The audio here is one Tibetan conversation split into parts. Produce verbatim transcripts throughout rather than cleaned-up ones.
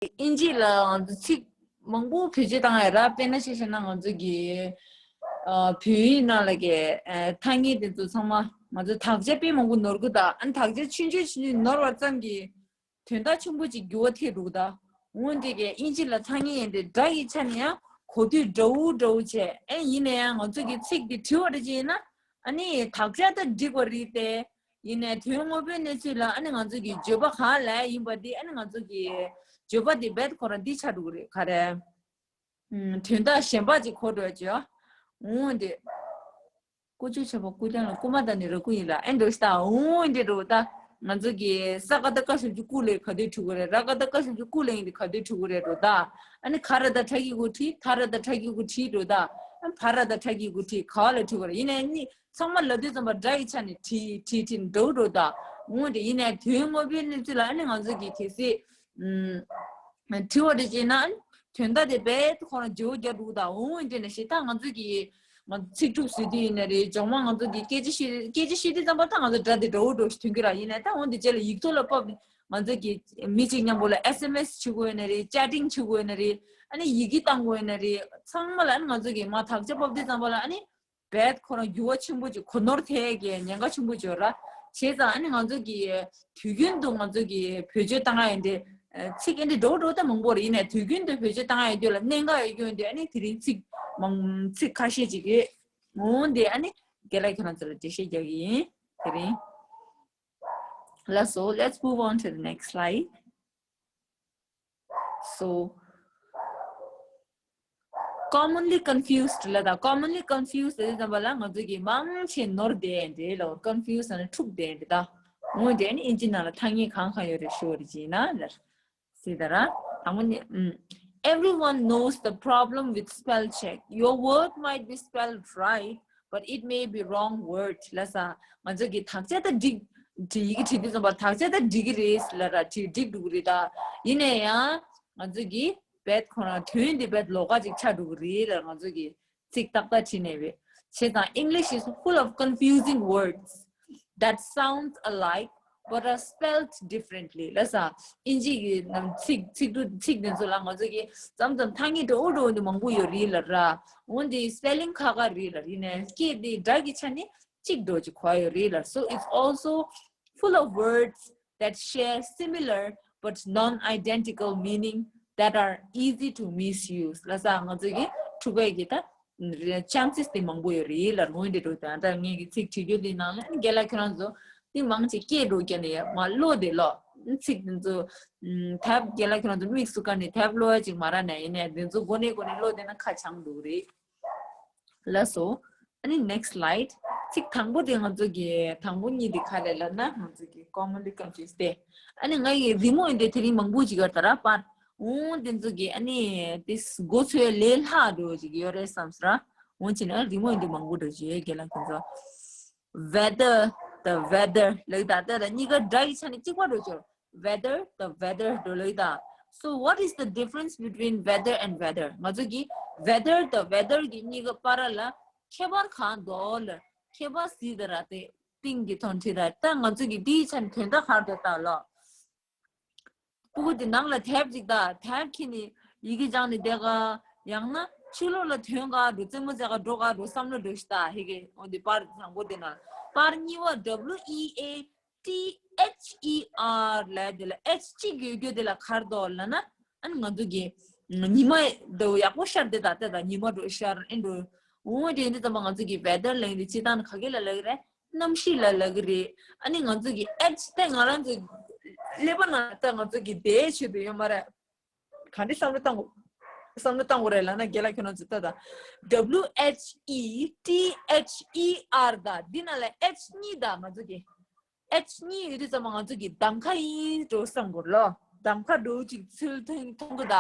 ཨིན་ཇི་ལ་ང་ཚོ་ཚིག་མང་པོ་བེད་སྤྱོད་བཏང་ཡ་ར། དཔེར་ན་ཆ་བཞག་ན་ང་ཚོ་གི་ཨ་བོད་ཡིག་ནང་ལ་གི་ཨ་ཐ་སྙད་དེ་ཚོ་ཚང་མ་ང་ཚོ་དག་ཆ་དཔེ་མང་པོ་ནོར་གི་ད། ཨ་ནི་དག་ཆ་ཆུང་ཆུང་ཆུང་ཆུང་ནོར་བ་ཙམ་གྱིས་དོན་དག་ཆེན་པོ་ཅིག་འགྱུར་བ་ཐེབས་འདུག་ད། འོན་ཏེ་གི་ཨིན་ཇི་ལ་ཐ་སྙད་ཡིན་ཏེ་སྒྲ་ཡི་ཆ་ནས་ཡང་གོ་དུས་འདྲ་བོ་འདྲ་བོ་བྱས། ཨེ་ཡིན་ན་ཡང་ང་ཚོ་གི་ཚིག་འདི་བྲིས་པ་རེད་ཅེ་ན། ཨ་ནི་དག་ཆ་ད་འགྲིག་པ་རེད་དེ། ཡིན་ནའི་དོན་དངོས་པོའི་གནས་ཚུལ་ལ་ཨ་ནི་ང་ཚོ་གི་བརྗོད་པ་གང་ལ་ཡིན་པ་དེ་ཨ་ནི་ང་ཚོ་གི་བརྗོད་པ་དེ་རྦད་ཁོ་རང་འདི་ཆགས་འགྲོ་གི་རེད། ག་རེ། ཨུམ། དོན་དག་གཞན་པ་ཅིག་གོ་འགྲོ་ཅེ། འོན་ཏེ། ཀུ་ཅོ་ཆེ་བ་ཀུ་ཅང་ལ་ཀུ་མ་ད་ནི་ར་ཀུ་ཡིན་ལ་ཨེ་འགྲོ་ཤི་ད། འོན་ཏེ་འགྲོ་ད། ང་ཚོ་གི་ས་ཀ་ད་ཀ་ཞབས་ཀྱུ་ཀུ་ལས་ག་དུས་འཁྲུག་གི་རེད། ར་ཀ་ད་ཀ་ཞབས་ཀྱུ་ཀུ་ལས་ཡིན་ཏེ་ག་དུས་འཁྲུག་གི་རེད་འགྲོ་ད། ཨ་ནི་ཁ་ར་ད་ཁྲ་གི་གུ་ཁྲི། ཐ་ར་ད་ཁྲ་གི་གུ་ཁྲི་འགྲོ་ད། ཨ་ཕ་ར་ད་ཕྲ་གི་གུ་ཁྲི་ག་བ་ལ་འཁྲུག་གི་རེད། ཡིན་ནའི་ནི་ཚང་མ་ལབ་དུས་ཙམ་པ་སྒྲ་ཡི་ཆ་ནས་ཁྲི་ཁྲི་ཁྲི་འགྲོ་འགྲོ་ད། འོན་ཏེ་ཡིན་ནའི་དོན་དངོས་པོའི་གནས་ཚུལ་ལ་ཨ་ནི་ང་ཚོ་གི་གལ་སྲིད་ཨུམ། དྲི་བ་རེ་བྱས་ན་དོན་དག་དེ་རྦད་དེ་ཁོ་རང་བརྗེ་བོ་རྒྱག་འདུག་ད། འོང་འདྲེ་ན་ཞེ་ད་ང་ཚོ་གི་ང་ཚོ་ཚིག་གྲུབ་བཟོས་དུས་ཡིན་ན་རེད། སྦྱོང་མ་ང་ཚོ་གི་སྐད་ཆ་བཤད་སྐད་ཆ་བཤད་དུས་ཙམ་པ་ད་ང་ཚོ་སྒྲ་དེ་འདྲ་བོ་འདྲ་བོ་ཞིག་ཐོན་གི་ར། ཡིན་ན་ད་འོང་དེ་རྗེས་ལ་ཡིག་ཐོག་ལ་ཕབ་ནས་ང་ཚོ་གི་མི་གཅིག་མཉམ་པོ་ལ་ཨེས་ཨེམ་ཨེས་བྱེད་དགོས་ཡོད་ན་རེད། ཅེ་ཊིང་བྱེད་དགོས་ཡོད་ན་རེད། ཨ་ནི་ཡི་གེ་བཏང་དགོས་ཡོད་ན་རེད། ཚང་མ་ལ་ཨ་ནི་ང་ཚོ་གི་མ་དག་ཆ་ཕབ་དུས་ཙམ་པ་ལ་ཨ་ནི་རྦད་ཁོ་རང་འགྱུར་བ་ཆེན་པོ་ཅིག་གོ་ནོར་ཐེབས་ཀྱི་ཉེན་ཁ་ཆེན་པོ་ཅིག་ཡོད་ར། བྱས་ཙང་ཨ་ནི་ང་ཚོ་གི་དུས་རྒྱུན་དུ་ང་ཚོ་གི་བེད་སྤྱོད་བཏང་ཡ་ཡིན་ཏེ། ཚིག་ཨེ་འདྲ་འགྲོ་འགྲོ་ད་མང་པོ་རེད། ཡིན་ནའི་དུས་རྒྱུན་དུ་བེད་སྤྱོད་བཏང་ཡ་ཡོད་དུས་ལ་གནད་འགག་ཡོད་རྒྱུ་ཡིན་ཏེ། ཨ་ནི་དེ་རིང་ཚིག་མང་ཚིག་ཁ་ཤས་ཅིག་ཡོད། འོང་དེ་ཨ་ནི་རྒན་ལགས་ཁྱེད་རང་ཚོ་ལ་འགྲེལ་བཤད་རྒྱག་གི་ཡིན། དེ་རིང་། ལགས་སོ། Let's move on to the next slide. So, commonly confused ལ་ད། commonly confused དེ་ཙམ་པ་ལ་ང་ཚོ་གི་མང་ཆེ་ནོར་བསྡད་འདྲེ་ལ། confused ནི་འཁྲུག་བསྡད་འདྲེ་ད། འོན་ཏེ་ཨ་ནི་ཨིན་ཇི་ནང་ལ་ཐ་སྙད་གང་གང་ཡོད་རེད་ཞུ་བ་རེད་ཅེ་ན་ལ། སྲིད་ད་ར། དང་པོ་ནི། ཨུམ། Everyone knows the problem with spell check. Your word might be spelled right, but it may be wrong word. ལ་ས། ང་ཚོ་གི་དག་ཆ་ད་འགྲིག་འགྲིག་གི་བྲིས་དུས་ཙམ་པ་དག་ཆ་ད་འགྲིག་གི་རེད་ལ་ར། འགྲིག་འགྲིག་འགྲོ་གི་རེད་ད། ཡིན་ན་ཡང་ང་ཚོ་གི་རྦད་ཁོ་རང་དོན་འདི་རྦད་ལོགས་ཀ་ཅིག་ཆགས་འགྲོ་གི་རེད་ལ། ང་ཚོ་གི་ཚིག་ཏག་ཏག་བྲིས་ནས་བས། བྱས་ཙང་English is full of confusing words that sounds alike but are spelled differently. ལ་ས། ཨིན་ཇི་གི་ནང་ཚིག་ཚིག་འབྲུ་ཚིག་དེ་ཚོ་ལ་ང་ཚོ་གི་མཚམས་མཚམས་ཐ་སྙད་འདྲ་བོ་འདྲ་བོ་འདི་མང་པོ་ཡོད་རེད་ལ་ར། འོན་ཏེ་spelling ཁག་ཁག་རེད་ལ། ཡིན་ནའི་སྐད་དེ་སྒྲ་གི་ཆ་ནས་གཅིག་འདྲ་བོ་ཅིག་གོ་ཡོད་རེད་ལ། So it's also full of words that share similar but non-identical meaning that are easy to misuse. ལ་ས། ང་ཚོ་གི་འཁྲུག་པའི་གི་ད་chances དེ་མང་པོ་ཡོད་རེད་ལ། འོན་ཏེ་འགྲོ་ད་ད་ངས་གི་ཚིག་བྲིས་རྒྱུ་དེ་ནང་ལ་རྒན་ལགས་ཁྱེད་རང་ཚོ་དེ་མང་ཆེ་སྐད་འགྲོ་རྒྱ་ནས་མ་ཀློག་དེ་ཀློག་ཚིག་དེ་ཚོ་ཐབས་རྒན་ལགས་ཁྱེད་རང་ཚོ་དམིགས་སུ་བཀར་ནས་ཐབས་ཀློག་ཡ་ཅིག་མ་རག་ན། ཡིན་ནའི་དེ་ཚོ་མགོ་ནས་མགོ་ནས་ཀློག་དེ་ན་ཁ་བྱང་འདུག་རེད། ལགས་སོ། ཨ་ནི་next slide. ཚིག་དང་པོ་དེ་ང་ཚོ་གི་དང་པོ་གཉིས་དེ་ག་རེ་ལབ་ན་ང་ཚོ་གི་commonly confused དེ། ཨ་ནི་ང་ཡི་རི་མོ་ཡིན་དེ་དེ་རིང་མང་པོ་ཅིག་ཡོད་ད་ར་པར། འོང་དེ་ཚོ་གི་ཨ་ནི་དེ་མགོ་ཚོས་ལས་སླ་འགྲོ་ཅིག་ཡོད་རེད་བསམ་སོང་ར། འོང་ཅི་ན་རི་མོ་ཡིན་དེ་མང་པོ་འགྲོ་ཅིག་ཡོད་རྒན་ལགས་ཁྱེད་ཚོ། Whether དང་weather ལབ་ད་ལྟ་ད་གཉིས་ཀ་སྒྲ་ཡི་ཆ་ནས་གཅིག་པ་འགྲོ་ཅོར། Whether དང་weather འགྲོ་ལབ་ད། So what is the difference between weather and weather? ང་ཚོ་གི་weather དང་weather གི་གཉིས་ཀ་བར་ལ་ཁྱད་པར་གང་འདུག་ལ། ཁྱད་པར་སྲིད་ད་ར་དེ་ཏིང་གི་ཐོན་ཁྲི་ད། ད་ང་ཚོ་གི་དེའི་ཆ་ནས་དོན་དག་གར་དུ་ད་ལོ། སྤུ་གུ་དེ་ནང་ལ་དེབ་ཅིག་ད་དེབ་ཁྱེར་ནས་ཡི་གེ་སྦྱངས་ནས་བསྡད་ག་ཡང་ན་ཕྱི་ལོགས་ལ་ཐོན་ག་འགྲོ། རྩེད་མོ་རྩེ་ག་འགྲོ་ག་འགྲོ་བསམ་བློ་འགྲོ་ཤི་ད་ཧེ་གེ། འོ་འདི་པར་དང་པོ་དེ་ན་པར་གཉིས་པ་W E A T H E R ལབ་དེ་ལ་H གཅིག་ཡོད་རྒྱུ་དེ་ལ་གར་དོ་ལབ་ན། ཨ་ནི་ང་ཚོ་གི་ཉི་མ་འདི་ཡག་པོ་ཤར་དེ་ད་ལྟ་ད་ཉི་མ་འགྲོ་ཤར་ཨེ་འགྲོ། འོ་དེ་འདི་ཙམ་པ་ང་ཚོ་གི་weather ལབ་དེ་སྤྱིར་བཏང་ནི་ག་གེ་ལ་ལབ་གི་རེད། གནམ་གཤིས་ལ་ལབ་གི་རེད། ཨ་ནི་ང་ཚོ་གི་H དེ་ང་རང་ཚོ་ཀླད་པ་ནང་ད་ང་ཚོ་གི་དེ་ཆེད་དུ་ཡོད་མ་རེད། ག་འདྲ་བསམ་བློ་བཏང་དགོས། བསམ་བློ་བཏང་དགོས་རེད་ལབ་ན་རྒན་ལགས་ཁྱོད་རང་ཚོ་ལྟ་དང་། W H E T H E R ད་འདི་ནང་ལ་H གཉིས་ད་ང་ཚོ་གི་H གཉིས་ཡོད་དུས་ཙམ་པ་ང་ཚོ་གི་གདམ་ཁ་ཡིན་འགྲོ་བསམ་དགོས་ལོ། གདམ་ཁ་འགྲོ་ཅིག་ཚུལ་མཐོང་མཐོང་གི་ད།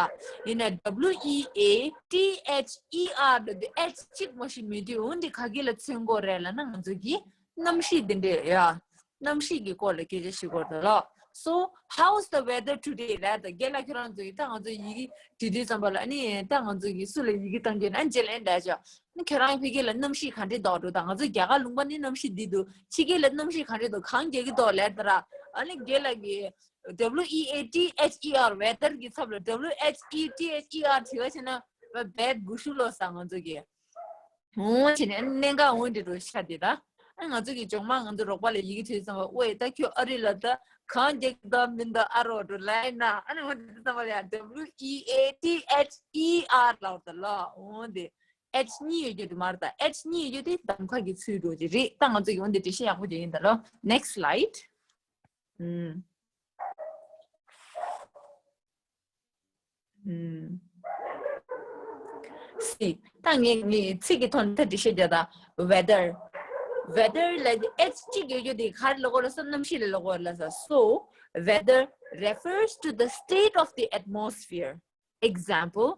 ཡིན་ན་W E A T H E R ད་འདི་H གཅིག་མ་ཞིག་མེད་དུས་འོན་ཏེ་ག་གི་ལ་མཚོན་དགོས་རེད་ལབ་ན་ང་ཚོ་གི་གནམ་གཤིས་འདི་འདྲས་ཡ། གནམ་གཤིས་ཀྱི་སྐོར་ལ་སྐད་ཆ་ཞུ་དགོས་འདུག་ལགས། So, how's the weather today? ལབ་ད་རྒན་ལགས་ཁྱོད་རང་ཚོ་ཡིས་ད་ང་ཚོ་ཡི་གེ་བྲིས་དུས་ཙམ་པ་ལ་ཨ་ནི་ད་ང་ཚོ་ཡིག་གཟུགས་ལ་ཡི་གེ་བཏང་རྒྱུ་ན་རྗེས་ལ་ཨེ་འདྲ་ཅོ། ཨ་ནི་ཁྱོད་རང་ཕ་གི་ལ་གནམ་གཤིས་ག་འདྲས་འདུག་འགྲོ་ད། ང་ཚོ་རྒྱ་གར་ལུང་པ་ནི་གནམ་གཤིས་འདི་འདུག་ཕྱི་རྒྱལ་ལ་གནམ་གཤིས་ག་འདྲས་འདུག་གང་རྒྱག་གི་འདུག་ལབ་ད་ར། ཨ་ནི་རྒན་ལགས་ཀྱིས་ W E A T H E R weather གི་ཚབ་ལ་W H E T H E R བྲིས་པ་བྱས་ན་བད་གུ་ཤུ་ལོ་ས་ང་ཚོ་གི། འོང་བྱས་ནས་གནད་འགག་འོང་འདི་འགྲོ་ཤ་དེ་ད། ཨ་ང་ཚོ་གི་ཇོང་མ་ང་ཚོ་རོགས་པ་ལ་ཡི་གེ་བྲིས་ཙམ་པ་ཨོའི་ད་ཁྱོད་ཨ་རི་ལ་ད་གང་རྒྱག་གི་ད་མིན་ད་ཨ་རོགས་འགྲོ་ལ་ཡིན་ན་ཨ་ནི་འོང་འདི་ཙམ་པ་ལ་ཡང་W E A T H E R ལབ་ད་ལ་འོང་འདི་H གཉིས་ཡོད་རྒྱུ་དེ་མ་རེད་ད། H གཉིས་ཡོད་རྒྱུ་དེ་གདམ་ཁ་གི་ཚུལ་འགྲོ་གི་རེད། ད་ང་ཚོ་གི་འོང་འདི་འགྲེལ་བཤད་ཡག་པོ་རྒྱག་ཡིན་ད་ལོ། Next slide. ཨུམ། ཨུམ། སི། ད་ངས་ངས་ཚིག་གི་ཐོག་ནས་ད་འགྲེལ་བཤད་རྒྱག་ད། weather weather ལ་H གཅིག་ཡོད་རྒྱུ་དེ་ག་རེ་ལབ་དགོས་ལབ་ས། གནམ་གཤིས་ལ་ལབ་དགོས་ལབ་ས། So weather refers to the state of the atmosphere. Example,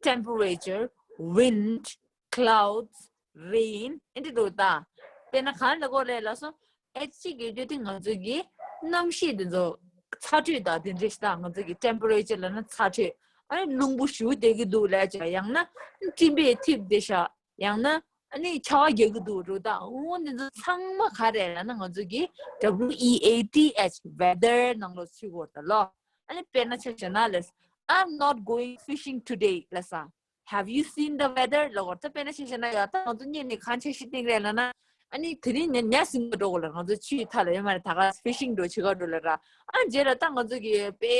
temperature, wind, clouds, rain. ཨེ་འདྲ་འགྲོ་ད། དཔེར་ན་གང་ལ་གོ་རེད་ལབ་སོང་། H གཅིག་གི་རྒྱུ་དེ་ང་ཚོ་གི་གནམ་གཤིས་དེ་ཚོ་ཚ་དྲོད་དང་དེ་འདྲ་ཞིག་དང་། ང་ཚོ་གི་temperature ལབ་ན་ཚ་དྲོད། ཨ་ནི་རླུང་བུ་ཞུ་བསྡད་ཀྱི་འདུག་ལབ་བྱ། ཡང་ན་སྤྲིན་པས་འཐིབས་བསྡད་ཤག་ཡང་ན་ཨ་ནི་ཆར་པ་རྒྱག་གི་འདུག་འགྲོ་ད། འོ་འདི་ཚོ་ཚང་མ་ག་རེ་ལབ་ན་ང་ཚོ་གི་W E A T H weather ནང་ལོགས་ཚུད་དགོས་རེད་ད་ལོ། ཨ་ནི་དཔེར་ན་ཆ་བཞག་ན་ལབ། I'm not going fishing today ལབ་ས། Have you seen the weather ལབ་དགོས། ད་དཔེར་ན་ཆ་བཞག་ན་ཡ་ད་ང་ཚོ་གཉིས་ནས་གང་འཆར་གཞི་བཏིང་རེད་ལབ་ན། ཨ་ནི་དེ་རིང་ཉ་ཉ་ཟིན་ག་འགྲོ་དགོས་ལ། ང་ཚོ་ཆུའི་མཐའ་ལ་ཡོད་མ་རེད། ད་ག་fishing འགྲོ་བྱེད་ག་འགྲོ་ལ་ར། ཨ་རྗེས་ལ་ད་ང་ཚོ་གི་དཔེ་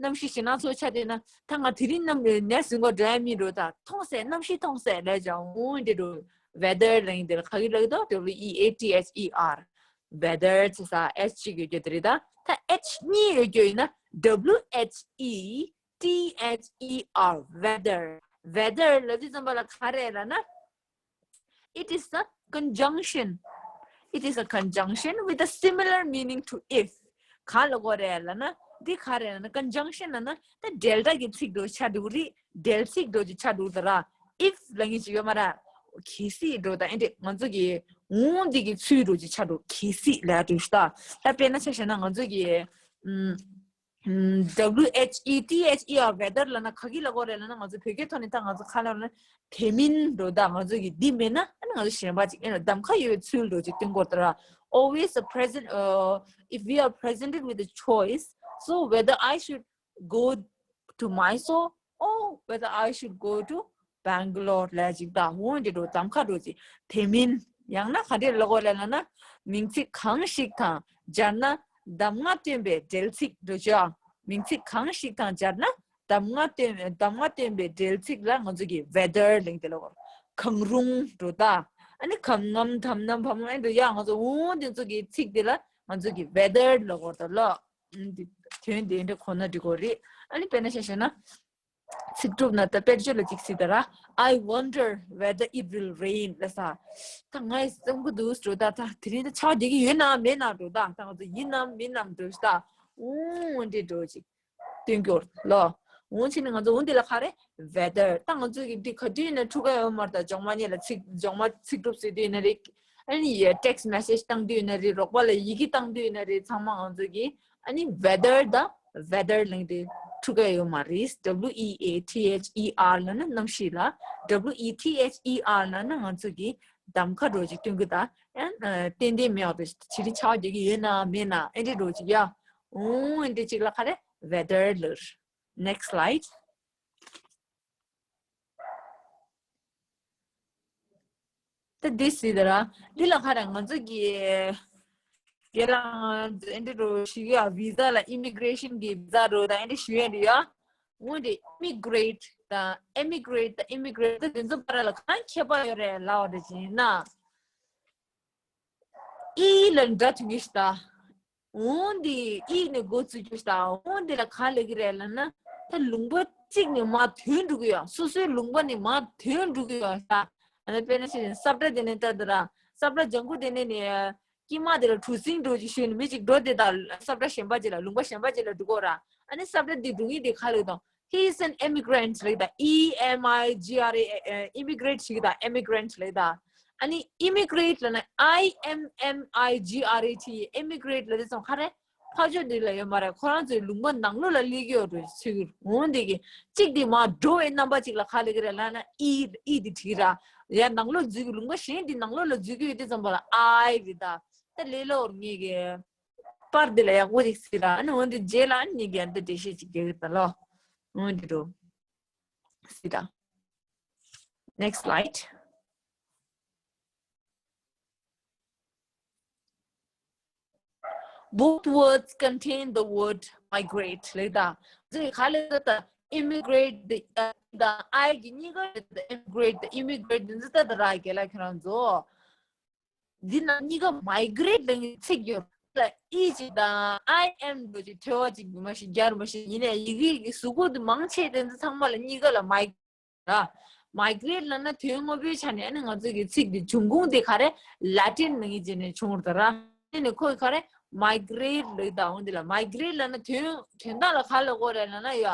གནམ་གཤིས་ཞེད་སྣང་ཚོ་ཆ་དེ་ན་ད་ང་དེ་རིང་གནམ་ཉ་ཟིན་ག་འགྲོ་ཡ་མི་འགྲོ། ད་མཐོང་ཟེར། གནམ་གཤིས་མཐོང་ཟེར་ལབ་ཅང་འོང་འདི་འགྲོ། weather ལབ་ཡིན་དེ་ལ་ག་གི་ལབ་དོ། W E A T H E R weather ཚེ་ས་H གཅིག་ཡོད་རྒྱུ་དེ་རེད་ད། ད་H གཉིས་ཡོད་རྒྱུ་ཡིན་ན་W H E T H E R weather weather ལབ་དུས་ཙམ་པ་ལ་ག་རེ་ལབ་ན། It is a conjunction. It is a conjunction with a similar meaning to if. ག་ལ་གོ་རེད་ལབ་ན། འདི་ག་རེ་ལབ་ན་conjunction ལབ་ན་ད་འབྲེལ་སྒྲ་གི་ཚིག་འགྲོ་ཆ་འགྲོ་རེད། འབྲེལ་ཚིག་འགྲོ་ཅིག་ཆ་འགྲོ་ད་ར། If ལབ་མཁན་ཅིག་ཡོད་མ་ར། གལ་སྲིད་འགྲོ་ད། ཨེ་འདྲ་ང་ཚོ་གི་འོང་འདི་གི་ཚུལ་འགྲོ་ཅིག་ཆ་འགྲོ། གལ་སྲིད་ལབ་འགྲོ་ཤི་ད། ད་དཔེར་ན་ཆ་བཞག་ན་ང་ཚོ་གི་ཨུམ། ཨུམ། W H E T H E R weather ལབ་ན་ག་གི་ལབ་དགོས་རེད་ལབ་ན། ང་ཚོ་བོད་སྐད་ཐོག་ནས་ད་ང་ཚོ་ག་ལབ་ན། དེ་མིན་འགྲོ་ད། ང་ཚོ་གི་འདི་མེད་ན་ཨ་ནི་ང་ཚོ་གཞན་པ་ཅིག་ཨེ་ན་གདམ་ཁ་ཡོད་པའི་ཚུལ་འགྲོ་ཅིག་སྟོན་དགོས་ད་ར། Always a present, uh, if we are presented with a choice, so whether I should go to Mysore or whether I should go to Bangalore ལབ་ཅིག་ད། འོང་འདི་འགྲོ་གདམ་ཁ་འགྲོ་ཅིག་དེ་མིན་ཡང་ན་ག་འདྲ་ལབ་དགོས་ལབ་ན། མིང་ཚིག་གང་ཞིག་དང་སྦྱར་ན་གདམས་ངག་སྟོན་པའི་འབྲེལ་ཚིག་འགྲོ་ཅིག་མིང་ཚིག་གང་ཞིག་དང་སྦྱར་ན་གདམས་ངག་སྟོན་གདམས་ངག་སྟོན་པའི་འབྲེལ་ཚིག་ལ་ང་ཚོ་གི་weather ལབ་ཡིན་དེ་ལབ་དགོས། གང་རུང་འགྲོ་ད། ཨ་ནི་གམ་ངམ་དམ་ནམ་བམ་ཨེ་འགྲོ་ཡ། ང་ཚོ་འོང་འདི་ཚོ་གི་ཚིག་དེ་ལ་ང་ཚོ་གི་weather ལབ་དགོས་ད་ལོ། ཨ་ནི་དོན་དེ་འདྲ་གོ་ན་འགྲིག་གོ་རེད། ཨ་ནི་དཔེར་ན་ཆ་བཞག་ན། ཚིག་གྲུབ་ན་ད་དཔེར་བརྗོད་ལ་ཅིག་སྲིད་ད་ར། I wonder whether it will rain ལབ་ས། ད་ངས་བསམ་གི་འདུག་འགྲོ་ད། ད་དེ་རིང་ད་ཆར་པ་རྒྱག་གི་ཡོད་ནམ་མེད་ནམ་འགྲོ་ད། ད་ང་ཚོ་ཡིན་ནམ་མིན་ནམ་འགྲོ་ཤི་ད། འོང་འདི་འགྲོ་ཅིག་སྟོན་སྐྱོར་ལོ། འོང་ཕྱིན་ནས་ང་ཚོ་འོང་འདི་ལ་ག་རེ། weather ད་ང་ཚོ་གི་འདི་ག་དུས་ཡིན་ན་འཁྲུག་ག་ཡོད་མ་རེད། ད་ཇོང་མ་གཉིས་ལ་ཚིག་ཇོང་མ་ཚིག་གྲུབ་ཟེར་དུས་ཡིན་ན་རེད། ཨ་ནི་ཡ་text message བཏང་དུས་ཡིན་ན་རེད། རོགས་པ་ལ་ཡི་གེ་བཏང་དུས་ཡིན་ན་རེད། ཚང་མ་ང་ཚོ་གི་ཨ་ནི་weather དང་weather ལབ་དེ་འཁྲུག་ག་ཡོད་མ་རེད། W E A T H E R ལབ་ན་གནམ་གཤིས་ལ། W E T H E R ལབ་ན་ང་ཚོ་གི་གདམ་ཁ་འགྲོ་ཅིག་སྟོན་གི་ད། ཨ་ཏན་ཏན་མེད་པ་དང་ཕྱི་རི་ཆར་པ་རྒྱག་གི་ཡོད་ན་མེད་ན་ཨེ་འདྲ་འགྲོ་ཅིག་ཡ། འོང་ཨེ་འདྲ་ཅིག་ལ་ག་རེ་weather ལབ། Next slide. ད་འདི་སྲིད་ད་ར། འདི་ལ་ག་རེ་ང་ཚོ་གི་རྒན་ལགས་ཨེ་འདྲ་འགྲོ་ཞིག་ཡ། visa ལ་immigration གི་visa འགྲོ་ད་ཨེ་འདྲ་ཞུ་ཡ་འདི་ཡ། འོ་འདི་immigrate དང་emigrate དང་immigrate ད་འདི་ཚོ་བར་ལ་གང་ཁྱད་པར་ཡོད་རེད་ལབ་པ་དེ་བྱས་ན། ཨི་ལ་འདྲ་ཐུང་གི་ཤི་ད། འོང་འདི་ཨི་ནས་འགོ་བཙུགས་རྒྱུ་ཤི་ད། འོང་འདི་ལ་ག་ལ་གི་རེད་ལབ་ན། ད་ལུང་པ་གཅིག་ནས་མར་ཐོན་འགྲོ་གི་ཡོད། སོ་སོའི་ལུང་པ་ནས་མར་ཐོན་འགྲོ་གི་ཡོད་ཤི་ད། ཨ་ནི་དཔེར་ན་ཞིག་ས་བཀྲ་དེ་ནས་ལྟ་དུས་ར། ས་བཀྲ་ལྗང་ཁུ་དེ་ནས་ནས་དཀྱིལ་མ་དེ་ལ་གྲུ་གཟིངས་འགྲོ་ཅིག་ཞུས་ནས་མི་གཅིག་འགྲོ་དེ་ད་ས་བཀྲ་གཞན་པ་ཅིག་ལ་ལུང་པ་གཞན་པ་ཅིག་ལ་འགྲོ་གོ་ར། ཨ་ནི་ས་བཀྲ་འདི་འགྲོ་ངེས་དེ་ག་ལ་ཡོད་དང་། He is an immigrant ལབ་ད། E M I G R A, uh, immigrate ཞིག་ད། Immigrant ལབ་ད། ཨ་ནི་immigrate ལབ་ན་I M M I G R A T, immigrate ལབ་དེ་ཚོ་ག་རེ། ཕར་ཕྱོགས་འདི་ལ་ཡོད་མ་རེད། ཁོ་རང་ཚོའི་ལུང་པ་ནང་ལོགས་ལ་སླེབས་ཀྱི་ཡོད་འགྲོ་ཚུལ་འོང་འདི་གི་གཅིག་འདི་མར་འགྲོ་བའི་རྣམ་པ་ཅིག་ལ་ག་ལ་གི་རེད་ལབ་ན་E, E འདི་བྲིས་ར། ཡ་ནང་ལོགས་འཛུལ་གི་ལུང་པ་གཞན་འདི་ནང་ལོགས་ལ་འཛུལ་གི་ཡོད་དེ་ཙམ་པ་ལ་I རེད་ད། ད་ལས་སླ་པོར་ངེས་གི་པར་འདི་ལ་ཡག་པོ་ཅིག་གཟིགས་ར། ཨ་ནི་འོ་འདི་རྗེས་ལ་ཨ་ནི་གི་ཨ་འདི་འགྲེལ་བཤད་ཅིག་རྒྱག་གི་ད་ལོ། འོ་འདི་འགྲོ། གཟིགས་ར། Next slide. Both words contain the word migrate. ལེགས་ད། འདི་ག་ལེ་ད་immigrate དང་I གི་གཉིས་ཀ་ད་immigrate དང་immigrate འདི་ད་ད་ར་གི་ལ་ཁྱོད་རང་ཚོ། འདི་ན་གཉིས་ཀ་migrate ལ་ཚིག་ཡོད་ལ་E ཅིག་དང་I M འདྲ་ཅིག་ཐོས་པ་ཅིག་མ་ཤེས་རྒྱལ་མ་ཤེས་ཡིན་ནའི་ཡི་གེ་གི་གཟུགས་པོ་འདི་མང་ཆེ་དེ་ཚང་མ་ལ་གཉིས་ཀ་ལ་migrate ར། migrate ལབ་ན་དོན་དངོས་པོའི་ཆ་ནས་ཨ་ནི་ང་ཚོ་གི་ཚིག་འདི་འབྱུང་ཁུངས་དེ་ག་རེ་Latin ནང་གི་རྗེས་ནས་བྱུང་བ་རེད་ད་ར། དེ་ནས་ཁོས་ག་རེ་migrate ལབ་ད་འོང་འདི་ལ་migrate ལབ་ན་དོན་དོན་དག་ལ་ག་ལ་གོ་རེད་ལབ་ན་ཡ།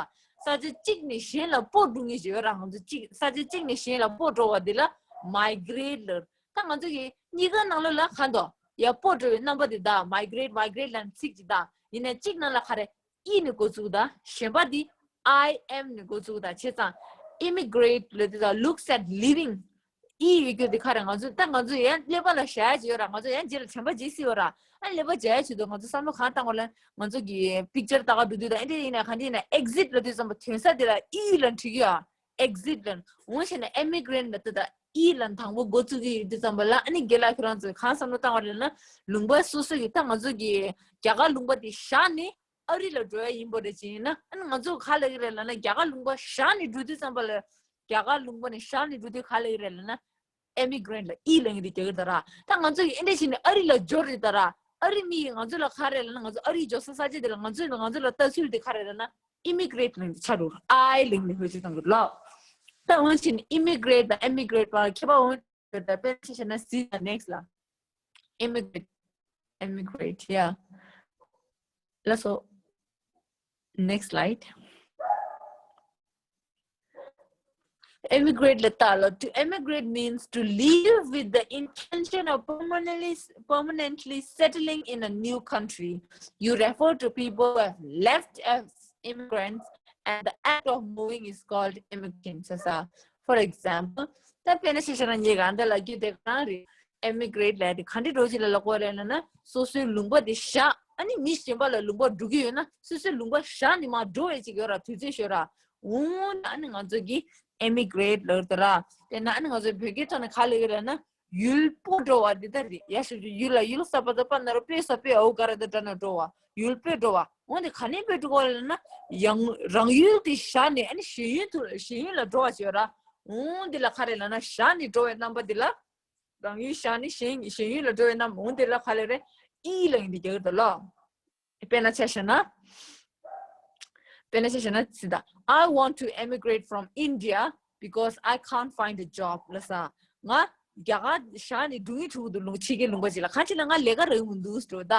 ས་ཆ་གཅིག་ནས་གཞན་ལ་སྤོ་འགྲོ་མཁན་ཞིག་ཡོད་ར། ང་ཚོ་གཅིག་ས་ཆ་གཅིག་ནས་གཞན་ལ་སྤོ་འགྲོ་བ་འདི་ལ་migrate ལབ། ད་ང་ཚོ་གི་གཉིས་ཀ་ནང་ལོགས་ལ་ག་འདུག་ཡ་སྤོ་འགྲོ་བའི་རྣམ་པ་འདི་ད་migrate migrate ལབ་ཚིག་ཅིག་ད་ཡིན་ནའི་གཅིག་ནང་ལ་ག་རེ། E ནས་འགོ་བཙུགས་ད། གཞན་པ་འདི་I M ནས་འགོ་བཙུགས་ད། བྱས་ཙང་immigrate ལབ་དུས་ད་looks at living E ཡོད་རྒྱུ་འདི་ག་རེ། ང་ཚོ་ད་ང་ཚོ་ཡང་ཀླད་པ་ལ་བཞག་ཡ་ཅིག་ཡོད་ར། ང་ཚོ་ཡང་རྗེས་ལ་དྲན་པ་བརྗེད་སྲིད་ཡོད་ར། ཨ་ཀླད་པ་བརྗེད་ཡ་ཆེད་དུ་ང་ཚོ་བསམ་བློ་གང་བཏང་བ་ལ་ང་ཚོ་གི་picture ལྟ་ག་འགྲོ་དུས་ད་ཨེ་འདྲ་ཡིན་ན་ག་འདྲ་ཡིན་ན་exit ལབ་དུས་ཙམ་པ་དོན་ས་འདི་ལ་E ལ་འབྲི་གི་ཡ། exit ལ་འོང་བྱས་ན་immigrant ལ་ད་ད་E ལ་དང་པོ་འགོ་བཙུགས་ཀྱི་ཡོད་དུས་ཙམ་པ་ལ་ཨ་ནི་རྒན་ལགས་ཁྱོད་རང་ཚོས་གང་བསམ་བློ་བཏང་བ་རེད་ན་ལུང་པ་སོ་སོ་གི་ད་ང་ཚོ་གི་རྒྱ་གར་ལུང་པ་དེ་བཞག་ནས་ཨ་རི་ལ་འགྲོ་ཡ་ཡིན་པ་རེད་ཅེས་ཡིན་ན། ཨ་ནི་ང་ཚོ་ག་ལ་གི་རེད་ལབ་ན་རྒྱ་གར་ལུང་པ་བཞག་ནས་འགྲོ་དུས་ཙམ་པ་ལ་རྒྱ་གར་ལུང་པ་ནས་བཞག་ནས་འགྲོ་དུས་ག་ལ་གི་རེད་ལབ་ན་immigrant ལ་E ལབ་ཡིན་དེ་རྒྱ་གར་ད་ར། ད་ང་ཚོ་གི་ཨེ་འདྲ་བྱས་ནས་ཨ་རི་ལ་འབྱོར་རེད་ད་ར། ཨ་རི་མི་ཡིས་ང་ཚོ་ལ་ག་རེ་ལབ་ན་ང་ཚོ་ཨ་རི་འབྱོར་ས་ས་ཆ་དེ་ལ་ང་ཚོས་ང་ཚོ་ལ་ལྟ་ཚུལ་དེ་ག་རེ་ལབ་ན་immigrant ལབ་ཡིན་དེ་ཆགས་འགྲོ་I ལབ་ཡིན་དེ་ཧོལ་ཆེ་བཏང་གི་ལ། ད་འོང་ཕྱིན་immigrant དང་immigrant བར་ཁྱད་པར་འོང་དཔེར་ན་ཆ་བཞག་ན་གཟིགས་དང་next ལ། Immigrant, immigrant, yeah. Let's go. Next slide. Immigrant ལ་ལྟ་ལ། To emigrate means to leave with the intention of permanently permanently settling in a new country. You refer to people who have left as immigrants and the act of moving is called immigration. ས་ས། For example, ད་དཔེར་ན་ཆ་བཞག་ན་ངས་གང་ལྟར་ལབ་རྒྱུ་དེ་གང་རེད། Emigrate ལབ་དེ་ག་འདྲ་འགྲོ་ཅིག་ལ་ལབ་དགོས་རེད་ལབ་ན་སོ་སོའི་ལུང་པ་དེ་བཞག་ཨ་ནི་མི་གཞན་པ་ལ་ལུང་པ་འགྲོ་གི་ཡོད་ན་སོ་སོའི་ལུང་པ་བཞག་ནས་མར་འགྲོ་བའི་ཅིག་ཡོད་ར། དུས་ཚོད་ཤོར་ར། འོང་ན་ཨ་ནི་ང་ཚོ་གི་emigrate ལབ་དེ་ར། དེ་ན་ཨ་ནི་ང་ཚོ་བོད་སྐད་ཐོག་ནས་ག་ལབ་ཀྱི་རེད་ན་ཡུལ་སྤོ་འགྲོ་བ་འདི་ལྟར་རེད། ཡ་ཞབས་ཀྱུ་ཡུལ་ལ་ཡུལ་ས་པ་ད་པ་ན་རོ་པེ་ས་པེ་ཨའུ་ག་ར་ད་དྲ་ན་འགྲོ་བ་ཡུལ་སྤོས་འགྲོ་བ། འོན་ཏེ་ག་ནས་སྤོས་འགྲོ་བ་ལབ་ན་ཡང་རང་ཡུལ་དེ་བཞག་ནས་ཨ་ནི་གཞན་ཡུལ་དུ་གཞན་ཡུལ་ལ་འགྲོ་བ་བྱེད་ར། འོན་ཏེ་ལ་ག་རེ་ལབ་ན་བཞག་ནས་འགྲོ་བའི་རྣམ་པ་འདི་ལ་རང་ཡུལ་བཞག་ནས་གཞན་གཞན་ཡུལ་ལ་འགྲོ་བའི་རྣམ་པ་འོན་ཏེ་ལ་ག་ལེ་རེད་ཨི་ལབ་ཡིན་དེ་རྒྱག་གི་འདུག་ལ། དཔེར་ན་ཆ་བཞག་ན། དཔེར་ན་ཆ་བཞག་ན་ཟི་ད། I want to emigrate from India because I can't find a job ལ་ས། ང་རྒྱ་གར་བཞག་ནས་འགྲོ་ངེས་འགྲོ་གི་འདུག་ལུང་ཕྱི་རྒྱལ་ལུང་པ་ཅིག་ལ་གང་ཅི་ལ་ང་ལས་ཀ་རག་མི་འདུག་འགྲོ་ད།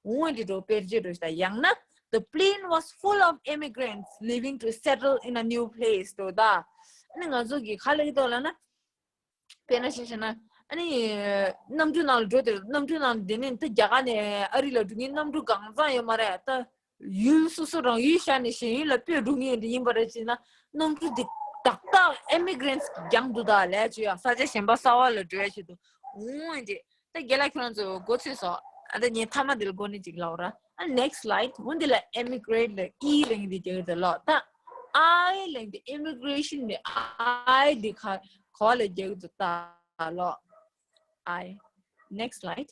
འོང་འདི་འགྲོ་དཔེར་བརྗོད་འགྲོ་ཞིག་ད་ཡང་ན། The plane was full of immigrants leaving to settle in a new place འགྲོ་ད། ཨ་ནི་ང་ཚོ་གི་ག་ལ་གི་འདུག་ལབ་ན། དཔེར་ན་ཆ་བཞག་ན། ཨ་ནི། གནམ་གྲུ་ནང་ལ་འགྲོ་དེ་གནམ་གྲུ་ནང་དེ་ནས་ད་རྒྱ་གར་ནས་ཨ་རི་ལ་འགྲོ་མཁན་གནམ་གྲུ་གང་ཚང་ཡོད་མ་རེད་ད། ཡུལ་སོ་སོ་རང་ཡུལ་བཞག་ནས་གཞན་ཡུལ་ལ་སྤོས་འགྲོ་མཁན་དེ་ཡིན་པ་རེད་ཅེ་ན། གནམ་གྲུ་དེ་ཏག་ཏག་immigrants རྒྱང་དུ་ད་ལས་བྱོས་ཡ་ས་ཆ་གཞན་པ་གསར་པ་ལ་འགྲོ་ཡ་ཆེད་དུ། འོང་ཨེ་འདྲེ། ད་རྒན་ལགས་ཁྱོད་རང་ཚོ་མགོ་ཚོས་སོ། ཨ་ད་ངས་མཐའ་མ་དེ་ལ་མགོ་ནས་ཅིག་ལབ་ར། ཨ་next slide འོ་འདི་ལ་immigrant ལ་ཨི་ལབ་མཁན་དེ་རྒྱག་གི་འདུག་ལ། ད་I ལབ་མཁན་དེ་immigration ནི་I འདི་ག་ག་ལ་རྒྱག་གི་འདུག་ད་ལོ། I next slide.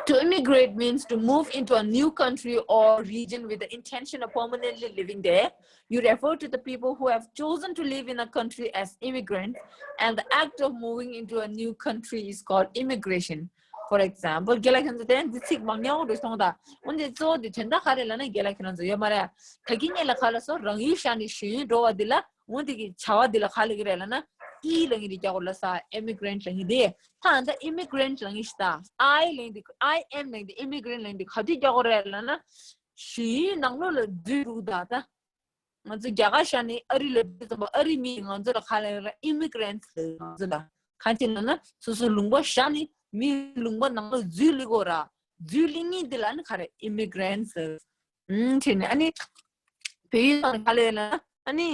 To immigrate means to move into a new country or region with the intention of permanently living there. You refer to the people who have chosen to live in a country as immigrants, and the act of moving into a new country is called immigration. For example, རྒན་ལགས་ཁྱེད་ཚོ་དེ་འདི་ཚིག་མང་ཉུང་རེ་སོང་ད། འོན་ཏེ་གཙོ་བོ་དེ་དོན་དག་ག་རེ་ལབ་ན་རྒན་ལགས་ཁྱེད་རང་ཚོ་ཡོད་མ་རེད། ད་གིན་ངས་ལ་ག་ལ་སོ་རང་ཡུལ་བཞག་ནས་གཞན་ཡུལ་འགྲོ་བ་འདི་ལ། འོན་ཏེ་གི་བྱ་བ་འདི་ལ་ག་ལ་གི་རེད་ལབ་ན། ཨི་ལབ་མཁན་དེ་རྒྱག་དགོས་ལ་ས་immigrant ལབ་མཁན་དེ། ད་ད་immigrant ལབ་མཁན་ཞིག་ད། I ལབ་མཁན་དེ་I M ལབ་མཁན་དེ་immigrant ལབ་མཁན་དེ་ག་དུས་རྒྱག་དགོས་རེད་ལབ་ན། གཞན་ཡུལ་ནང་ལོགས་ལ་འཛུལ་རུག་ད་ད། ང་ཚོ་རྒྱ་གར་ཤར་ནས་ཨ་རི་ལ་འཛུལ་ཙམ་པ་ཨ་རི་མིས་ང་ཚོ་ལ་ག་ལབ་ཡོད་རེད། immigrants ལབ་ང་ཚོ་ལ། གང་ཅི་ལབ་ན་སོ་སོའི་ལུང་པ་ཤར་ནས་མིའི་ལུང་པ་ནང་ལོགས་འཛུལ་ལི་གོ་ར། འཛུལ་ལི་ངེས་འདི་ལ་ནི་ག་རེ་immigrants ལབ། ཨུམ་དེ་ནས་ཨ་ནི་བོད་ཡིག་ཐོག་ནས་ག་ལབ་ཡོད་ལབ་ན་ཨ་ནི་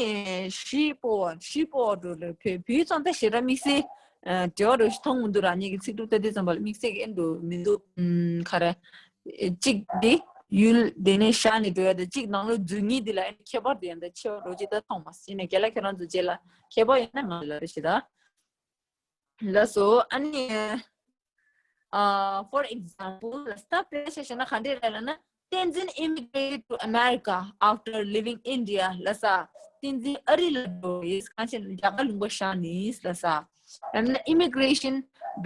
གཞིས་སྤོ་བ་གཞིས་སྤོ་བ་འགྲོ་ལ་བོད་བོད་ཡིག་ཐོག་ད་ཞེ་དྲག་དམིགས་བསལ་ འབྲེལ་བ་རོ་ཞིག་མཐོང་མི་འདུག་ར། ངེད་ཀྱི་ཚིག་གྲུབ་ལྟ་དུས་ཙམ་པ་ལ་དམིགས་བསལ་གྱི་ཨེ་འགྲོ་མི་འདུག་ཨུམ། ག་རེ། གཅིག་འདི་ཡུལ་དེ་ནས་ཤར་ནས་འགྲོ་ཡ་དང་གཅིག་ནང་ལོགས་འཛུལ་ངེས་འདི་ལ་ཨེ་ཁྱད་པར་དེ་ཡང་ད་ཆེ་བ་རོ་ཅིག་ད་མཐོང་མ་སོང་ནས་རྒན་ལགས་ཁྱེད་རང་ཚོ་རྗེས་ལ་ཁྱད་པར་ཡོད་ན་ང་ལ་རེ་ཞིག་ད། ལགས་སོ། ཨ་ནི། Uh, for example, let's start. དཔེ་ཆ་བཞག་ན་ག་འདྲས་རེད་ལབ་ན། བསྟན་འཛིན་immigrated to America after leaving India. ལགས་སོ། བསྟན་འཛིན་ཨ་རི་ལ་འགྲོ་ཡིས་གང་ཞེ་ན་རྒྱ་གར་ལུང་པ་བཞག་ནས་ལགས་སོ། ཡང་ན་immigration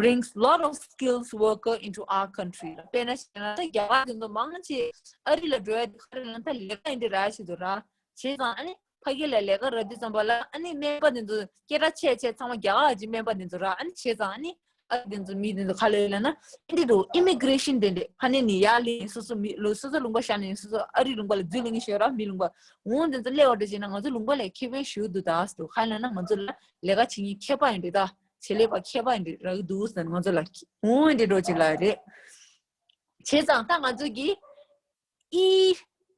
brings lot of skills worker into our country. དཔེར་ན་བཤད་ན་ད་རྒྱ་གར་དེ་ཚོ་མང་ཆེ་ཨ་རི་ལ་འགྲོ་ཡ་དེ་ག་རེ་ལབ་ན་ད་ལས་ཀ་ཡིན་དེ་ར་ཞིག་འདུག་ར། བྱས་ཙང་ཨ་ནི་ཕ་གི་ལ་ལས་ཀ་རག་དུས་ཙམ་པ་ལ་ཨ་ནི་སྨན་པ་དེ་ཚོ་སྐད་གྲགས་ཆེ་ཆེ་ཚང་མ་རྒྱ་གར་གྱི་སྨན་པ་དེ་ཚོ་ར། ཨ་ནི་བྱས་ཙང་ཨ་ནི་ཨ་རི་དེ་ཚོ་མི་དེ་ཚོ་ག་ལ་ཡོད་ལབ་ན་ཨ་འདི་འགྲོ་immigration དེ་འདྲས་ཕ་ནས་ནི་ཡར་ལེན་སོ་སོ་མི་ལོ་སོ་སོ་ལུང་པ་བཞག་ནས་སོ་སོ་ཨ་རི་ལུང་པ་ལ་འཛུལ་ལེན་གྱི་ཤོད་ར། མི་ལུང་པ་འོང་དེ་ཚོ་སླེབས་པ་འདྲ་བྱས་ན་ང་ཚོ་ལུང་པ་ལ་ཁེ་ཕན་ཞུ་འདུག་ད་སོ་ག་ལབ་ན་ང་ཚོ་ལ་ལས་ཀ་བྱེད་མཁན་མཁས་པ་ཡིན་འདྲ་ད་ཆེད་ལས་པ་མཁས་པ་ཡིན་འདྲ་རག་གི་འདུག་ཟེར་ང་ཚོ་ལ་འོང་འདི་འགྲོ་ཅིག་ལ་རེད། བྱས་ཙང་ད་ང་ཚོ་གི་ཨི་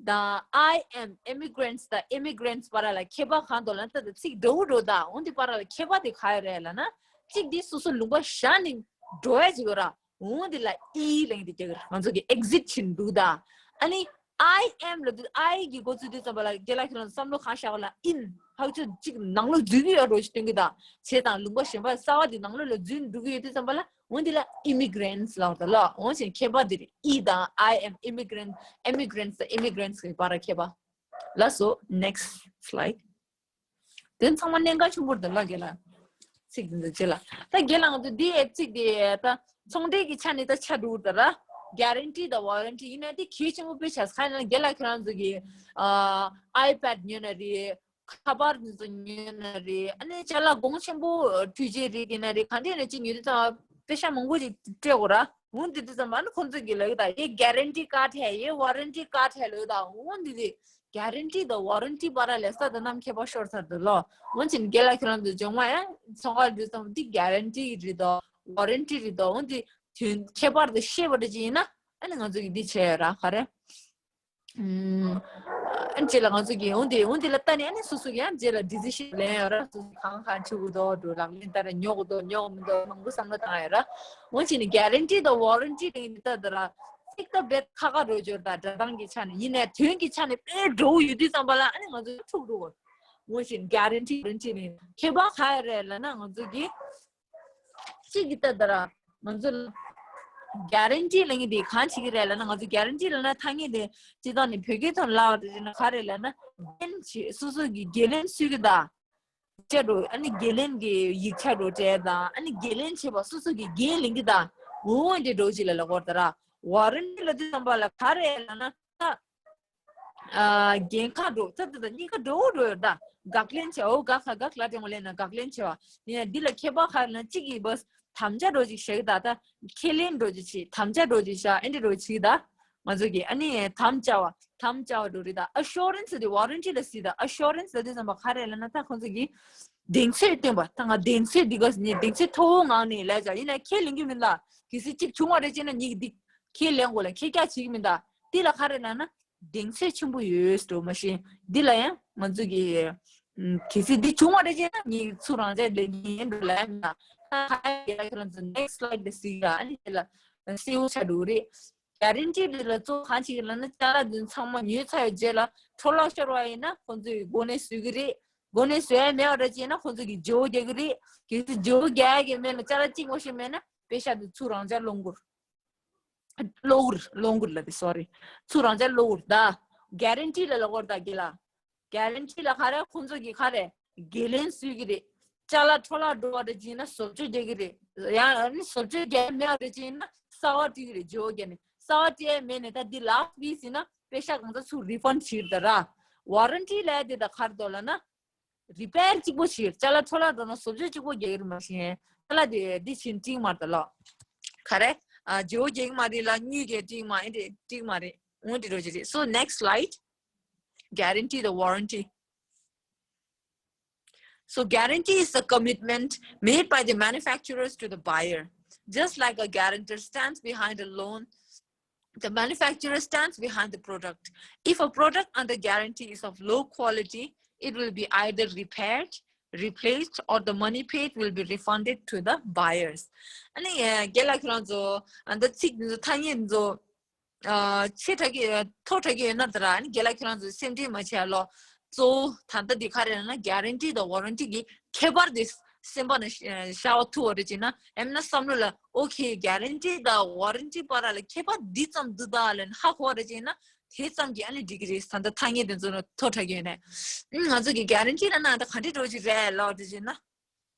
དང་I am immigrants དང་immigrants བར་ལ་ཁྱད་པར་གང་འདུག་ལབ་ན། ད་ལྟ་ཚིག་འདྲ་བོ་འདྲ་བོ་དང་འོང་དེ་བར་ལ་ཁྱད་པར་དེ་ག་ཡོད་རེད་ལབ་ན། གཅིག་དེ་སོ་སོ་ལུང་པ་བཞག་ནས་འགྲོ་ཡ་ཅིག་ཡོད་ར། འོང་དེ་ལ་ཨི་ལབ་དེ་རྒྱག་གི་རེད། ང་ཚོ་གི་exit བྱེད་འདུག་ད། ཨ་ནི་I am ལབ་དུས་I གི་འགོ་ཚུགས་དུས་ཙམ་པ་ལ་རྒན་ལགས་ཁྱེད་རང་བསམ་བློ་གང་བཞག་པ་ལ་in ཧ་ཅང་གཅིག་ནང་ལོགས་འཛུལ་གྱི་ཡོད་འགྲོ་ཞིག་སྟོན་གྱི་ད། བྱས་ཙང་ལུང་པ་གཞན་པ་གསར་པ་དེ་ནང་ལོགས་ལ་འཛུལ་འགྲོ་གི་ཡོད་དུས་ཙམ་པ་ལ། འོན་ཏེ་ལ་immigrants ལབ་དང་ལ། འོན་ཀྱང་ཁྱད་པར་འདི་རེད། ཨི་དང་I am immigrant, immigrants དང་immigrants གི་བར་ཁྱད་པར། ལགས་སོ། Next slide. དེ་ཚང་མ་གནད་འགག་ཆེན་པོ་རེད་ལ་རྒན་ལགས། ཚིག་འདི་ཚོ་རྗེས་ལ། ད་རྒན་ལགས་ང་ཚོ་འདི་ཡའི་ཚིག་འདི་ད་ཚོང་འབྲེལ་གྱི་ཆ་ནས་ད་ཆ་འགྲོ་གི་ད་ར། guarantee དང་warranty ཡིན་ན་དེ་གལ་ཆེན་པོ་དཔེ་ཆ་ཁ་ན་རྒན་ལགས་ཁྱེད་རང་ཚོ་གི་ཨ་iPad ཉོས་ན་རེད། ཁ་པར་འདི་ཚོ་ཉོས་ན་རེད། ཨ་ནི་ཅ་ལག་གོང་ཆེན་པོ་འཕྲུལ་ཆས་རིགས་ཡིན་ན་རེད། ག་འདྲས་ནས་ཅིག་ཉོས་དུས་ཙམ་པ་པེ་ཤ་མང་པོ་ཅིག་སྤྲད་དགོས་ར། འོ་འདི་དུས་ཙམ་པ་ཨ་ནི་ཁོང་ཚོ་གིས་ལབ་ཀྱི་ད་ཡེ་guarantee card ཧེ་ཡེ་warranty card ཧེ་ལབ་ཀྱི་ད། འོ་འདི་དེ་guarantee དང་warranty བར་ལ་ལས་ས་དང་གནམ་ཁྱད་པར་ཤོར་ཚར་འདུག་ལོ། འོ་ཅིན་རྒན་ལགས་ཁྱེད་རང་ཚོ་སྦྱོང་བ་ཡང་ཚོང་ཁང་འདི་ཙམ་འདི་guarantee རེད་དོ་warranty རེད་དོ། འོ་འདི་དོན་ཁྱད་པར་དུ་ཤེས་པ་འདྲ་ཅིག་ཡིན་ན་ཨ་ནི་ང་ཚོ་གིས་འདི་བྱས་ཡོད་ར་ག་རེ། ཨུམ། ཨ་ནི་རྗེས་ལ་ང་ཚོ་གིས་འོ་འདི་འོ་འདི་ལ་ལྟ་ནས་ཨ་ནི་སོ་སོ་གིས་ཡང་རྗེས་ལ་decision ལེན་ཡོད་ར། སོ་སོ་གང་གང་བྱེད་དགོས་འདུག་འགྲོ་ལག་ལེན་བསྟར་ཉོ་དགོས་འདུག་ཉོ་དགོས་མི་འདུག་མང་པོ་བསམ་བློ་བཏང་ཡོད་ར། འོ་བྱས་ནས་guarantee དང་warranty དེ་འདི་ལྟ་དུས་ར་ཚིག་ད་རྦད་ཁག་ཁག་འགྲོ་འབྱོར་དང་སྒྲ་གདངས་ཀྱི་ཆ་ནས་ཡིན་ནའི་དོན་གྱི་ཆ་ནས་དཔེ་འགྲོ་གི་ཡོད་དུས་ཙམ་པ་ལ་ཨ་ནི་ང་ཚོ་འཁྲུག་འགྲོ་གི། འོ་བྱས་ནས་guarantee warranty ནས་ཁྱད་པར་ག་རེ་རེད་ལབ་ན་ང་ཚོ་གིས་གཅིག་གིས་ལྟ་དུས་ར། ང་ཚོ་ལ་guarantee ལབ་མཁན་དེ་གང་བྱེད་ཀྱི་རེད་ལབ་ན། ང་ཚོ་guarantee ལབ་ན་ཐ་སྙད་དེ་སྤྱིར་བཏང་ནས་བོད་སྐད་ཐོག་ལ་ལབ་པ་དེ་ན་ག་རེ་ལབ་ན། འགན་བྱེད་སོ་སོ་གིས་འགན་ལེན་སུས་ཀྱི་ད་ཆ་འགྲོ། ཨ་ནི་འགན་ལེན་གྱི་ཡིག་ཆ་འགྲོ་སྤྲད་དང་། ཨ་ནི་འགན་ལེན་བྱེད་པ་སོ་སོ་གིས་འགན་ལེན་གྱི་ད། འོ་འདི་འགྲོ་ཅིག་ལ་ལབ་དགོས་རེད་ད་ར། warranty ལབ་དུས་ཙམ་པ་ལ་ག་རེ་ལབ་ན་ད། ཨ། འགན་ཁག་འགྲོ་ད་ད་ད་གཉིས་ཀ་འགྲོ་འགྲོ་ཡོད་ད། དགག་ལན་བྱས། འོ་དགག་ཁ་དགག་ལ་དྲན་གོ་ལེན་ན་དགག་ལན་བྱས་པ་ཡིན་ན་འདི་ལ་ཁྱད་པར་ག་རེ་ན་གཅིག་གིས་བས་དམ་བཅའ་འགྲོ་ཅིག་བཞག་གི་ད། ད་ཁས་ལེན་འགྲོ་ཅིག་བྱེད། དམ་བཅའ་འགྲོ་ཅིག་བཞག་ཨེ་འདྲ་འགྲོ་ཅིག་ད། ང་ཚོ་གིས་ཨ་ནི་དམ་བཅའ་བ་དམ་བཅའ་བ་འགྲོ་རེད་ད། assurance དེ་warranty ལ་སྲིད་ད། assurance ལ་དེ་ཙམ་པ་ག་རེ་ལབ་ན་ད་ཁོང་ཚོ་གིས་གདེང་ཚོད་སྟོན་པ། ད་ང་གདེང་ཚོད་འདི་ག་ནས་གདེང་ཚོད་མཐོ་བོ་ངང་ནས་ལས་བྱ་ཡིན་ན་ཁས་ལེན་གྱི་མིན་ལ། གལ་སྲིད་གཅིག་བྱུང་བ་རེད་ཅེ་ན་ཉིད་འདི་ཁས་ལེན་དགོས་ལ་ཁས་རྒྱག་བྱེད་ཀྱི་མིན་ད། འདི་ལ་ག་རེ་ལབ་ན། གདེང་ཚོད་ཆེན་པོ་ཡོད་འགྲོ་མ་གཞི། འདི་ལ་ཡང་ང་ཚོ་གི་ཨམ། གལ་སྲིད་འདི་བྱུང་བ་རེད་ཅེ་ན་ངས་ཚུར་རང་འཇགས་ལེན་གྱི་ཡིན་འགྲོ་ལ་ཡང་མིན་ན། ད་ཁ་ཡ་ཁྱོད་རང་ཚོ་next slide ལ་གཟིགས་ལ་ཨ་ནི་དེ་ལ་གསལ་བོ་ཆགས་འགྲོ་གི་རེད། guarantee འདི་ལ་གཙོ་བོ་གང་བྱེད་ཀྱི་ལབ་ན་ཅ་ལག་འདི་ཚང་མ་ཉོས་ཚར་བའི་རྗེས་ལ་འཕྲོ་བརླག་ཤོར་བ་ཡིན་ན་ཁོང་ཚོས་གོ་གནས་བཟོ་གི་རེད། གོ་གནས་བཟོ་ཡ་མེད་པ་རེད་ཅེ་ན་ཁོང་ཚོ་གིས་བརྗེ་པོ་རྒྱག་གི་རེད། གལ་སྲིད་བརྗེ་པོ་རྒྱག་ཡ་གི་མེད་ན་ཅ་ལག་གཅིག་པོ་ཞིག་མེད་ན་པེ་ཤ་འདི་ཚུར་རང་འཇགས་སློང་དགོས། སློག་ར་སློག་ར་ལ་དེ་sorry། ཚུར་རང་འཇགས་སློག་ར་ད། guarantee ལ་ལབ་དགོས་ར་ད་རྒན་ལགས། guarantee ལ་ག་རེ་ཁོང་ཚོ་གིས་ག་རེ་འགན་ལེན་བཟོ་གི་རེད། ཅ་ལག་འཕྲོ་བརླག་འགྲོ་བ་རེད་ཅེ་ན་བཟོ་བཅོས་རྒྱག་གི་རེད། ཡང་ཨ་ནི་བཟོ་བཅོས་རྒྱག་མེད་པ་རེད་ཅེ་ན་གསར་པ་སྤྲད་གི་རེད། བརྗེ་པོ་རྒྱག་ནས་གསར་པ་སྤྲད་ཡ་མེད་ནས་ད་འདི་last piece ཡིན་ན་པེ་ཤ་གང་ཚ་ཚུར་refund བྱེད་ཀྱི་རེད་ད་ར། warranty ལབ་ཡ་དེ་ད་ག་རེ་འདུག་ལབ་ན། repair གཅིག་པོ་བྱེད། ཅ་ལག་འཕྲོ་བརླག་འགྲོ་ན་བཟོ་བཅོས་གཅིག་པོ་རྒྱག་གི་རེད་མ་གཞི། ཅ་ལག་དེ་འདི་ཕྱིན་སྤྲད་མ་རེད་ད་ལོ། ག་རེ། ཨ། བརྗེ་པོ་རྒྱག་གི་མ་རེད་ལ་དངུལ་གྱི་སྤྲད་མ་ཨེ་འདྲ་སྤྲད་མ་རེད། འོ་འདི་འགྲོ་གི་རེད། So next slide. Guarantee the warranty. So guarantee is the commitment made by the manufacturers to the buyer. Just like a guarantor stands behind a loan, the manufacturer stands behind the product. If a product under guarantee is of low quality, it will be either repaired, replaced or the money paid will be refunded to the buyers. ཨ་ནི་རྒན་ལགས་ཁྱེད་རང་ཚོ་ཨ་ད་ཚིག་འདི་ཚོ་ཐ་སྙད་འདི་ཚོ་ཨ་ཆེ་དྲགས་ཀྱི་མཐོ་དྲགས་ཀྱི་ཡོད་ན་ད་ར། ཨ་ནི་རྒན་ལགས་ཁྱེད་རང་ཚོ་སེམས་ཁྲལ་མ་བྱེད་ཨ་ལོ། གཙོ་བོ་ད་ལྟ་འདི་ག་རེ་ལབ་ན་གྷ་རན་ཊི་དང་ཝ་རན་ཊི་གི་ཁྱད་པར་དེ་སེམས་པ་ནང་ཤར་བ་ཐུབ་པ་རེད་ཅེ་ན། ཨེམ་ན་བསམ་བློ་ལ་ཨོ་ཁེ་གྷ་རན་ཊི་དང་ཝ་རན་ཊི་བར་ལ་ཁྱད་པར་འདི་ཙམ་འདུག་ད་ལབ་ནས་ཧ་གོ་བ་རེད་ཅེ་ན། དེ་ཙམ་གྱིས་ཨ་ནི་འགྲིག་གི་རེད། ད་ལྟ་ཐ་སྙད་དེ་ཚོ་ནི་མཐོ་དྲགས་ཀྱི་ཡོད་ནས། ཨ་ང་ཚོ་གི་གྷ་རན་ཊི་ལབ་ན་ད་ག་འདྲ་འདྲ་ཅིག་རེད་ལབ་རེད་ཅེ་ན།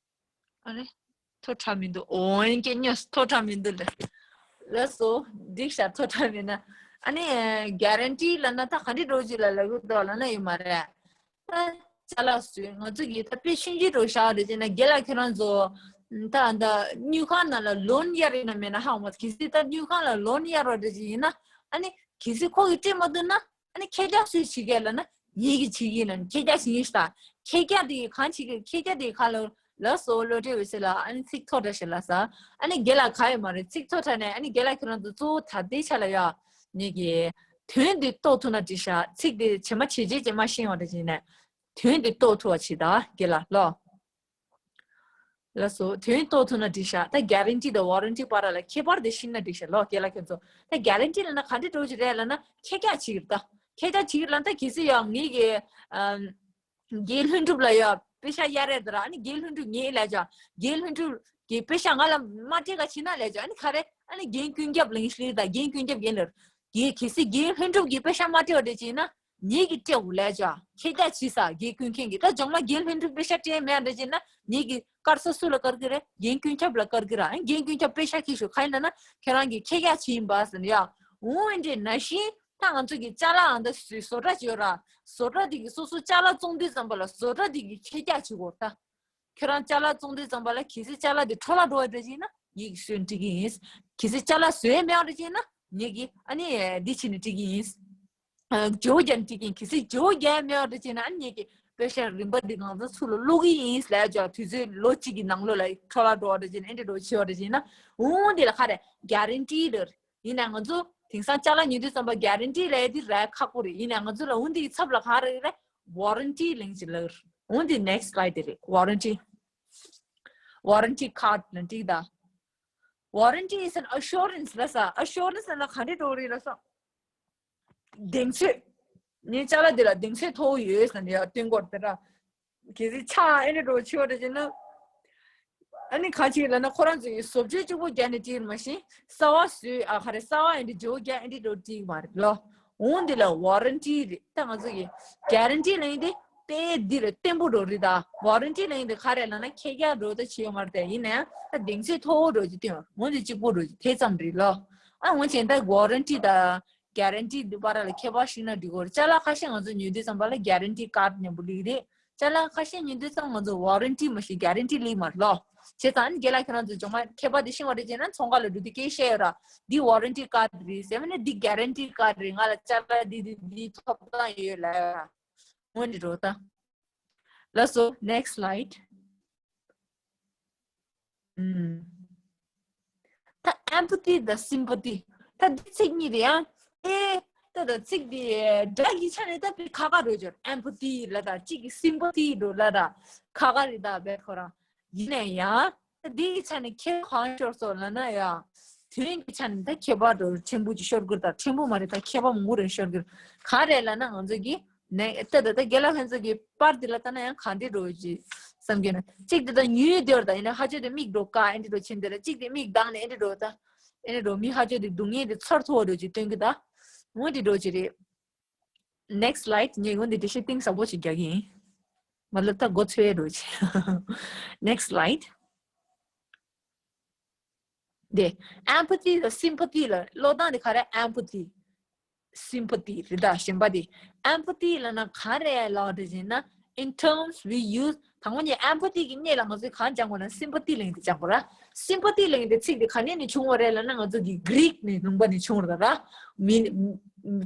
ཨ་ནི་མཐོ་དྲགས་མི་འདུག་འོན་ཀྱང་ཉོ་མཐོ་དྲགས་མི་འདུག་ལེ། ལགས་སོ། འགྲིག་ཤག་མཐོ་དྲགས་མིན་ན། ཨ་ནི་གྷ་རན་ཊི་ལབ་ན་ད་ག་འདྲ་འདྲ་ཅིག་ལ་ལབ་གི་འདུག་ལབ་ན་ཡོད་མ་རེད། ད་ཅ་ལག་བཟོས། ང་ཚོ་གིས་ད་དཔེ་ཤིན་ཅི་འདྲ་བཞག་རེད་ཅེ་ན། རྒན་ལགས་ཁྱེད་རང་ཚོ་ད་ད་དངུལ་ཁང་ནང་ལ་ལོན་གཡར་ཡིན་ན་མེད་ན་ཧ་གོ་མ། གལ་སྲིད་ད་དངུལ་ཁང་ལ་ལོན་གཡར་བ་འདྲ་ཅིག་ཡིན་ན། ཨ་ནི་གལ་སྲིད་ཁོ་གིས་སྤྲད་མ་ཐུབ་ན། ཨ་ནི་ཁྱེད་ཅག་སུས་བྱེད་ཀྱི་ལབ་ན། ངེད་ཀྱིས་བྱེད་ཀྱི་ཡིན་ལབ་ནས་ཁྱེད་ཅག་བྱེད་ཀྱི་ཡིན་ཤག་ད་ཁྱེད་ཅག་དེ་གང་བྱེད་ཀྱི། ཁྱེད་ཅག་དེ་གང་ལ་ལགས་སོ། བློ་གྲོས་འོད་ཟེར་ལགས། ཨ་ནི་ཚིག་མཐོ་དྲགས་ཤིག་ལབ་ས། ཨ་ནི་རྒན་ལགས་ག་ཡོད་མ་རེད། ཚིག་མཐོ་དྲགས་ནས། ཨ་ནི་རྒན་ལགས་ཁྱེད་རང་ཚོ་གཙོ་བོ་ད་ལྟའི་ཆ་ལ་ཡ་ངེད་ཀྱི་དོན་འདི་རྟོགས་ཐུབ་ན་འགྲིག་ཤག་ཚིག་འདི་ཇེ་མ་ཇེ་ཆེ་ཇེ་མ་ཤེས་ཡོང་རེད་ཅེ་ན། དོན་འདི་རྟོགས་ཐུབ་པ་བྱེད་ད་རྒན་ལགས་ལོ། ལགས་སོ། དོན་རྟོགས་ཐུབ་ན་འགྲིག་ཤག་ད་གྷ་རན་ཊི་དང་ཝ་རན་ཊི་བར་ལ་ཁྱད་པར་དེ་ཤེས་ན་འགྲིག་ཤག་ལོ། རྒན་ལགས་ཁྱེད་ཚོ་ད་གྷ་རན་ཊི་ལབ་ན་ག་འདྲ་འདྲ་ཅིག་རེད་ལབ་ན། ཁྱེད་ཅག་བྱེད་ཀྱི་རེད་ད། ཁྱེད་ཅག་བྱེད་ཀྱི་རེད་ལབ་ན། ད་གལ་སྲིད་ཡང་ངེད་ཀྱི་ཨམ་རྒན་ལྷུན་གྲུབ་ལ་ཡང་པེ་ཤག་གཡར་རེད་ད་ར། ཨ་ནི་རྒན་ལྷུན་གྲུབ་ངས་ལབ་ཅག་རྒན་ལྷུན་གྲུབ་ཀྱིས་པེ་ཤག་ང་ལ་མ་སྤྲད་ག་བྱེད་ན་ལབ་ཅག་ཨ་ནི་ག་རེ། ཨ་ནི་རྒན་ཀུན་ཁྱབ་ལབ་ཤེས་ད། རྒན་ཀུན་ཁྱབ་རྒན་ལགས། རྒན་གལ་སྲིད་རྒན་ལྷུན་གྲུབ་ཀྱིས་པེ་ཤག་མ་སྤྲད་པ་འདྲ་ཅིག་ཡིན་ན། ངེད་ཀྱིས་སྤྲད་དགོས་ལབ་ཅག་ཁྱེད་ཅག་བྱེད་ས་རྒན་ཀུན་མཁྱེན་གྱིས། ད་སྦྱོང་མ་རྒན་ལྷུན་གྲུབ་པེ་ཤག་སྤྲད་མེད་འདྲ་ཅིག་ན། ངེད་ཀྱིས་དཀར་ས་སུ་ལ་དཀར་གི་རེད། རྒན་ཀུན་ཁྱབ་ལ་དཀར་གི་ར། ཨ་རྒན་ཀུན་ཁྱབ་པེ་ཤག་ཁྱེར་ཤོག་ག་ཡིན་ལབ་ན་ཁྱེད་རང་གིས་ཁྱེད་ཅག་བྱེད་ཡིན་པ་ཟེར་ན་ཡ། འོ་འདི་འདྲ་ནང་བཞིན་ད་ང་ཚོ་གི་ཅ་ལག་ཨ་ད་བཟོ་གྲྭ་ཅིག་ཡོད་ར། བཟོ་གྲྭ་དེ་གིས་སོ་སོ་ཅ་ལག་བཙོང་དུས་ཙམ་པ་ལ་བཟོ་གྲྭ་དེ་གིས་ཁྱེད་ཅག་བྱེད་དགོས་ད། ཁྱེད་རང་ཅ་ལག་བཙོང་དུས་ཙམ་པ་ལ་གལ་སྲིད་ཅ་ལག་དེ་འཕྲོ་བརླག་འགྲོ་བ་འདྲ་ཅིག་ཡིན་ན་ངེད་ཀྱིས་བཟོས་ནས་སྤྲད་ཀྱི་ཡིན། གལ་སྲིད་ཅ་ལག་བཟོས་མེད་པ་འདྲ་ཅིག་ཡིན་ན་ངེད་ཀྱིས་ཨ་ནི་འདི་བྱས་ནས་སྤྲད་ཀྱི་ཡིན། ཨ་བརྗེ་པོ་རྒྱག་ནས་སྤྲད་ཀྱི་ཡིན། གལ་སྲིད་བརྗེ་པོ་རྒྱག་མེད་པ་འདྲ་ཅིག་ཡིན་ན་ཨ་ནི་ངེད་ཀྱིས་པེ་ཤག་རིན་པ་འདི་ང་ཚོ་ཚུར་ལ་སློག་གི་ཡིན་ལབ་ཅག་དུས་ཚོད་ལོ་གཅིག་གི་ནང་ལོགས་ལ་འཕྲོ་བརླག་འགྲོ་བ་འདྲ་ཅིག་ཡིན་ན། ཨེ་འདྲ་འདྲ་བོ་བྱེད་པ་འདྲ་ཅིག་ཡིན་ན། འོ་འདི་ལ་ག་རེ་གྷ་རན་ཊི་རེད། ཡིན་ནའང་ང་ཚོ་དེང་སང་ཅ་ལག་ཉོ་དུས་ཙམ་པ་གྷ་རན་ཊི་ལབ་ཡ་དེ་རག་ཁག་པོ་རེད། ཡིན་ནའང་ང་ཚོ་ལ་འོ་འདི་གི་ཚབ་ལ་ག་རེ་རེད། ཝ་རན་ཊི་ལབ་ཅིག་ལབ་རེད། འོ་འདི་next slide དེ་རེད། ཝ་རན་ཊི། ཝ་རན་ཊི་ཁཌ་ལབ་འགྲིག་ད། Warranty is an assurance ལབ་ས། ཨ་ཤོ་རན་སི་ལབ་ན་ག་འདྲ་འདྲ་བོ་རེད་ལབ་ས། གདེང་ཚོད། ངའི་ཅ་ལག་འདི་ལ་གདེང་ཚོད་མཐོ་བོ་ཡོད་ཟེར་ནས་ཡར་སྟོན་གྱི་ཡོད་རེད་ད། གལ་སྲིད་ཆག་ཨེ་འདྲ་འདྲ་བོ་ཆེ་བ་རེད་ཅེ་ན། ཨ་ནི་ག་ཅིག་ལབ་ན་ཁོ་རང་ཚོ་གིས་བཟོ་བཅོས་གཅིག་པོ་རྒྱག་ནས་བྲིས་མ་གཞི་གསར་པ་བཟོས། ཨ་ག་རེ་གསར་པ་ཨེ་འདྲ་བརྗེ་པོ་རྒྱག་ཨེ་འདྲ་འདྲ་བོ་བྲིས་མ་རེད་ལོ། འོ་འདི་ལ་ཝ་རན་ཊི་རེད། ད་ང་ཚོ་གི་གྷ་རན་ཊི་ལབ་ཡ་དེ་དཔེ་འདི་རེད། བརྟན་པོ་འདྲ་བོ་རེད་ད། ཝ་རན་ཊི་ལབ་ཡ་དེ་ག་རེ་ལབ་ན་ཁྱད་རྒྱག་འདྲ་བོ་ད་བྱས་ཡོད་མ་རེད་དེ། ཡིན་ནའང་ད་གདེང་ཚོད་མཐོ་བོ་འདྲ་བོ་ཅིག་སྟོན་པ། འོ་འདི་གཅིག་པོ་འདྲ་བོ་ཅིག་དེ་ཙམ་རེད་ལོ། ཨ་འོ་བྱས་ད་ཝ་རན་ཊི་དང་གྷ་རན་ཊི་འདི་བར་ལ་ཁྱད་པར་ཤེས་ན་འགྲིག་གི་རེད། ཅ་ལག་ཁ་ཤས་ང་ཚོ་ཉོ་དུས་ཙམ་པ་ལ་གྷ་རན་ཊི་ཁཌ་མཉམ་པོ་སླེབས་རེད། ཅ་ལག་ཁ་ཤས་ཉོ་དུས་ཙམ་ང་ཚོ་ཝ་རན་ཊི་མ་གཞི་གྷ་རན་ཊི་སླེབས་མ་རེད་ལོ། བྱས་ཙང་ཨ་ནི་རྒན་ལགས་ཁྱེད་རང་ཚོ་སྦྱོང་མ་མཁས་པ་དེ་ཤེས་པ་རེད་ཅེ་ན་ཚོང་ཁང་ལ་འགྲོ་དུས་སྐད་བཤད་ཡོད་ར། འདི་ཝ་རན་ཊི་ཁཌ་རེད་ཟེར། ཨ་ནི་འདི་གྷ་རན་ཊི་ཁཌ་རེད། ང་ལ་ཅ་ལག་འདི་འདི་འདི་ཐོབ་ཐང་ཡོད་ལབ་ཡོད་ར། འོ་འདི་འདྲ་བོ་ད། ལགས་སོ། Next slide. ཨུམ། ད་empathy དང་sympathy། ད་འདི་ཚིག་གཉིས་དེ་ཡང་། ཨེ། ད་ད་ཚིག་འདི་སྒྲ་གི་ཆ་ནས་ད་དཔེ་ཁག་ཁག་འདྲ་བོ་ཅིག་ཡོད། empathy ལབ་ད་གཅིག་གིས་sympathy འདྲ་བོ་ལབ་ད་ཁག་ཁག་རེད་ད་དཔེ་ཁོ་རང་། ཡིན་ནའང་ཡང་། ད་འདི་གི་ཆ་ནས་ཁྱད་གང་ཤོར་སོང་ལབ་ན་ཡང་། དོན་གྱི་ཆ་ནས་ད་ཁྱད་པར་འདྲ་བོ་ཕྲན་བུ་ཅིག་ཤོར་གི་རེད་ད། ཕྲན་བུ་མ་རེད་ད། ཁྱད་པར་མང་པོ་རེ་ཤོར་གི་རེད། ག་རེ་ལབ་ན་ང་ཚོ་གི་ནས་ལྟ་ད་ལྟ་རྒན་ལགས་ཁྱེད་ཚོ་གི་པར་འདི་ལ་ལྟ་ན་ཡང་ག་འདྲ་འདྲ་བོ་ཅིག་བསམ་གྱི་ན། གཅིག་དེ་ད་ཉུལ་བསྡད་ཡོད་རེད་ད། ཡིན་ན་ཧ་ཅང་དེ་མིག་འདྲ་བོ་དཀར་ཨེ་འདྲ་འདྲ་བོ་ཕྱིན་དེ་ལ། གཅིག་དེ་མིག་གདངས་ནས་ཨེ་འདྲ་འདྲ་བོ་ད། ཨེ་འདྲ་འདྲ་བོ་མི་ཧ་ཅང་དེ་སྡུག་བསྔལ་དེ་ཚོར་ཐུབ་པ་འདྲ་བོ་ཅིག་སྟོན་གྱི་ད། འོ་འདི་འདྲ་བོ་ཅིག་རེད། Next slide. ངས་འོ་འདི་འགྲེལ་བཤད་གཏིང་ཟབ་པོ་ཅིག་རྒྱག་གི་ཡིན། མ་ལབ་ད་མགོ་ཚོས་འདྲ་བོ་ཅིག Next slide. དེ། empathy དང་sympathy ལ་ཀློག་སྟངས་དེ་ག་རེ། empathy sympathy རེད་ད། གཞན་པ་དེ། empathy ལབ་ན་ག་རེ་ལབ་རེད་ཟེར་ན། in terms we use དང་པོ་ནས་empathy གི་སྔོན་ལ་ང་ཚོས་གང་སྦྱང་དགོས་ན་sympathy ལབ་མཁན་དེ་སྦྱང་དགོས་ར། sympathy ལབ་མཁན་དེ་ཚིག་དེ་ག་ནས་ནས་བྱུང་བ་རེད་ལབ་ན་ང་ཚོ་གི་Greek ནས་ལུང་པ་ནས་བྱུང་བ་རེད་ད་ར། མི།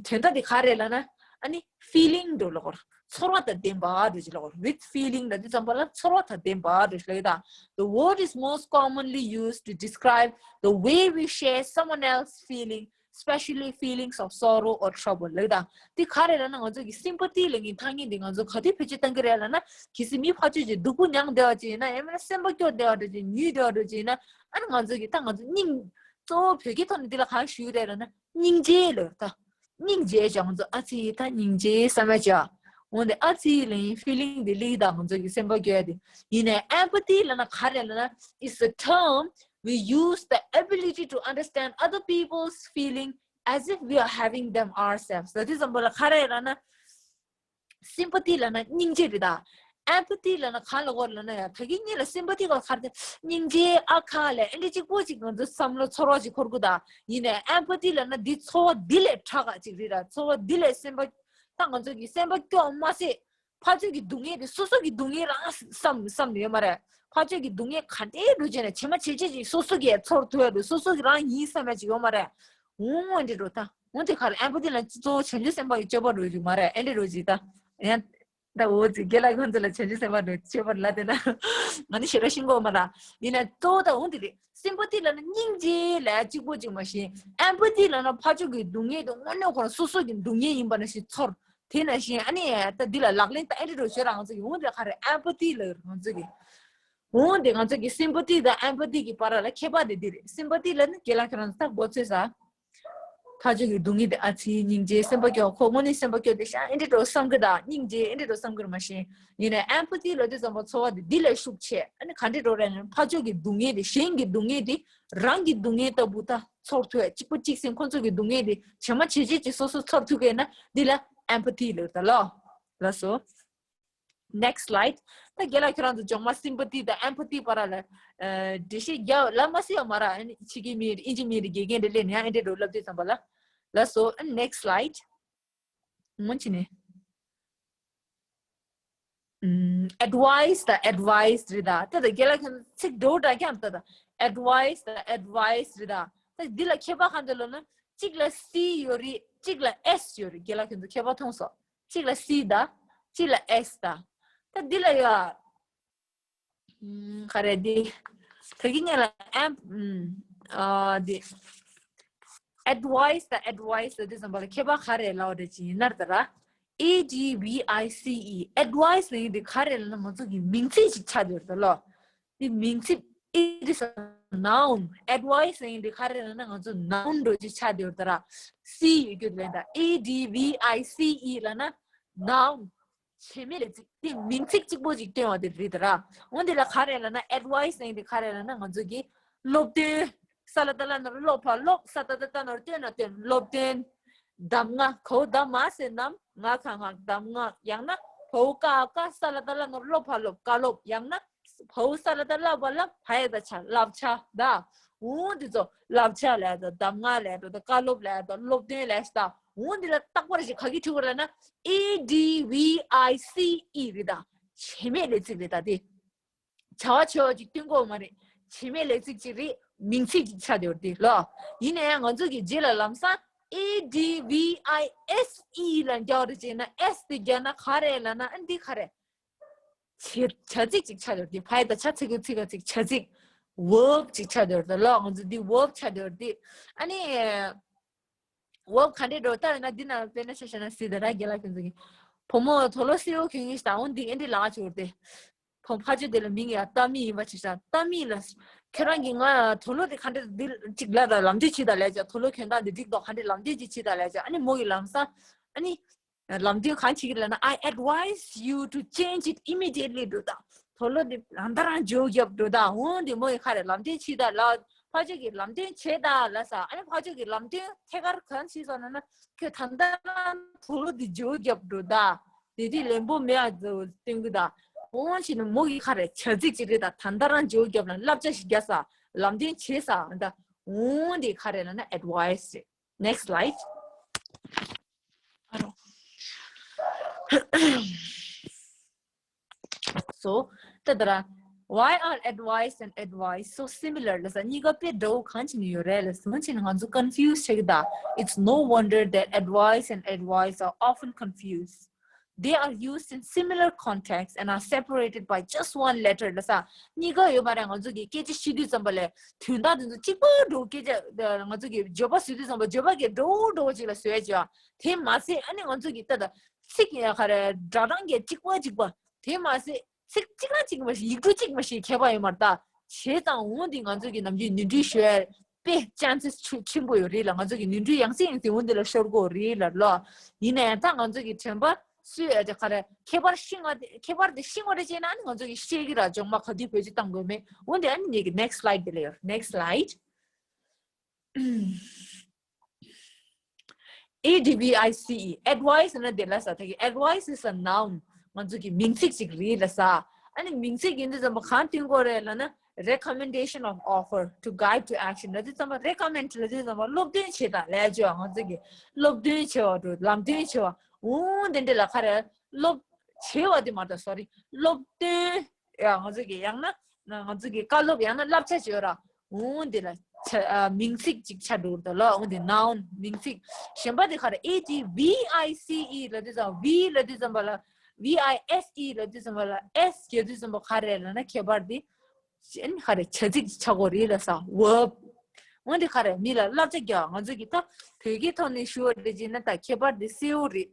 དོན་དག་དེ་ག་རེ་ལབ་ན། ཨ་ནི་feeling འདྲ་བོ་ལབ་དགོས་ར། ཚོར་བ་དང་ལྡན་པ་འདྲ་བོ་ཅིག་ལབ་དགོས་ར། with feeling ལབ་དུས་ཙམ་པ་ལ་ཚོར་བ་དང་ལྡན་པ་འདྲ་བོ་ཅིག་ལབ་ཡོད་ད། The word is most commonly used to describe the way we share someone else's feeling especially feelings of sorrow or trouble ལབ་དང་། དེ་ག་རེ་ལབ་ན་ང་ཚོ་གི་sympathy ལབ་མཁན་ཐ་སྙད་འདི་ང་ཚོ་ག་དུས་བེད་སྤྱོད་གཏང་གི་རེད་ལབ་ན། གལ་སྲིད་མི་ཕར་ཕྱོགས་ཀྱི་སྡུག་པོ་མྱངས་བསྡད་པ་ཅིག་ཡིན་ན། ཡང་མིན་ན་སེམས་པ་སྐྱོ་བསྡད་པ་འདྲ་ཅིག་ངུས་བསྡད་པ་འདྲ་ཅིག་ཡིན་ན། ཨ་ནི་ང་ཚོ་གི་ད་ང་ཚོ་སྙིང་གཙོ་བོ་བོད་སྐད་ཐོག་ནས་འདི་ལ་ག་རེ་ཞུ་གི་རེད་ལབ་ན། སྙིང་རྗེ་ལབ་ད། སྙིང་རྗེ་བྱ། ང་ཚོ་ཨ་ཙི་ད་སྙིང་རྗེ་བསམ་ཡ་བྱ། འོན་ཏེ་ཨ་ཙི་ལབ་ཡིན་feeling དེ་ལབ་ད་ང་ཚོ་གི་སེམས་པ་སྐྱོ་ཡ་དེ། ཡིན་ནའི་empathy ལབ་ན་ག་རེ་ལབ་ན། It's a term we use the ability to understand other people's feeling as if we are having them ourselves. ད་དེ་ཙམ་པ་ལ་ག་རེ་ལབ་ན། sympathy ལབ་ན་སྙིང་རྗེ་རེད་ད། empathy ལབ་ན་གང་ལ་གོ་ལབ་ན་ཡ། ད་གིན་ངེད་ལ་sympathy གོ་ག་རེ་དེ། སྙིང་རྗེ་ཨ་ཁ་ལས་ཨེ་འདྲ་གཅིག་པོ་ཅིག་ང་ཚོ་བསམ་བློ་ཚོར་བ་ཅིག་འཁོར་གི་ད། ཡིན་ནའི་empathy ལབ་ན་འདི་ཚོར་བ་འདི་ལས་དྲག་ག་ཅིག་རེད་ད། ཚོར་བ་འདི་ལས་སེམས་པ། ད་ང་ཚོ་གི་སེམས་པ་སྐྱོ་མ་ཟད། ཕར་ཕྱོགས་ཀྱི་སྡུག་བསྔལ་དེ་སོ་སོ་གི་སྡུག་བསྔལ་རང་བསམ་བསམ་ནས་ཡོད་མ་རེད། ཕར་ཕྱོགས་ཀྱི་སྡུག་བསྔལ་ག་འདྲའི་འགྲོ་བྱས་ནས་བྱེ་མ་བྱེ་བྱེད་ཅིག་སོ་སོ་གིས་ཚོར་ཐུབ་ཡ་དེ་སོ་སོ་གི་རང་ཡིན་བསམ་ཡ་ཅིག་ཡོད་མ་རེད། འོང་འདི་འགྲོ་ད། འོང་དེ་ག་རེ། empathy ལ་གཙོ་བོ་བྱང་ཆུབ་སེམས་དཔའ་གི་སྤྱོད་པ་འགྲོ་ཅིག་མ་རེད། ཨེ་འདྲ་འགྲོ་ཅིག་ད། ཡང་ད་འོ་ཅིག་རྒན་ལགས་ཁོང་ཚོ་ལ་བྱང་ཆུབ་སེམས་དཔའ་འགྲོ་སྤྱོད་པ་ལ་དེ་ན་ང་ནི་ཞེ་དྲག་ཤེས་ཀྱི་མ་རེད། ཡིན་ན་གཙོ་བོ་ད་འོང་དེ་རེད། sympathy ལབ་ན་སྙིང་རྗེ་ལབ་ཡ་གཅིག་པོ་ཅིག་མ་ཤེས། empathy ལབ་ན་ཕར་ཕྱོགས་ཀྱི་སྡུག་བསྔལ་དེ་དངོས་གནས་ཁོ་རང་སོ་སོ་གི་སྡུག་བསྔལ་ཡིན་པ་ནང་བཞིན་ཚོར། དེ་ནང་བཞིན་ཨ་ནི་ད་འདི་ལ་ལག་ལེན་ད་ཨེ་འདྲ་འགྲོ་ཞོར་ང་ཚོ་གི་འོང་དེ་ག་རེ། empathy ལབ་ང་ཚོ་གི་འོང་དེ་ང་ཚོ་གི་sympathy དང་empathy གི་བར་ལ་ཁྱད་པར་དེ་འདི་རེད། sympathy ལབ་ན་རྒན་ལགས་ཁྱེད་རང་ཚོ་ད་མགོ་ཚོས་ས། ཕར་ཕྱོགས་ཀྱི་སྡུག་བསྔལ་དེ་ཨ་ཙི་སྙིང་རྗེ། སེམས་པ་སྐྱོ། ཁོ་དངོས་གནས་སེམས་པ་སྐྱོ་དེ་ཤ་ཨེ་འདྲ་འགྲོ་བསམ་གི་ད། སྙིང་རྗེ་ཨེ་འདྲ་འགྲོ་བསམ་གི་རེད་མ་ཤེས། ཡིན་ནའི་empathy ལབ་དུས་ཙམ་པ་ཚོར་བ་དེ་འདི་ལས་ཤུགས་ཆེ། ཨ་ནི་ག་འདྲ་འགྲོ་རེད་ན་ཕར་ཕྱོགས་ཀྱི་སྡུག་བསྔལ་དེ་གཞན་གྱི་སྡུག་བསྔལ་དེ་རང་གི་སྡུག་བསྔལ་ལྟ་བུ་ད་ཚོར་ཐུབ་ཡ། གཅིག་པ་གཅིག་སེམས་ཁོང་ཚོ་གི་སྡུག་བསྔལ་དེ་བྱེ་མ་བྱེ་བྱེད་ཅིག་སོ་སོ་ཚོར་ཐུབ་གི་ན་འདི་ལ་empathy ལབ་ད་ལོ། ལགས་སོ། next slide. ད་རྒན་ལགས་ཁྱེད་རང་ཚོ་ཇོང་མ་sympathy དང་empathy བར་ལ་འགྲེལ་བཤད་རྒྱག་ལབ་མ་སྲིད་ཡོད་མ་རེད། ཕྱི་རྒྱལ་མི་ཨིན་ཇི་མི་རེད། དགེ་རྒན་རེད་ལས་ནས་ཡང་ཨེ་འདྲ་འགྲོ་ལབ་དུས་ཙམ་པ་ལ། ལགས་སོ། next slide. ངོ་ཅི་ནས། ཨམ། advice དང་advice རེད་ད། ད་ད་རྒན་ལགས་ཁྱེད་ཚོ་ཚིག་འགྲོ་འདྲ་ཀྱང་ད་ད་advice དང་advice རེད་ད། ད་འདི་ལ་ཁྱད་པར་གང་འདུག་ལབ་ན། གཅིག་ལ་C ཡོད་རེད། གཅིག་ལ་S ཡོད་རེད། རྒན་ལགས་ཁྱེད་ཚོ་ཁྱད་པར་མཐོང་སོང་། གཅིག་ལ་C ད། གཅིག་ལ་S ད། ད་འདི་ལ་ཡ། ཨམ། ག་རེ་འདི། ད་གིན་ངེད་ལ་ཨམ། ཨ་འདི། advice དང་advice ལབ་དུས་ཙམ་པ་ལ་ཁྱད་པར་ག་རེ་ལབ་པ་འདྲ་ཅིག་ཡིན་ན་ད་ར། A D V I C E advice ལབ་ཡིན་དེ་ག་རེ་ལབ་ན་ང་ཚོ་གི་མིང་ཚིག་ཅིག་ཆགས་བསྡད་ཡོད་རེད་ད་ལོ། འདི་མིང་ཚིག it is a noun. advice ལབ་ཡིན་དེ་ག་རེ་ལབ་ན་ང་ཚོ་noun འདྲ་ཅིག་ཆགས་བསྡད་ཡོད་རེད་ད་ར། C ཡོད་རྒྱུ་ལས་ད། A D V I C E ལབ་ན་noun བྱེད་མེད་ལས་ཚིག་དེ་མིང་ཚིག་གཅིག་པོ་ཅིག་སྟོན་པ་དེ་རེད་ད་ར། འོན་ཏེ་ལ་ག་རེ་ལབ་ན་advice ཡིན་དེ་ག་རེ་ལབ་ན་ང་ཚོ་གི་སློབ་སྟོན། ས་ལ་ད་ལ་ནོར་སློབ་ཕ་སློབ། ས་ད་ད་ད་ནོར་སྟོན་ན་སྟོན་སློབ་སྟོན། གདམས་ངག་གའོ་གདམས་མ་ཟེར་གདམས། ང་ག་ང་གདམས་ངག་ཡང་ན་བའོ་ཀ་ཀ་ས་ལ་ད་ལ་ནོར་སློབ་ཕ་སློབ་བཀའ་སློབ། ཡང་ན་བའོ་ས་ལ་ད་ལ་བ་ལ་བ་ཡ་ད་ཆ་བསླབ་བྱ་ད། འོ་འདི་ཚོ་བསླབ་བྱ་ལ་ད་གདམས་ངག་ལ་ད་བཀའ་སློབ་ལ་ད་སློབ་སྟོན་ལ་ད། འོ་འདི་ལ་རྟག་པར་ཞིག་ག་གི་ཐུག་ལ་ན་A D V I C E རེད་ད། བྱེད་མེད་ལས་ཚིག་རེད་ད་དེ། བྱ་བ་བྱེད་པ་ཅིག་སྟོན་གོ་མ་རེད། བྱེད་མེད་ལས་ཚིག་ཅིག་རེད། མིང་ཚིག་ཅིག་ཆགས་བསྡད་ཡོད་དེ་ལོ། ཡིན་ན་ཡང་ང་ཚོ་གི་རྗེས་ལ་ལམ་སང་A D V I S E ལ་རྒྱག་རེད་ཅེ་ན་S དེ་རྒྱག་ན་ག་རེ་ལབ་ན་ཨ་འདི་ག་རེ། བྱེད་བྱ་ཚིག་ཅིག་ཆགས་ཡོད་དེ། ཕ་ཡ་ད་ཆ་ཚིག་གི་ཚིག་ག་ཚིག་བྱ་ཚིག verb ཅིག་ཆགས་བསྡད་ཡོད་དེ་ལོ། ང་ཚོ་འདི་verb ཆགས་བསྡད་ཡོད་དེ། ཨ་ནི། འོ་ག་འདྲས་འགྲོ་ལྟ་ཡོད་ན་འདི་ན་དཔེར་ན་ཆ་བཞག་ན་སྲིད་ད་ར་རྒན་ལགས་ཁྱོད་ཚོ་གི། བུ་མོ་དུག་ལོག་སེར་པོ་གྱོན་གྱིན་ཞིག་དང་འོ་འདི་ཨེ་འདྲས་ལབ་ཆོག་སྟེ། བུ་ཕ་ཆོས་དེ་ལ་མིང་ཡ་ལྟ་མི་ཡིན་པ་ཆ་བཞག་ལྟ་མི་ལ། ཁྱོད་རང་གིས་ང་དུག་ལོག་དེ་ག་འདྲས་འདི་གཅིག་ལབ་དང་ལམ་སྟོན་བྱེད་དང་ལབ་ཅག་དུག་ལོག་གྱོན་སྟངས་འདི་འགྲིག་འདུག་ག་འདྲས་ལམ་སྟོན་ཅིག་བྱེད་དང་ལབ་ཅག་ཨ་ནི་མོ་གི་ལམ་སང་། ཨ་ནི། ལམ་སྟོན་གང་བྱེད་ཀྱི་ལབ་ན། I advise you to change it immediately འགྲོ་དང་། དུག་ལོག་འདི་ད་ལྟ་རང་འཇོག་རྒྱབ་འགྲོ་དང་། འོ་འདི་མོ་ཡི་ཁ་རེ་ལམ་སྟོན་བྱེད་དང་ལ། ཕ་ཆོས་ཀྱི་ལམ་སྟོན་བྱེད་དང་ལ་ས། ཨ་ནི་ཕ་ཆོས་ཀྱི་ལམ་སྟོན་ཐད་ཀར་གང་བྱེད་སོང་ན་ན། ཁྱོད་ད་ལྟ་རང་དུག་ལོག་འདི་འཇོག་རྒྱབ་འགྲོ་དང་། དེ་དུས་ལན་པོ་མེད་ཨ་ཙོ་སྟོན་གི་དང་། འོ་ཞིག་ནི་མོ་གི་ཁ་རེ་བྱ་ཚིག་ཅིག་རེད་དང་། ད་ལྟ་རང་འཇོག་རྒྱབ་ལ་བསླབ་བྱ་ཞིག་རྒྱག་ས། ལམ་སྟོན་བྱེད་ས་ད། འོ་འདི་ཁ་རེ་ལབ་ན་advice རེད། Next slide. So, ད་ད་ར། Why are advice and advice so similar? ལ་ས་གཉིས་ཀ་དཔེ་འདྲ་བོ་གང་བྱས་ནས་ཡོད་རེད་ལ་ས་མ་བྱས་ནས་ང་ཚོ་confuse བྱེད་ཀྱི་ད། It's no wonder that advice and advice are often confused. They are used in similar contexts and are separated by just one letter. ལ་ས་གཉིས་ཀ་ཡོད་མ་རེད། ང་ཚོ་གི་སྐད་ཆ་བཤད་དུས་ཙམ་པ་ལས་དོན་དག་དེ་ཚོ་གཅིག་པ་འདྲ་བོ། སྐད་ཆ་ང་ཚོ་གི་བརྗོད་པ་བཟོ་དུས་ཙམ་པ་བརྗོད་པ་གི་འདྲ་བོ་འདྲ་བོ་ཅིག་ལ་བཟོས་བྱས། དེ་མ་ཟད་ཨ་ནི་ང་ཚོ་གི་ད་ད་ཚིག་ཡ་ག་རེ་སྒྲ་གདངས་གི་གཅིག་པ་གཅིག་པ། དེ་མ་ཟད་ཚིག་གཅིག་ལ་གཅིག་མ་ཞིག་ཡིག་འབྲུ་གཅིག་མ་ཞིག་ཁྱད་པར་ཡོད་མ་རེད། ད་བྱས་ཙང་འོ་འདི་ང་ཚོ་གི་ནམ་རྒྱུན་ནོར་འཁྲུལ་ཤོར་པའི་chances་ཆེ་ཆེན་པོ་ཡོད་རེད་ལ། ང་ཚོ་གི་ནོར་འཁྲུལ་ཡང་སེ་ཡང་སེ་འོ་འདི་ལ་ཤོར་གོ་རེད་ལ་ལོ། ཡིན་ན་ཡང་ད་ང་ཚོ་གི་དྲན་པ་སུས་ཨ་ཅག་ག་རེ་ཁྱད་པར་ཤེས་ང་དེ་ཁྱད་པར་དེ་ཤེས་ང་རེ་བྱས་ན་ཨ་ནི་ང་ཚོ་གི་ཤེས་ཀྱི་ར། སྦྱོང་མ་ག་དུས་བེད་སྤྱོད་གཏང་དགོས་མེད། འོ་འདི་ཨ་ནི་ངེད་ཀྱི་next slide་དེ་ལ་ཡོད། Next slide. A D V I C E, advice ན་དེ་ལ་ས་ཐ་གི་advice is a noun. ང་ཚོ་གི་མིང་ཚིག་ཅིག་རེད་ལ་ས། ཨ་ནི་མིང་ཚིག་ཡིན་དུས་ཙམ་པ་གང་སྟོན་དགོས་རེད་ལབ་ན། Recommendation of offer to guide to action ལབ་དུས་ཙམ་པ། recommend ལབ་དུས་ཙམ་པ་སློབ་སྟོན་བྱེད་དང་ལས་བྱེད་པ། ང་ཚོ་གི་སློབ་སྟོན་བྱེད་པ་འགྲོ། ལམ་སྟོན་བྱེད་པ། འོ་དེ་འདྲ་ལ་ག་རེ་སློབ་བྱེད་པ་དེ་མ་གཏོགས་sorry སློབ་སྟོན། ཡ་ང་ཚོ་གི་ཡང་ན་ང་ཚོ་གི་བཀའ་སློབ་ཡང་ན་བསླབ་བྱ་བྱོས་ར། འོ་འདི་ལ་ཆ་ཨ་མིང་ཚིག་ཅིག་ཆགས་འགྲོ་གི་འདུག་ལ། འོ་འདི་noun མིང་ཚིག་གཞན་པ་དེ་ག་རེ། A D V I C E ལབ་དུས་ཙམ་V ལབ་དུས་ཙམ་པ་ལ་V I S E ལབ་དུས་ཙམ་པ་ལ་S རྒྱག་དུས་ཙམ་པ་ག་རེ་ལབ་ན་ཁྱད་པར་དེ་གཞན་ག་རེ་བྱ་ཚིག་ཆགས་གོ་རེད་ལ་ས། verb འོ་འདི་ག་རེ་མི་ལ་བསླབ་བྱ་རྒྱག་ང་ཚོ་གི་ད་བོད་སྐད་ཐོག་ནས་ཞུ་བ་རེད་ཅེ་ན་ད་ཁྱད་པར་དེ་གསལ་བོ་རེད།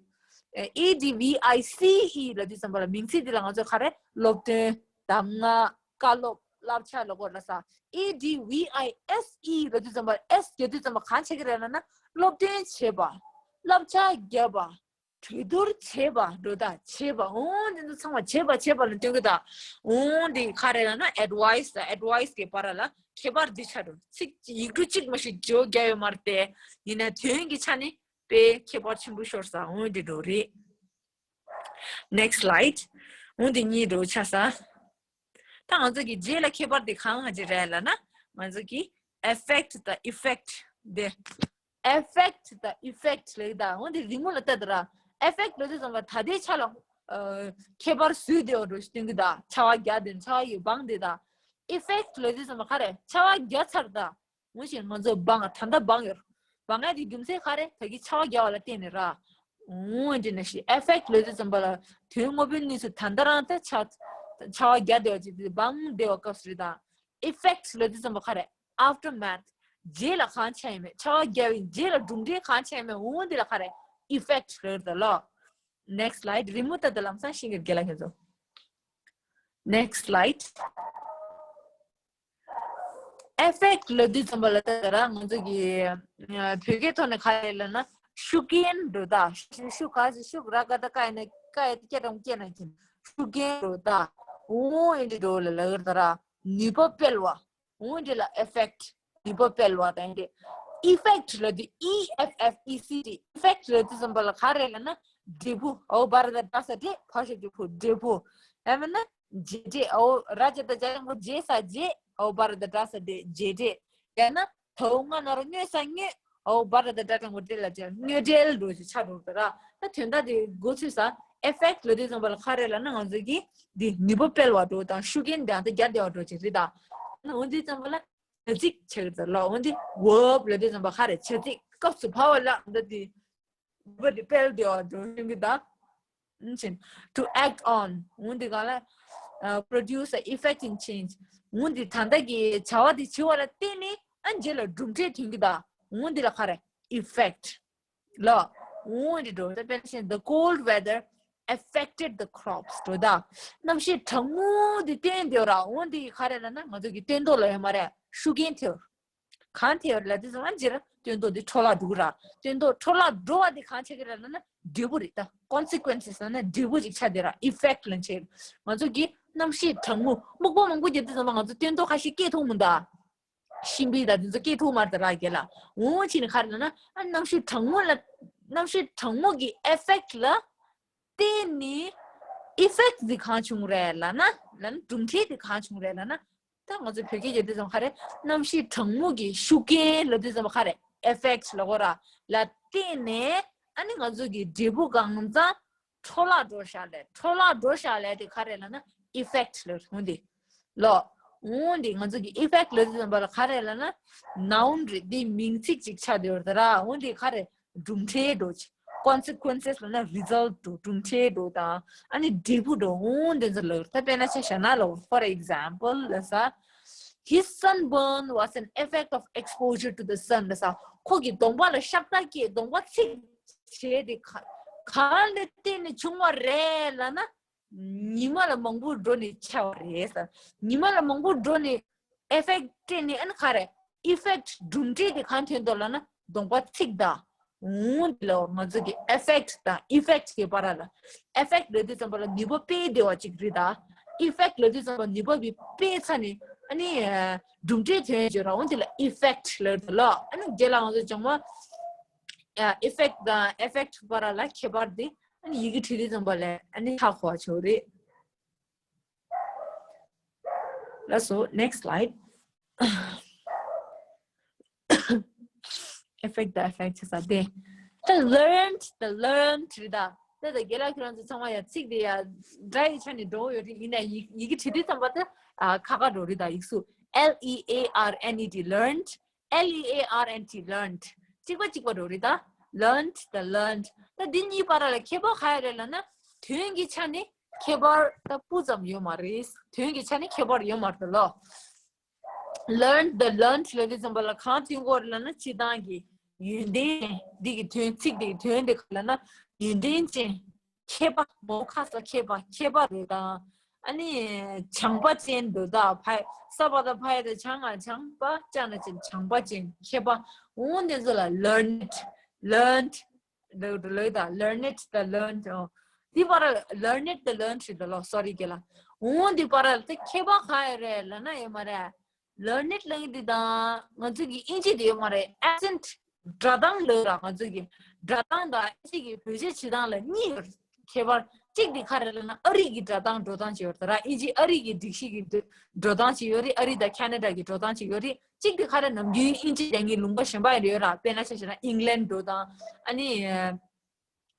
A D V I C E ལབ་དུས་ཙམ་པ་ལ་མིང་ཚིག་འདི་ལ་ང་ཚོ་ག་རེ་སློབ་སྟོན། གདམས་ངག་བཀའ་སློབ། བསླབ་བྱ་ལ་གོ་ལ་ས། A D V I S E ལབ་དུས་ཙམ་པ་S རྒྱག་དུས་ཙམ་པ་གང་བྱེད་ཀྱི་རེད་ལབ་ན་སློབ་སྟོན་བྱེད་པ། བསླབ་བྱ་རྒྱབ་པ། གྲོས་བསྡུར་བྱེད་པ་འགྲོ་ད་བྱེད་པ། འོ་འདི་ཚོ་ཚང་མ་བྱེད་པ་བྱེད་པ་ལ་སྟོན་གི་ད། འོ་འདི་ག་རེ་ལབ་ན་advice དང་advice གི་བར་ལ་ཁྱད་པར་འདི་ཆགས་འགྲོ། ཚིག་ཡིག་འབྲུ་གཅིག་མ་ཞིག་བརྗོད་རྒྱག་ཡོད་མ་རེད་དེ། ཡིན་ན་དོན་གྱི་ཆ་ནས་དཔེ་ཁྱད་པར་ཆེན་པོ་ཤོར་ས་འོ་འདི་འགྲོ་རེད། Next slide. འོ་འདི་གཉིས་འགྲོ་ཆ་ས། ད་ང་ཚོ་གི་རྗེས་ལ་ཁྱད་པར་དེ་གང་ཧ་ཅི་རེད་ལབ་ན། ང་ཚོ་གི་effect དང་effect དེ། effect དང་effect ལབ་ད། འོ་འདི་རི་མོ་ལ་ལྟ་དུས་ར། effect ལབ་དུས་ཙམ་པ་ད་ལྟའི་ཆ་ལ་ཨ་ཁྱད་པར་བཟོས་བསྡད་པ་འདྲ་ཞིག་སྟོན་གི་ད། བྱ་བ་རྒྱག་དེ་བྱ་བ་ཡོད་སྤངས་དེ་ད། effect ལབ་དུས་ཙམ་པ་ག་རེ་བྱ་བ་རྒྱག་ཚར་ད། འོ་བཞིན་ང་ཚོ་སྤང་ད་ལྟ་སྤང་ཡོད། སྤང་ཡ་དེ་རྒྱུ་མཚན་ག་རེ། ད་གི་བྱ་བ་རྒྱག་པ་ལ་བརྟེན་ནས་ར། འོ་འདི་ནང་བཞིན་effect ལབ་དུས་ཙམ་པ་ལ་དོན་དངོས་པོའི་གནས་ཚུལ་ད་ལྟ་རང་ད་བྱ་བྱ་བ་རྒྱག་བསྡད་པ་ཅིག་དེ་སྤང་བསྡད་པ་སྐབས་སུ་རེད་ད། effect ལབ་དུས་ཙམ་པ་ག་རེ། aftermath རྗེས་ལ་གང་བྱས་ཡིན་མེད། བྱ་བ་རྒྱག་པའི་རྗེས་ལ་གྲུབ་འབྲས་གང་བྱས་ཡིན་མེད། འོ་འདི་ལ་ག་རེ། effect ལབ་ད་ལོ། Next slide. རི་མོ་ལྟ་དུས་ལམ་སང་ཤེས་ཀྱི་རེད་ལ་ཁྱེད་ཚོ། Next slide. effect ལབ་དུས་ཙམ་པ་ལ་ད་ར་ང་ཚོ་གི་ཨ་བོད་སྐད་ཐོག་ནས་ག་རེ་ལབ་ན་ཤུགས་རྐྱེན་འགྲོ་ད། ཤུགས་ག་ཟེར་ཤུགས་ར་ག་ད་ཀ་ཡིན་ན་ཀ་ཡ་སྐད་གྲགས་སྐད་ན་ཀྱིན་ཤུགས་རྐྱེན་འགྲོ་ད། འོ་ཨེ་འདྲ་འགྲོ་ལ་ལ་ག་ད་ར་ནུས་པ་སྤེལ་བ། འོ་འདི་ལ་effect ནུས་པ་སྤེལ་བ་དང་འདི། effect ལབ་དུས་E F F E C T effect ལབ་དུས་ཙམ་པ་ལ་ག་རེ་ལབ་ན་འབྲས་བུ། འོ་བ་ར་ད་བྲ་ས་འབྲས། བ་ཞབས་ཀྱུ་བུ། འབྲས་བུ། ཡང་མིན་ན་རྗེས་འབྲས། འོ་ར་ཇ་ད་ཇ་ཡང་གོ་རྗེས་ས་རྗེས། འོ་བ་ར་ད་བྲ་ས་འབྲས། རྗེས་འབྲས། ཡང་ན་ད་འོ་ང་ན་རོ་དངོས་ས་དངོས། འོ་བ་ར་ད་བྲ་དྲང་གོ་འབྲས་ལ་བྲལ། དངོས་འབྲེལ་འགྲོ་ཞིག་ཆགས་འགྲོ་གི་ར། ད་དོན་དག་དེ་མགོ་ཚོས་ས་effect ལབ་དུས་ཙམ་པ་ལ་ག་རེ་ལབ་ན་ང་ཚོ་གི་འདི་ནུས་པ་སྤེལ་བ་འགྲོ་དང་ཤུགས་རྐྱེན་དང་ད་རྒྱ་བདེ་བ་འགྲོ་ཅིག་རེད་ད། ན་འོ་འདི་ཙམ་པ་ལ་བྱ་ཚིག་ཆགས་ཀྱི་རེད་ལ། འོ་འདི་verb ལབ་དུས་ཙམ་པ་ག་རེ་བྱ་ཚིག་སྐབས་སུ་བབ་པ་ལ་འདི་འདི་བ་འདི་སྤེལ་བདེ་བ་འགྲོ་ཡོང་གི་ད། ཨུམ་ཆེན། to act on འོ་འདི་ག་ལ་ཨ་produce a effect in change འོ་འདི་ད་ལྟ་གི་བྱ་བ་འདི་བྱེད་པ་ལ་བརྟེན་ནས་ཨ་རྗེས་ལ་གྲུབ་འབྲས་ཐོན་གི་ད། འོ་འདི་ལ་ག་རེ་effect ལ། འོ་འདི་འགྲོ་ད། དཔེར་ན་ཆེན་the cold weather affected the crops འགྲོ་ད། གནམ་གཤིས་གྲང་མོ་འདི་བརྟེན་བསྡད་ར། འོ་འདི་ག་རེ་ལབ་ན་ང་ཚོ་གི་སྟོན་ཐོག་ལ་ཡོད་མ་རེད། ཤུགས་རྐྱེན་ཐེབས། གང་ཐེབས་ལབ་དུས་ཙམ་པ་ཅིག་ར་སྟོན་ཐོག་འདི་འཕྲོ་བརླག་འགྲོ་གི་ར། སྟོན་ཐོག་འཕྲོ་བརླག་འགྲོ་བ་འདི་གང་བྱེད་ཀྱི་རེད་ལབ་ན་འབྲས་བུ་རེད་ད། consequences ལབ་ན་འབྲས་བུ་ཅིག་ཆགས་བསྡད་ར། effect ལབ་བྱེད། ང་ཚོ་གི་གནམ་གཤིས་གྲང་མོ་སྨུག་པ་མང་པོ་རྒྱག་དུས་ཙམ་པ་ང་ཚོ་སྟོན་ཐོག་ཁ་ཤས་སྐྱེས་ཐུབ་མི་འདུག་ཤིང་པའི་ད་དེ་ཚོ་སྐྱེས་ཐུབ་མ་རེད་ད་ར་རྒྱལ་ལ། འོ་ཕྱིན་ནས་ག་རེ་ལབ་ན་ཨ་གནམ་གཤིས་གྲང་མོ་ལ་གནམ་གཤིས་གྲང་མོ་གི་effect ལ་བརྟེན་ནས་effect འདི་གང་བྱུང་རེད་ལབ་ན་ལབ་ན་གྲུབ་འབྲས་འདི་གང་བྱུང་རེད་ལབ་ན། ད་ང་ཚོ་བོད་སྐད་རྒྱག་དུས་ཙམ་ག་རེ། གནམ་གཤིས་གྲང་མོ་གི་ཤུགས་རྐྱེན་ལབ་དུས་ཙམ་ག་རེ། effect ལབ་གོ་ར། ལ་བརྟེན་ནས་ཨ་ནི་ང་ཚོ་གི་འབྲས་བུ་གང་ཙམ་འཕྲོ་བརླག་འགྲོ་ཤག་ལས། འཕྲོ་བརླག་འགྲོ་ཤག་ལས་དེ་ག་རེ་ལབ་ན་effect ལབ་འོ་འདི་ལོ། འོ་འདི་ང་ཚོ་གི་effect ལབ་དུས་ཙམ་པ་ལ་ག་རེ་ལབ་ན་noun རེད། འདི་མིང་ཚིག་ཅིག་ཆགས་བསྡད་ཡོད་རེད་ད་ར། འོ་འདི་ག་རེ། གྲུབ་འབྲས་འགྲོ་ཅིག consequences ལབ་ན་result འགྲོ་གྲུབ་འབྲས་འགྲོ་དང་ཨ་ནི་འབྲས་བུ་འགྲོ་འོང་དེ་ཚོ་ལབ། ད་དཔེར་ན་ཆ་བཞག་ན་ལོ། For example ལབ་ས། His sunburn was an effect of exposure to the sun ལབ་ས། ཁོ་གི་གདོང་པ་ལ་ཤ་སྟག་གི་གདོང་པ་ཚིག་བྱས་ཏེ་ག་གང་ལ་བརྟེན་ནས་བྱུང་བ་རེད་ལབ་ན། ཉི་མ་ལ་མང་པོ་འགྲོ་ནས་ཆགས་པ་རེད་ཟེར། ཉི་མ་ལ་མང་པོ་འགྲོ་ནས་effect སྤྲད་ནས་ཨ་ནི་ག་རེ། effect གྲུབ་འབྲས་དེ་གང་ཐོན་འདུག་ལབ་ན་གདོང་པ་ཚིག་དང་། འོང་དེ་ལ་ང་ཚོ་གི་effect དང་effect གི་བར་ལ། effect ལབ་དུས་ཙམ་པ་ལ་ནུས་པ་སྤེལ་བདེ་བ་ཅིག་རེད་ད། effect ལབ་དུས་ཙམ་པ་ནུས་པ་བི་སྤེལ་ཚར་ནས་ཨ་ནི་གྲུབ་འབྲས་ཐོན་ཡོད་ར། འོང་དེ་ལ་effect ལབ་དུས་ལ་ཨ་ནི་རྗེས་ལ་ང་ཚོ་སྦྱོང་བ། effect དང་effect བར་ལ་ཁྱད་པར་དེ་ཨ་ནི་ཡི་གེ་བྲིས་དུས་ཙམ་པ་ལ་ཨ་ནི་ཧ་གོ་བ་ཆོག་རེད། ལགས་སོ། Next slide. Effect དང་effect ཆ་ས་དེ། ད་learned དང་learned རེད་ད། ད་ད་རྒན་ལགས་ཁྱོད་རང་ཚོ་ཚང་མ་ཡ་ཚིག་དེ་ཡ་སྒྲ་ཡི་ཆ་ནས་འགྲོ་ཡོད་རེད། ཡིན་ན་ཡི་ཡི་གེ་བྲིས་དུས་ཙམ་པ་ད་ཨ་ཁ་ཁ་འགྲོ་རེད་ད། ཡིག་གཟུགས་L E A R N E D learned, L E A R N T learned གཅིག་པ་གཅིག་པ་འགྲོ་རེད་ད། learned དང་learned ད་འདི་གཉིས་བར་ལ་ཁྱད་པར་ག་ཡ་རེད་ལབ་ན། དོན་གྱི་ཆ་ནས་ཁྱད་པར་ད་སྤུ་ཙམ་ཡོད་མ་རེད། དོན་གྱི་ཆ་ནས་ཁྱད་པར་ཡོད་མ་རེད་ལོ། learned དང་learned ལབ་དུས་ཙམ་པ་ལ་གང་ཐོན་གྱི་ཡོད་རེད་ལབ་ན། སྤྱིར་བཏང་གི་ཡོན་ཏན་འདི་གི་དོན་ཚིག་འདི་གི་དོན་འདི་ག་ལབ་ན་ཡོན་ཏན་ཅན། མཁས་པ། མོ་ཁ་ས་མཁས་པ། མཁས་པ་རེད་ད། ཨ་ནི་བྱམས་པ་ཅན་འགྲོ་ད། ཕ་ས་པ་ད་ཕ་ཡ་ད་བྱ་ང་བྱམས་པ། ཅ་ན་ཅན་བྱམས་པ་ཅན། མཁས་པ། འོང་དེ་ཚོ་ལ་learned, learned ལོས་ད། learned དང་learned འོ། འདི་བར་learned དང་learned རེད་ད་ལོ། sorry རྒན་ལགས། འོང་འདི་བར་ད་ཁྱད་པར་ག་ཡ་རེད་ལབ་ན་ཡོད་མ་རེད། learned ལབ་ཡ་འདི་དང་ང་ཚོ་གི་ཨིན་ཇི་དེ་ཡོད་མ་རེད། accent སྒྲ་གདངས་ལོས་ར། ང་ཚོ་གི་སྒྲ་གདངས་དང་ཨིན་ཇི་གི་བེད་སྤྱོད་བྱེད་སྟངས་ལ་གཉིས་ཡོད་རེད། ཁྱད་པར་གཅིག་དེ་ག་རེ་ལབ་ན་ཨ་རི་གི་སྒྲ་གདངས་འགྲོ་སྟངས་ཅིག་ཡོད་རེད་ད་ར། ཨིན་ཇི་ཨ་རི་གི་སྒྲིག་གཞི་གི་འགྲོ་སྟངས་ཅིག་ཡོད་རེད། ཨ་རི་དང་ཁ་ན་ཌ་གི་འགྲོ་སྟངས་ཅིག་ཡོད་རེད། གཅིག་དེ་ག་རེ་ནམ་རྒྱུན་ཨིན་ཇི་རྒྱ་ངའི་ལུང་པ་གཞན་པ་ཡོད་ར། དཔེར་ན་ཆ་བཞག་ན་ཨིང་ལན་འགྲོ་སྟངས། ཨ་ནི་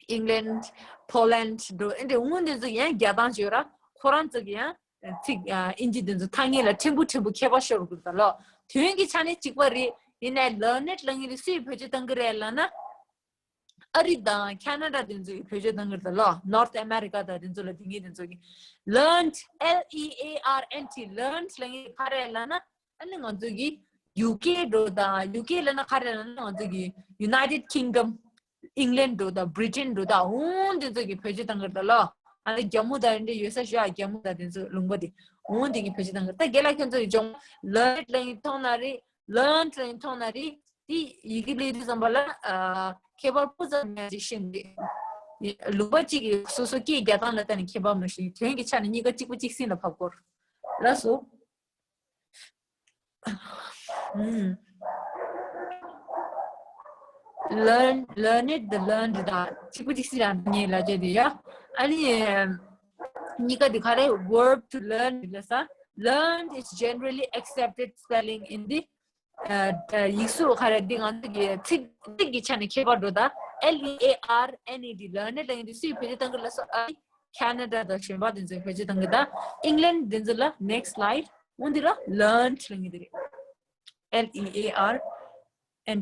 ཨིང་ལན། པོ་ལན་འགྲོ། ཨེ་འདྲ་འོང་དེ་ཚོ་ཡང་རྒྱག་སྟངས་ཅིག་ཡོད་ར། ཁོ་རང་ཚོ་གི་ཡང་ཚིག་ཨིན་ཇི་དེ་ཚོ་ཐ་སྙད་ལ་ཕྲན་བུ་ཕྲན་བུ་ཁྱད་པར་ཤོར་དགོས་ད་ལོ། དོན་གྱི་ཆ་ནས་གཅིག་པ་རེད། ཡིན་ནའི་learned ལབ་མཁན་དེ་སུས་བེད་སྤྱོད་གཏང་གི་རེད་ལབ་ན། ཨ་རི་དང་ཁ་ན་ཌ་དེ་ཚོ་གིས་བེད་སྤྱོད་གཏང་གི་རེད་ད་ལོ། North America དང་དེ་ཚོ་ལ་དེ་ངེས་དེ་ཚོ་གིས། learned, L E A R N T, learned ལབ་མཁན་ག་རེ་ལབ་ན། ཨ་ནི་ང་ཚོ་གི་ཡུ་ཀེ་འགྲོ་དང་། ཡུ་ཀེ་ལབ་ན་ག་རེ་ལབ་ན་ང་ཚོ་གི་United Kingdom, England འགྲོ་དང་Britain འགྲོ་དང་འོང་དེ་ཚོ་གིས་བེད་སྤྱོད་གཏང་གི་རེད་ད་ལོ། ཨ་ནི་རྒྱ་མོ་དང་འདྲ་ཡོད་ས་ཞོ། ཨ་རྒྱ་མོ་དང་དེ་ཚོ་ལུང་པ་དེ་འོང་དེ་གིས་བེད་སྤྱོད་གཏང་གི་རེད། ད་རྒན་ལགས་ཁྱོད་ཚོ་གི་སྦྱོང་learned ལབ་མཁན་མཐོང་ན་རེད། learned ལབ་མཁན་མཐོང་ན་རེད། དེ་ཡི་གེ་ལས་དུས་ཙམ་པ་ལ་ཨ་ཁྱད་པར་སྤུ་ཙམ་ཡང་ཅིག་ཤེས་འདུག་ལུང་པ་གཅིག་གི་སོ་སོ་སྐད་རྒྱག་སྟངས་ལ་ལྟ་ནས་ཁྱད་པར་མ་ཤེས། དོན་གྱི་ཆ་ནས་གཉིས་ཀ་གཅིག་པ་གཅིག་སྲིད་ལ་བབས་སྐོར། ལགས་སོ། ཨུམ། learn, learned དང་learned དང་གཅིག་པ་གཅིག་སྲིད་ལ་ངས་ལབ་བྱས་དེ་ཡ། ཨ་ནི་གཉིས་ཀ་དེ་ག་རེ། verb to learn ལབ་ས། learned is generally accepted spelling in the ཡིག་གཟུགས་ག་རེ། འདི་ང་ཚོ་གི་ཚིག་ཚིག་གི་ཆ་ནས་ཁྱད་པར་འགྲོ་ད། L E A R N E D, learned ལབ་མཁན་དེ་སུས་བེད་སྤྱོད་གཏང་གི་ལབ་སོང་། ཨ་ཁ་ན་ཌ་དང་གཞན་པ་དེ་ཚོས་བེད་སྤྱོད་གཏང་གི་ད། ཨིང་ལན་དེ་ཚོ་ལ། next slide འོང་འདི་ལ་learned ལབ་མཁན་དེ་རེད། L E A R N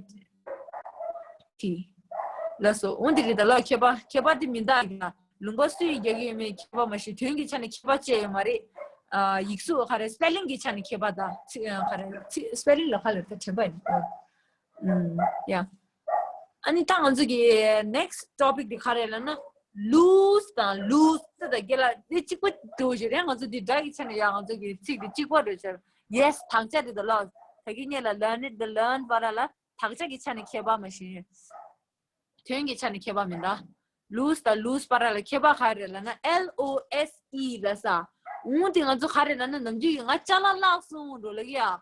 T ལགས་སོ། འོང་འདི་རེད་ད་ལོ། ཁྱད་པར་ཁྱད་པར་དེ་མི་འདུག་གི་ལ། ལུང་པ་སུས་རྒྱག་གི་ཡོད་མེད་ཁྱད་པར་མ་ཤེས། དོན་གྱི་ཆ་ནས་ཁྱད་པར་ཅི་ཡོད་མ་རེད། ཨ་ཡིག་གཟུགས་ག་རེ། སྤེ་ལིང་གི་ཆ་ནས་ཁྱད་པར་དང་ཚིག་ག་རེ་ཚིག་སྤེ་ལིང་ལ་ག་ལ་ད་དྲན་པ་ཡིན། ཨུམ་ཡ། ཨ་ནི་ད་ང་ཚོ་གི་next topic དེ་ག་རེ་ལབ་ན་lose དང་lose ད་ད་རྒན་ལགས་འདི་གཅིག་པ་འགྲོ་བཞིན་རེད། ང་ཚོ་འདི་སྒྲ་གི་ཆ་ནས་ཡ་ང་ཚོ་གི་ཚིག་འདི་གཅིག་པ་འགྲོ་བཞིན། yes དག་ཆ་དེ་ད་ལོ། ད་གི་ངེད་ལ་learned དང་learn བར་ལ་དག་ཆ་གི་ཆ་ནས་ཁྱད་པར་མ་ཤེས། དོན་གྱི་ཆ་ནས་ཁྱད་པར་མི་འདུག lose དང་lose བར་ལ་ཁྱད་པར་ག་རེ་ལབ་ན་L O S E ལབ་ས། འོང་དེ་ང་ཚོ་ག་རེ་ལབ་ན་ནམ་རྒྱུན་གྱི་ང་ཅ་ལག་བརླག་སོང་འགྲོ་ལབ་ཀྱི་ཡ།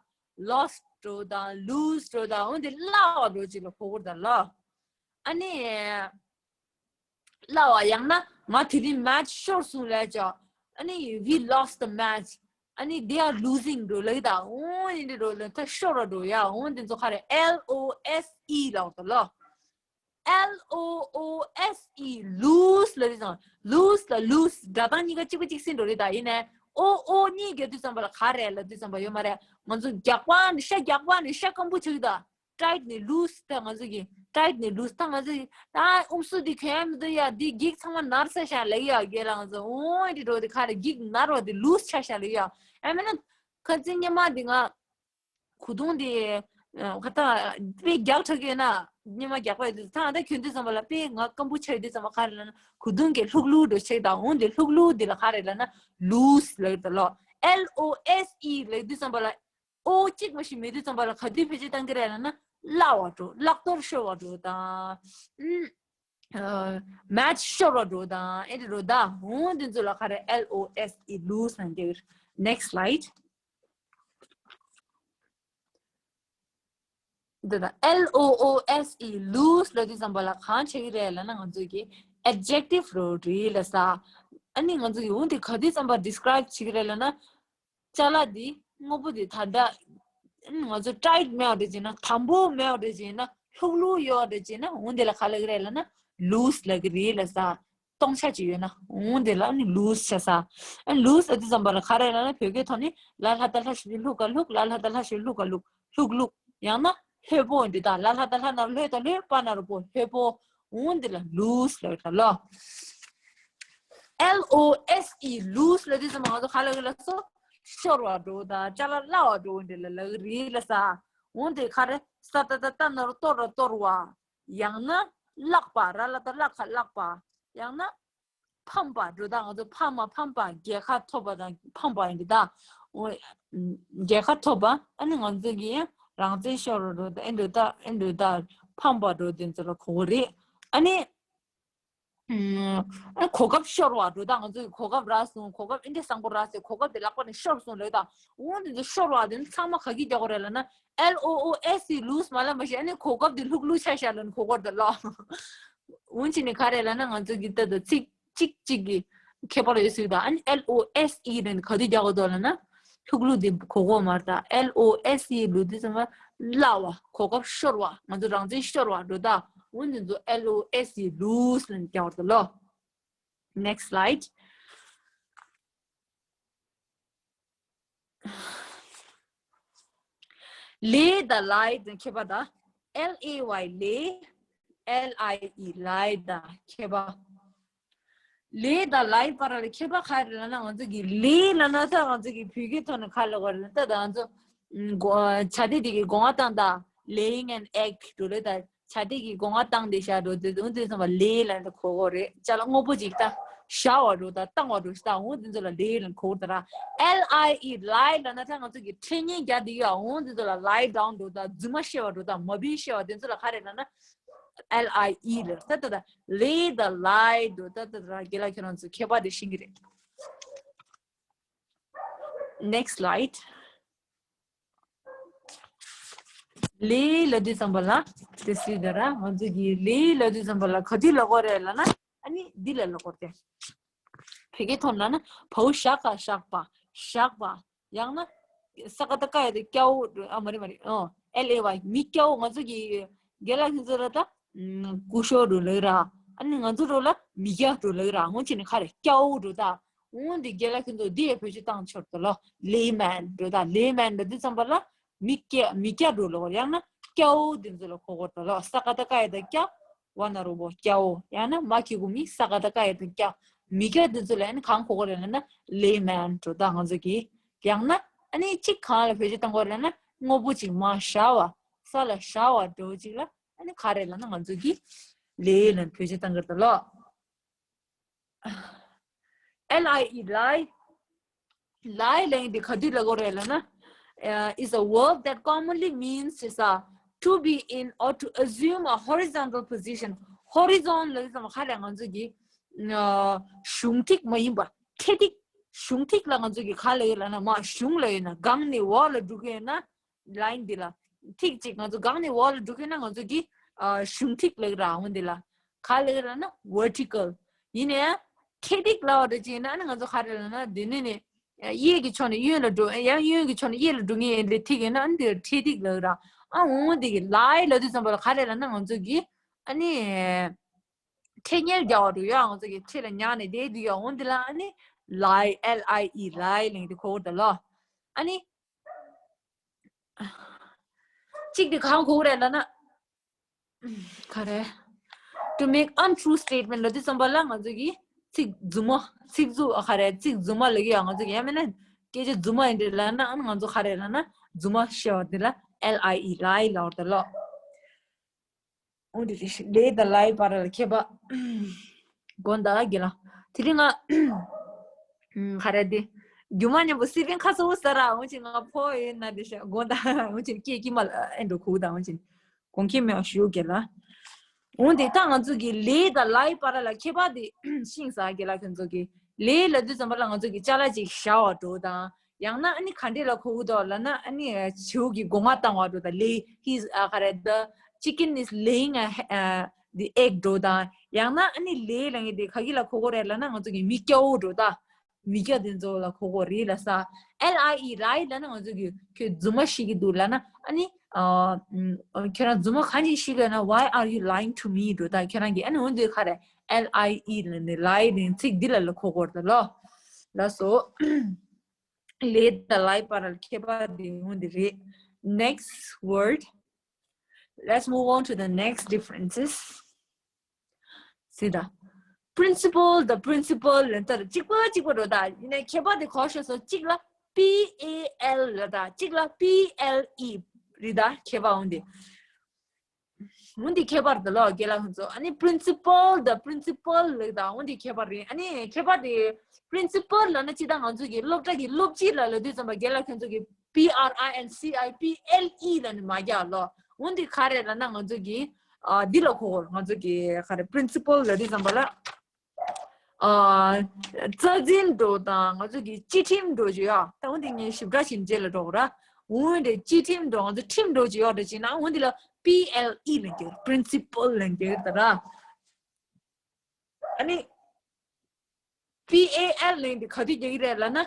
lost འགྲོ་དང་lose འགྲོ་དང་འོང་དེ་བརླག་པ་འགྲོ་ཅིག་ལ་གོ་དགོས་ད་ལོ། ཨ་ནི་བརླག་པ་ཡང་ན་ང་དེ་རིང་match ཤོར་སོང་ལབ་ཅོག་ཨ་ནི་we lost the match ཨ་ནི་they are losing འགྲོ་ལབ་ཀྱི་ད། འོང་ཡིན་འདི་འགྲོ་ལ་ད་ཤོར་བ་འགྲོ་ཡ། འོང་དེ་ཚོ་ག་རེ། L O S E ལབ་ད་ལོ། L O O S E lose ལབ་དུས་ཙམ། lose དང་lose སྒྲ་གདངས་གཉིས་ཀ་གཅིག་པ་གཅིག་སྲིད་འགྲོ་རེད་ད། ཡིན་ནའི་O O གཉིས་རྒྱག་དུས་ཙམ་པ་ལ་ག་རེ་ལབ་དུས་ཙམ་པ་ཡོད་མ་རེད། ང་ཚོ་རྒྱག་པ་ནི་ཤ་རྒྱག་པ་ནི་ཤ་སྐམ་པོ་ཆགས་ཀྱི་ད། tight ནས་loose ད་ང་ཚོ་གི་tight ནས་loose ད་ང་ཚོ་གི་ད་ཨུམ་སུ་འདི་གྱོན་ཡ་མི་འདུག་ཡ། འདི་འགྱིག་ཚང་མ་ནར་ས་ཤག་ལབ་ཡ། རྒན་ལགས་ང་ཚོ་འོང་འདི་འགྲོ་འདི་ག་རེ་འགྱིག་ནར་བ་འདི་loose ཆགས་ཤག་ལབ་ཡ། ཨ་མེད་ན་ཁ་ཚིག་སྔོན་མ་འདི་ང་གོས་ཐུང་འདི་ཁ་ཐག་དཔེ་རྒྱགས་དྲགས་ཡོད་ན་སྔོན་མ་རྒྱགས་པ་ཡོད་དུས་ད་ད་གྱོན་དུས་ཙམ་པ་ལ་དཔེ་ང་སྐམ་པོ་ཆགས་ཡོད་དུས་ཙམ་པ་ག་རེ་ལབ་ན་གོས་ཐུང་གི་ལྷུག་ལྷུག་འགྲོ་ཆགས་ད་འོང་འདི་ལྷུག་ལྷུག་འདི་ལ་ག་རེ་ལབ་ན་loose ལབ་ཡོད་ད་ལོ། L O S E ལབ་དུས་ཙམ་པ་ལ། ཨོ་གཅིག་མ་ཞིག་མེད་དུས་ཙམ་པ་ལ་ག་དུས་བེད་སྤྱོད་བཏང་གི་རེད་ལབ་ན་བརླག་པ་འགྲོ། བརླག་གཏོར་ཤོར་བ་འགྲོ་དང་། ཨུམ། ཨ། match ཤོར་བ་འགྲོ་དང་ཨེ་འདྲ་འགྲོ་ད། འོ་འདི་ཚོ་ལ་ག་རེ་L O S E loose ལབ་ཀྱི་ཡོད། Next slide. འདི་ད་L O O S E loose ལབ་དུས་ཙམ་པ་ལ་གང་བྱེད་ཀྱི་རེད་ལབ་ན་ང་ཚོ་གི་adjective རོ་རེད་ལ་ས། ཨ་ནི་ང་ཚོ་གི་འོ་འདི་ག་དུས་ཙམ་པ་describe བྱེད་ཀྱི་རེད་ལབ་ན། ཅ་ལག་འདི་སྔོན་པོ་འདི་ད་ལྟ་ང་ཚོ་tight མེད་པ་འདྲ་བྱས་ན། དམ་པོ་མེད་པ་འདྲ་བྱས་ན། ལྷུག་ལྷུག་ཡོད་པ་འདྲ་བྱས་ན། འོ་འདི་ལ་ག་ལབ་ཀྱི་རེད་ལབ་ན་loose ལབ་ཀྱི་རེད་ལ་ས། སྟོང་ཆ་ཅིག་ཡོད་ན་འོ་འདི་ལ་ནི་loose བྱ་ས། ཨ་loose ལབ་དུས་ཙམ་པ་ལ་ག་རེ་ལབ་ན་བོད་སྐད་ཐོག་ནི་ལ་ལྷ་ད་ལྷ་ཞབས་ཀྱུ་ལྷུ་ག་ལྷུག་ལ་ལྷ་ད་ལྷ་ཞབས་ཀྱུ་ལྷུ་ག་ལྷུག་ལྷུག་ལྷུག་ཡང་ན་ལྷོད་པོ་འདི་དག་ལ་ལྷ་ད་ལྷ་ན་རོ་ལྷོད་ད་ལྷོད་པ་ན་རོ་པོ་ལྷོད་པོ། འོ་འདི་ལ་loose ལབ་ཀྱི་ལོ། L O S E loose ལབ་དུས་ཙམ་པ་ང་ཚོ་ག་ལབ་ཀྱི་ལ་སོ། ཤོར་བ་འགྲོ་དང་ཅ་ལག་བརླག་པ་འགྲོ་འདི་ལ་ལབ་ཀྱི་རེད་ལ་ས། འོ་འདི་ག་རེ་ས་ད་ད་ད་ན་རོ་གཏོར་ར་གཏོར་བ། ཡང་ན་བརླག་པ་ར་ལ་ད་བརླག་ག་བརླག་པ། ཡང་ན་ཕམ་པ་འགྲོ་དང་ང་ཚོ་ཕམ་མ་ཕམ་པ་རྒྱལ་ཁ་ཐོབ་པ་དང་ཕམ་པ་ཡིན་འདི་ད། འོ། རྒྱལ་ཁ་ཐོབ་པ་ཨ་ནི་ང་ཚོ་གི་རང་བཙན་ཤོར་རོ་འགྲོ་དང་ཨེ་འགྲོ་ད་ཨེ་འགྲོ་ད་ཕམ་པ་འགྲོ་དེ་ཚོ་ལ་གོ་གི་རེད། ཨ་ནི། ཨ་གོ་སྐབས་ཤོར་བ་འགྲོ་དང་ང་ཚོ་གི་གོ་སྐབས་རག་སོང་། གོ་སྐབས་ཨེ་འདྲ་བཟང་པོ་རག་སོང་། གོ་སྐབས་དེ་ལག་པ་ནས་ཤོར་སོང་ལབ་དང་། འོ་འདི་ཚོ་ཤོར་བ་དེ་ཚང་མ་ག་གིས་རྒྱག་གི་རེད་ལབ་ན་L O O S E loose མ་ལབ་མ་ཤེས། ཨ་ནི་གོ་སྐབས་དེ་ལྷུག་ལྷུག་ཆགས་ཤག་ལབ་ནི་གོ་སྐབས་དེ་ལོ། འོན་ཅི་ནི་ག་རེ་ལབ་ན་ང་ཚོ་གི་ད་ད་ཚིག་གཅིག་གཅིག་གི་ཁྱད་པར་ཡོད་སྲིད་དང་། ཨ་ནི་L O S E ནི་ག་དུས་རྒྱག་གི་འདུག་ལབ་ན། ལྷུག་ལྷུག་འདི་གོ་གོ་མར་ད། L O S E ལུགས་འདི་ཚང་མ་བརླག་པ། གོ་སྐབས་ཤོར་བ། ང་ཚོ་རང་བཙན་ཤོར་བ་འགྲོ་ད། འོ་འདི་ཚོ་L O S E loose ལབ་ནས་རྒྱག་པ་རེད་ལོ། Next slide. ལེ་དང་ལའི་དང་ཁྱད་པར་དང་། L A Y ལེ། L I E ལའི་དང་ཁྱད་པར། ལེ་དང་ལའི་བར་ལ་ཁྱད་པར་ག་རེ་ལབ་ན། ང་ཚོ་གི་ལེ་ལབ་ན་ད་ང་ཚོ་གི་བོད་སྐད་ཐོག་ནས་ག་ལབ་དགོས་རེད་ན། ད་ད་ང་ཚོ་ཨུམ་གོ་བྱ་དེ་དེ་གི་སྒོ་ང་བཏང་ད། Laying an egg འགྲོ་ལེ་ད། བྱ་དེ་གི་སྒོ་ང་བཏང་དེ་བཞག་འགྲོ་དེ་འོ་དེ་ཚང་མ་ལེ་ལབ་ནས་གོ་གོ་རེད། ཅ་ལག་དངོས་པོ་ཅིག་ད་བཞག་པ་འགྲོ་ད་བཏང་བ་འགྲོ་ཞིག་ད་འོ་དེ་ཚོ་ལ་ལེ་ལབ་ནས་གོ་གོ་ད་ར། L I E ལའི་ལབ་ན་ད་ང་ཚོ་གི་འཕྲེད་ངན་རྒྱག་དེ་ཡོད། འོ་དེ་ཚོ་ལ་lie down འགྲོ་ད་རྫུན་མ་བཤད་པ་འགྲོ་ད་མ་བིན་བཤད་པ་དེ་ཚོ་ལ་ག་རེ་ལབ་ན། L I E ལ་ད་ད་ད་ལེ་ད་ལའི་འགྲོ་ད་ད་ད་ར། རྒན་ལགས་ཁྱོད་རང་ཚོ་ཁྱད་པར་དེ་ཤེས་ཀྱི་རེད། Next slide. ལེ་ལབ་དུས་ཙམ་པ་ལ་དེ་སྲིད་ད་ར་ང་ཚོ་གི་ལེ་ལབ་དུས་ཙམ་པ་ལ་ག་དུས་ལབ་དགོས་རེད་ལབ་ན། ཨ་ནི་འདི་ལ་ལབ་དགོས་རེད། བོད་སྐད་ཐོག་ལབ་ན་བའུ་ཞག་ག་བཞག་པ། བཞག་པ། ཡང་ན་ས་ཀ་བཏགས་སྐ་ཡ་བཏགས་སྐྱ་བོ། ཨ་མ་རེད་མ་རེད། ཨོ། L A Y མི་སྐྱ་བོ། ང་ཚོ་གི་རྒན་ལགས་ཁྱེད་ཚོ་ལ་ད་སྐུ་ཞབས་འགྲོ་ལབ་ར། ཨ་ནི་ང་ཚོ་འགྲོ་ལ་མི་སྐྱ་འགྲོ་ལབ་ར། འོ་བྱས་ནས་ག་རེ་སྐྱ་བོ་འགྲོ་ད། འོ་འདི་རྒན་ལགས་ཁྱེད་ཚོ་འདི་ཡ་བེད་སྤྱོད་བཏང་ཆོག་ད་ལོ། ལེ་མན་འགྲོ་ད། ལེ་མན་འགྲོ་དུས་ཙམ་པ་ལ་མི་སྐྱ་མི་སྐྱ་འགྲོ་ལོ། ཡང་ན་སྐྱ་བོ་འདི་ཚོ་ལ་གོ་གོ་ད་ལོ། ས་ཀ་བཏགས་སྐ་ཡ་བཏགས་སྐྱ། བ་ན་རོ་བོ་སྐྱ་བོ། ཡང་ན་མ་གི་གུ་མི་ས་ཀ་བཏགས་སྐ་ཡ་བཏགས་སྐྱ། མི་སྐྱ་འདི་ཚོ་ལ་ཨ་ནི་གང་གོ་གོ་རེད་ལབ་ན་ལེ་མན་འགྲོ་ད་ང་ཚོ་གི། ཡང་ན་ཨ་ནི་གཅིག་གང་ལ་བེད་སྤྱོད་བཏང་གོ་རེད་ལབ་ན་དངོས་པོ་གཅིག་མར་བཞག་པ། ས་ལ་བཞག་པ་འགྲོ་གཅིག་ལ་ཨ་ནི་ག་རེ་ལབ་ན་ང་ཚོ་གི་ལེ་ལབ་བེད་སྤྱོད་བཏང་གི་རེད་ད་ལོ། L I E ལའི། ལའི་ལབ་ཡག་འདི་ག་དུས་ལབ་དགོས་རེད་ལབ་ན། uh, is a verb that commonly means is a to be in or to assume a horizontal position. Horizon ལབ་ཙམ་ག་རེ་ང་ཚོ་གི་གཞུང་ཐིག་མ་ཡིན་པ་འཕྲེད་ཐིག་གཞུང་ཐིག་ལ་ང་ཚོ་གི་ག་ལབ་ཡོད་ལབ་ན། མ་གཞུང་ལབ་ཡོད་ན་སྒང་ནས་འོག་ལ་འགྲོ་གི་ཡོད་ན། ལའིན་འདི་ལ་ཐིག་ཅིག་ང་ཚོ་སྒང་ནས་འོག་ལ་འགྲོ་གི་ན་ང་ཚོ་གི་ཨ་གཞུང་ཐིག་ལབ་ར། འོ་འདི་ལ་ག་ལབ་ར་ན་vertical། ཡིན་ནའི་འཕྲེད་ཐིག་ལབ་པ་འདྲ་ཅིག་ཡིན་ན་ཨ་ནི་ང་ཚོ་ག་རེ་ལབ་ན་འདི་ནས་ནས་གཡས་ཀྱི་ཕྱོགས་ནས་གཡོན་ལ་འགྲོ། ཡང་གཡོན་གྱི་ཕྱོགས་ནས་གཡས་ལ་འགྲོ་ངེས་ཡིན་ལས་ཐིག་ཡིན་ན་ཨ་ནི་འདི་འཕྲེད་ཐིག་ལབ་ར། ཨ་འོ་འདི་གི་ལའི་ལབ་དུས་ཙམ་པ་ལ་ག་རེ་ལབ་ན་ང་ཚོ་གི་ཨ་ནི་འཕྲེད་ཉལ་རྒྱག་པ་འདྲ་ཡོད། ང་ཚོ་གི་འཕྲེད་ལ་ཉལ་ནས་བསྡད་དུས་ཡ་འོ་འདི་ལ་ཨ་ནི་ལའི། L I E ལའི་ལབ་ཡག་འདི་གོ་གི་རེད་ད་ལོ། ཨ་ནི། གཅིག་དེ་གང་གོ་རེད་ལབ་ན། ག་རེ། To make untrue statement ལབ་དུས་ཙམ་པ་ལ་ང་ཚོ་གིས་ཚིག་རྫུན་མ། ཚིག་རྫུན། ཨ། ག་རེ། ཚིག་རྫུན་མ་ལབ་ཀྱི་ཡོད། ང་ཚོ་གིས་ཡང་མིན་ན་སྐད་ཆ་རྫུན་མ་ཡིན་དེ་ལབ་ན། ཨ་ནི་ང་ཚོ་ག་རེ་ལབ་ན། རྫུན་མ་བཤད་པ་དེ་ལ་ལའི་ལའི་ལབ་པ་རེད་ལོ། འོ་དེ་རེད། ལའི་དང་ལའི་བར་ལ་ཁྱད་པར། དགོངས་དག་རྒན་ལགས། དེ་རིང་ང་། ཨམ། ག་རེ་དེ། རྒྱུ་མ་མཉམ་པོ་སི་པན་ཁ་སོ་ས་ར། འོ་ཅི་ང་ཕོ་ཡིན་ན་དེ་ཤ་དགོངས་དག་འོ་ཅི་སྐད་ཀྱི་མ་ལ་ཨེ་འགྲོ་ཁུག་དང་། འོ་ཅི་དགོངས་ཁྱེད་མེད་ཞུ་རྒན་ལགས། འོ་དེ་ད་ང་ཚོ་གི་ལའི་དང་ལའི་བར་ལ་ཁྱད་པར་དེ་ཤེས་ས་རྒན་ལགས། ཁྱོད་ཚོ་གི་ལའི་ལབ་དུས་ཙམ་པ་ལ་ང་ཚོ་གི་ཅ་ལག་ཅིག་བཞག་པ་འགྲོ་དང་། ཡང་ན་ཨ་ནི་ག་འདྲས་ལ་གོ་གི་འདུག་ལབ་ན། ཨ་ནི་བྱིའུ་གི་སྒོ་ང་བཏང་བ་འགྲོ་དང་། ལའི། He's, ཨ། ག་རེ། The chicken is laying a, uh, the egg འགྲོ་དང་། ཡང་ན་ཨ་ནི་ལའི་ལབ་མཁན་དེ་ག་གི་ལ་གོ་གི་རེད་ལབ་ན། ང་ཚོ་གི་མི་སྐྱ་བོ་འགྲོ་དང་། མི་སྐྱ་དེ་ཚོ་ལ་གོ་གི་རེད་ལབ་ས། ལའི་ལའི་ལབ་ན་ང་ཚོ་གི་ཁྱོད་རྫུན་མ་བཤད་ཀྱི་འདུག་ལབ་ན། ཨ་ནི། ཨ། ཨམ། ཁྱོད་རང་རྫུན་མ་གང་ཅིག་བཤད་ཀྱི་ཡོད་ན། Why are you lying to me འགྲོ་དང་ཁྱོད་རང་གིས། ཨ་ནི་འོ་དེ་ག་རེ། ལའི་ལའི་ལབ་ནི། ལའི་ལབ་ཚིག་འདི་ལ་ལ་གོ་གི་རེད་ལོ། ལགས་སོ། ལའི་དང་ལའི་བར་ལ་ཁྱད་པར་དེ་འོ་དེ་རེད། Next word. Let's move on to the next differences. གཟིགས་དང་། པི་རིན་སི་པལ་དང་པི་རིན་སི་པལ་ལབ་ན་ད་གཅིག་པ་གཅིག་པ་འགྲོ་དང་། ཡིན་ནའི་ཁྱད་པར་དེ་གོ་ཤེས་སོང་། གཅིག་ལ་པི་ཨེ་ཨེལ་ལབ་དང་། གཅིག་ལ་པི་ཨེལ་ཨི་རེད་དང་། ཁྱད་པར་འོ་དེ། འོ་དེ་ཁྱད་པར་དེ་ལོ་རྒན་ལགས་ཁྱོད་ཚོ། ཨ་ནི་པི་རིན་སི་པལ་དང་པི་རིན་སི་པལ་ལབ་དང་། འོ་དེ་ཁྱད་པར་རེད། ཨ་ནི་ཁྱད་པར་དེ་པི་རིན་སི་པལ་ལབ་ན་སྤྱིར་བཏང་ང་ཚོ་གི་སློབ་གྲྭ་གི་སློབ་སྤྱི་ལ་ལབ་དུས་ཙམ་པ་རྒན་ལགས་ཁྱོད་ཚོ་གི་པི་ཨར་ཨའི་ཨེན་སི་ཨའི་པི་ཨེལ་ཨི་ལབ་ནི་མ་རྒྱག་ལོ། འོ་དེ་ག་རེ་ལབ་ན་ང་ཚོ་གི། ཨ། འདི་ལ་གོ་གི་རེད། ང་ཚོ་གི་ག་རེ། པི་རིན་སི་པལ་ལབ་དུས་ཙམ་པ་ལ། ཨ། རྩ་འཛིན་འགྲོ་དང་ང་ཚོ་གི་སྤྱི་ཁྲིམས་འགྲོ་ཅིག་ཡོད། ད་འོ་དེ་ངས་ཞིབ་ཕྲ་ཞིག་རྗེས་ལ་འགྲོ་གི་རེད། འོ་དེ་སྤྱི་ཁྲིམས་འགྲོ། ང་ཚོ་ཁྲིམས་འགྲོ་ཅིག་ཡོད་འདྲ་བྱས་ན། འོ་དེ་ལ་པི་ཨེལ་ཨི་ལབ་ཀྱི་རེད། པི་རིན་སི་པལ་ལབ་ཀྱི་རེད་ད་ར། ཨ་ནི། པི་ཨེ་ཨེལ་ལབ་ནི་དེ་ག་དུས་རྒྱག་གི་རེད་ལབ་ན།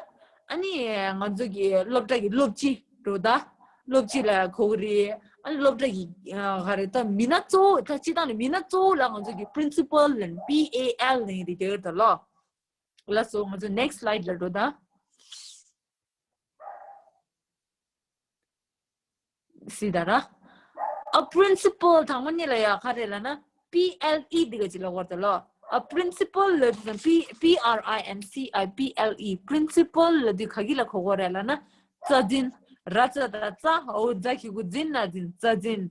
ཨ་ནི་ང་ཚོ་གི་སློབ་གྲྭ་གི་སློབ་སྤྱི་འགྲོ་དང་། སློབ་སྤྱི་ལ་གོ་གི་རེད། ཨ་ནི་སློབ་གྲྭ་གི། ཨ། ག་རེ། ད་མི་སྣ་གཙོ་བོ། ད་སྤྱིར་བཏང་ནས་མི་སྣ་གཙོ་བོ་ལ་ང་ཚོ་གི་པི་རིན་སི་པལ་ལབ་ནི། པི་ཨེ་ཨེལ་ལབ་ནི་དེ་རྒྱག་གི་རེད་ད་ལོ། ལགས་སོ། ང་ཚོ་ནེག་སི་ལའི་ཌི་ལ་འགྲོ་དང་། གཟིགས་དང་ར། ཨ། པི་རིན་སི་པལ་དང་པོ་ཉིད་ལ་ཡ་ག་རེ་ལབ་ན། པི་ཨེལ་ཨི་འདི་ག་ཅིག་ལ་གོ་རེད་ད་ལོ། ཨ། པི་རིན་སི་པལ་ལབ་དུས་ཙམ། པི། པི་ཨར་ཨའི་ཨེན་སི་ཨའི་པི་ཨེལ་ཨི། པི་རིན་སི་པལ་ལབ་དུས་ག་གི་ལ་གོ་གི་རེད་ལབ་ན། རྩ་འཛིན། ར་ཙ་ད་རྩ། འོ་ཛ་གི་གུ་འཛིན་ན་འཛིན། རྩ་འཛིན།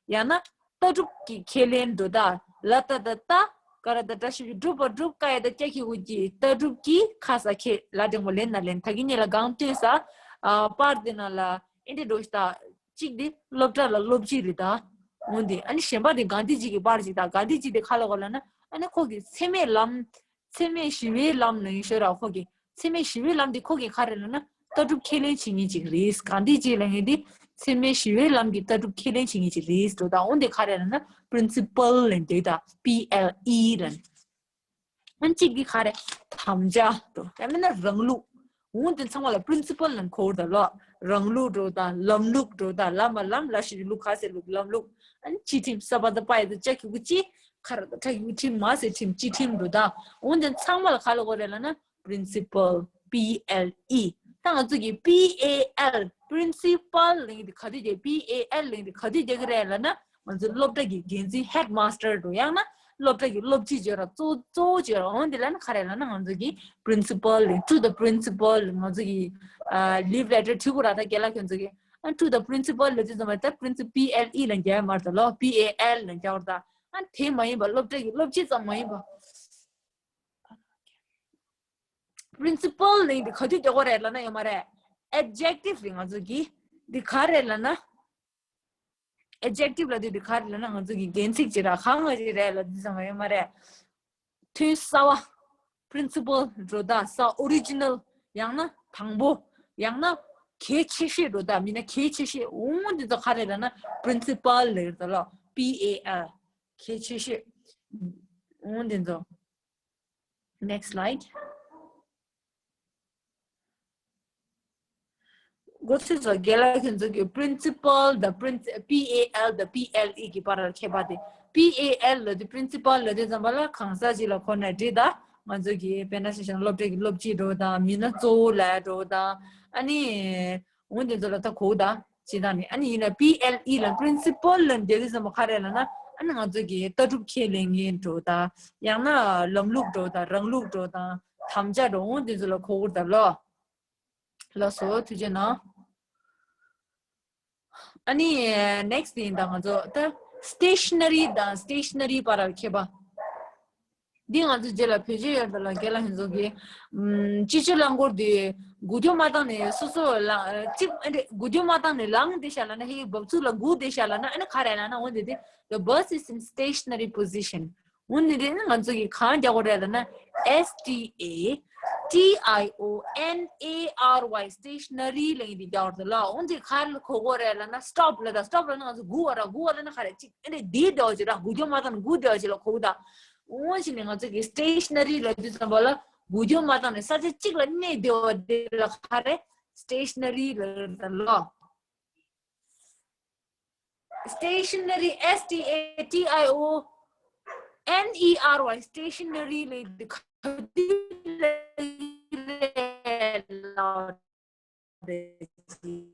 ཡང་ན་ལྟ་གྲུབ་ཀྱི་ཁས་ལེན་འགྲོ་དང་། ལ་ཏ་ད་ལྟ། ག་ར་ད་བཀྲ་ཤིས་པའི་སྒྲུབ་པ་སྒྲུབ། ཀ་ཡ་ད་ཀྱ་གི་གུ་ཀྱི། ལྟ་གྲུབ་ཀྱི། ཁ་ས་ཁེ། ལ་འགྲེང་བུ་ལེན་ན་ལེན། ད་གི་ཉིད་ལ་གང་སྟོན་ས། ཨ། པར་དེ་ནང་ལ་ཨེ་འདྲ་འགྲོ་ཞིག་ད། གཅིག་དེ་སློབ་གྲྭ་ལ་སློབ་སྤྱི་རེད་ད། འོ་དེ། ཨ་ནི་གཞན་པ་དེ་གྷན་དྷི་ཇི་གི་པར་ཅིག་ད། གྷན་དྷི་ཇི་དེ་ག་ལ་གོ་ལབ་ན། ཨ་ནི་ཁོ་གི་འཚེ་མེད་ལམ། འཚེ་མེད་ཞི་བའི་ལམ་ལབ་ཡིན་ཤོད་ར། ཁོ་གི་འཚེ་མེད་ཞི་བའི་ལམ་དེ་ཁོ་གི་ག་རེ་ལབ་ན། ལྟ་གྲུབ་ཁས་ལེན་བྱེད་མཁན་ཅིག་རེད། གྷན་དྷི་ཇི་ལབ་མཁན་དེ་འཚེ་མེད་ཞི་བའི་ལམ་གྱི་ལྟ་གྲུབ་ཁས་ལེན་བྱེད་མཁན་ཅིག་རེད་འགྲོ་དང་། འོ་དེ་ག་རེ་ལབ་ན། པི་རིན་སི་པལ་ལབ་དེ་ད། པི་ཨེལ་ཨི་ལབ། ཨ་ནི་གཅིག་དེ་ག་རེ། དམ་བཅའ་འགྲོ། ཡང་མིན་ན་རང་ལུགས། འོ་དེ་ཚང་མ་ལ་པི་རིན་སི་པལ་ལབ་གོ་གི་རེད་ད་ལོ། རང་ལུགས་འགྲོ་དང་། ལམ་ལུགས་འགྲོ་དང་། ལ་མ་ལམ། ལ་ཞབས་ཀྱུ་ལུ། ག་ས་ལུགས། ལམ་ལུགས། ཨ་ནི་སྤྱི་ཁྲིམས། ས་པ་ད་པ་ཡ་ད་ཅ་གི་གུ་སྤྱི། ཁ་ར་ད་ཁྲ་གི་གུ་ཁྲིམས། མ་ས་ཁྲིམས། སྤྱི་ཁྲིམས་འགྲོ་དང་། འོ་དེ་ཚང་མ་ལ་ག་ལ་གོ་རེད་ལབ་ན། པི་རིན་སི་པལ། པི་ཨེལ་ཨི། ད་ང་ཚོ་གི་པི་ཨེ་ཨེལ། པི་རིན་སི་པལ་ལབ་མཁན་དེ་ག་དུས་རྒྱག་པི་ཨེ་ཨེལ་ལབ་མཁན་དེ་ག་དུས་རྒྱག་གི་རེད་ལབ་ན། ང་ཚོ་སློབ་གྲྭ་གི་འགན་འཛིན། ཧེཌ་མ་སི་ཊར་འགྲོ། ཡང་ན་སློབ་གྲྭ་གི་སློབ་སྤྱི་བྱེད་ར། གཙོ་གཙོ་བོ་བྱེད་ར། འོ་དེ་ལབ་ན་ག་རེ་ལབ་ན། ང་ཚོ་གི་པི་རིན་སི་པལ་ལབ། To the principal ང་ཚོ་གི། ཨ། ལིབ་ལེ་ཊར་བྲིས་དགོས་ར། ད་རྒན་ལགས་ཁྱོད་ཚོ་གི། ཨ། To the principal ལབ་དུས་ཙམ་པ་ད་པི་རིན་སི་པལ། པི་ཨེལ་ཨི་ལབ་རྒྱག་ཡ་མ་རེད་ད་ལོ། པི་ཨེ་ཨེལ་ལབ་རྒྱག་ར་ད། ཨ། དེ་མ་ཡིན་པ། སློབ་གྲྭ་གི་སློབ་སྤྱི་ཙམ་མ་ཡིན་པ། པི་རིན་སི་པལ་ལབ་མཁན་དེ་ག་དུས་རྒྱག་དགོས་རེད་ལབ་ན་ཡོད་མ་རེད། ཨེ་ཌི་ཇེག་ཊིབ་རེད། ང་ཚོ་གི་འདི་ག་རེ་ལབ་ན། ཨེ་ཌི་ཇེག་ཊིབ་ལབ་དུས་འདི་ག་རེ་ལབ་ན། ང་ཚོ་གི་རྒྱན་ཚིག་ཅིག་ར། གང་ལ་ཅིག་རེད་ལབ་དུས་ཙམ་པ་ཡོད་མ་རེད། ཐོན་གསར་བ། པི་རིན་སི་པལ་འགྲོ་དང་། ས། ཨོ་རི་ཇི་ནལ། ཡང་ན་དང་པོ། ཡང་ན་གལ་ཆེ་ཤོས་འགྲོ་དང་། མིན་ན་གལ་ཆེ་ཤོས། འོ་འདི་ཚོ་ག་རེ་ལབ་ན། པི་རིན་སི་པལ་ལབ་ཡོད་ད་ལོ། པི་ཨེ་ཨེལ། གལ་ཆེ་ཤོས། འོ་འདི་ཚོ། Next slide. གོ་ཚོད་ཚོ། རྒན་ལགས་ཁྱོད་ཚོ་གི་པི་རིན་སི་པལ་དང་པི་རིན་སི། པི་ཨེ་ཨེལ་དང་པི་ཨེལ་ཨི་གི་བར་ལ་ཁྱད་པར་དེ། པི་ཨེ་ཨེལ་ལབ་དུས། པི་རིན་སི་པལ་ལབ་དུས་ཙམ་པ་ལ་གང་ཟག་ཅིག་ལ་གོ་ན་འགྲིག་ད། ང་ཚོ་གི་དཔེར་ན་ཆ་བཞག་ན་སློབ་གྲྭ་གི་སློབ་སྤྱི་འགྲོ་དང་། མི་སྣ་གཙོ་བོ་ལབ་འགྲོ་དང་། ཨ་ནི་འོ་འདི་ཚོ་ལ་ད་གོ་ད། སྤྱིར་བཏང་ནི་ཨ་ནི་ཡིན་ན་པི་ཨེལ་ཨི་ལ་པི་རིན་སི་པལ་ལ་འདི་ལ་ཟེར་མ་ག་རེ་ལབ་ན། ཨ་ནི་ང་ཚོ་གི་ལྟ་གྲུབ་ཁས་ལེན་མཁན་འདྲ་བོ་དང་། ཡང་ན་ལམ་ལུགས་འདྲ་བོ་དང་། རང་ལུགས་འདྲ་བོ་དང་། དམ་བཅའ་འདྲ་བོ་འདི་ཚོ་ལ་གོ་དགོས་རེད་ད་ལོ། ལགས་སོ། ཐུགས་རྗེ་གནང་། ཨ་ནི་ནེག་སི་ཡིན་ད་ང་ཚོ་ད་སི་ཊེ་ཤ་ན་རི་དང་སི་ཊེ་ཤ་ན་རི་བར་ལ་ཁྱད་པར། འདི་ང་ཚོ་རྗེས་ལ་བེད་སྤྱོད་ཡོད་ད་ལ། རྒན་ལགས་ཁྱེད་ཚོ་གིས་ཨམ་སྤྱི་སྤྱོད་རླངས་འཁོར་འདི་འགུལ་སྐྱོད་མ་བཏང་ནས་སོ་སོ་ལ་གཅིག་ཨ་འདྲ་འགུལ་སྐྱོད་མ་བཏང་ནས་ལངས་བསྡད་ཤག་ལབ་ན། ཧེ་འབབ་ཚུགས་ལ་སྒུག་བསྡད་ཤག་ལབ་ན། ཨ་ནི་ག་རེ་ལབ་ན། འོ་འདི་དེ། The bus is in stationary position. འོ་འདི་དེ་ནི་ང་ཚོ་གིས་གང་རྒྱག་དགོས་རེད་ལབ་ན། S T A T I O N A R Y, stationary ལབ་ཡིན་དེ་རྒྱག་དགོས་རེད་ལ། འོ་འདི་ག་རེ་གོ་དགོས་རེད་ལབ་ན། སི་ཊོབ་ལབ་ད། སི་ཊོབ་ལབ་ན་ང་ཚོ་སྒུག་པ་ར། སྒུག་པ་ལབ་ན་ག་རེ་གཅིག་ཨ་འདྲ་བསྡད་བསྡད་པ་ཅིག་ར། འགུལ་སྐྱོད་མ་བཏང་ནས་སྒུག་བསྡད་པ་ཅིག་ལ་གོ་གི་ད། འོ་བྱས་ནས་ང་ཚོ་གིས་སི་ཊེ་ཤ་ན་རི་ལབ་དུས་ཙམ་པ་ལ་འགུལ་སྐྱོད་མ་བཏང་ནས་ས་ཆ་གཅིག་ལ་གནས་བསྡད་པ་དེ་ལ་ག་རེ་སི་ཊེ་ཤ་ན་རི་ལབ་ད་ལོ། སི་ཊེ་ཤ་ན་རི། S T A T I O N E R Y, སི་ཊེ་ཤ་ན་རི་ལབ་དེ་ག་དུས་ལ་རེད་ལབ་དེ་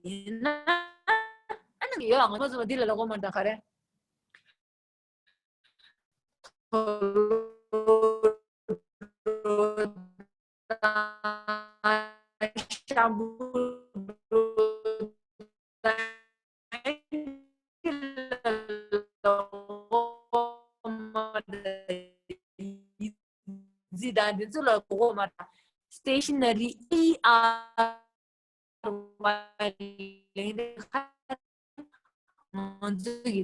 ཡིན་ན། ཨ་ནི་ཡོད་ཨང་། ང་ཚོ་འདི་ལ་ལ་གོ་མ་འདྲ་ག་རེ། ཟི་དང་འདི་ཚོ་ལ་གོ་མ་ར། སི་ཊེ་ཤ་ན་རི་ཨི་ཨར་ཝའི་ལབ་དེ་ང་ཚོ་གི་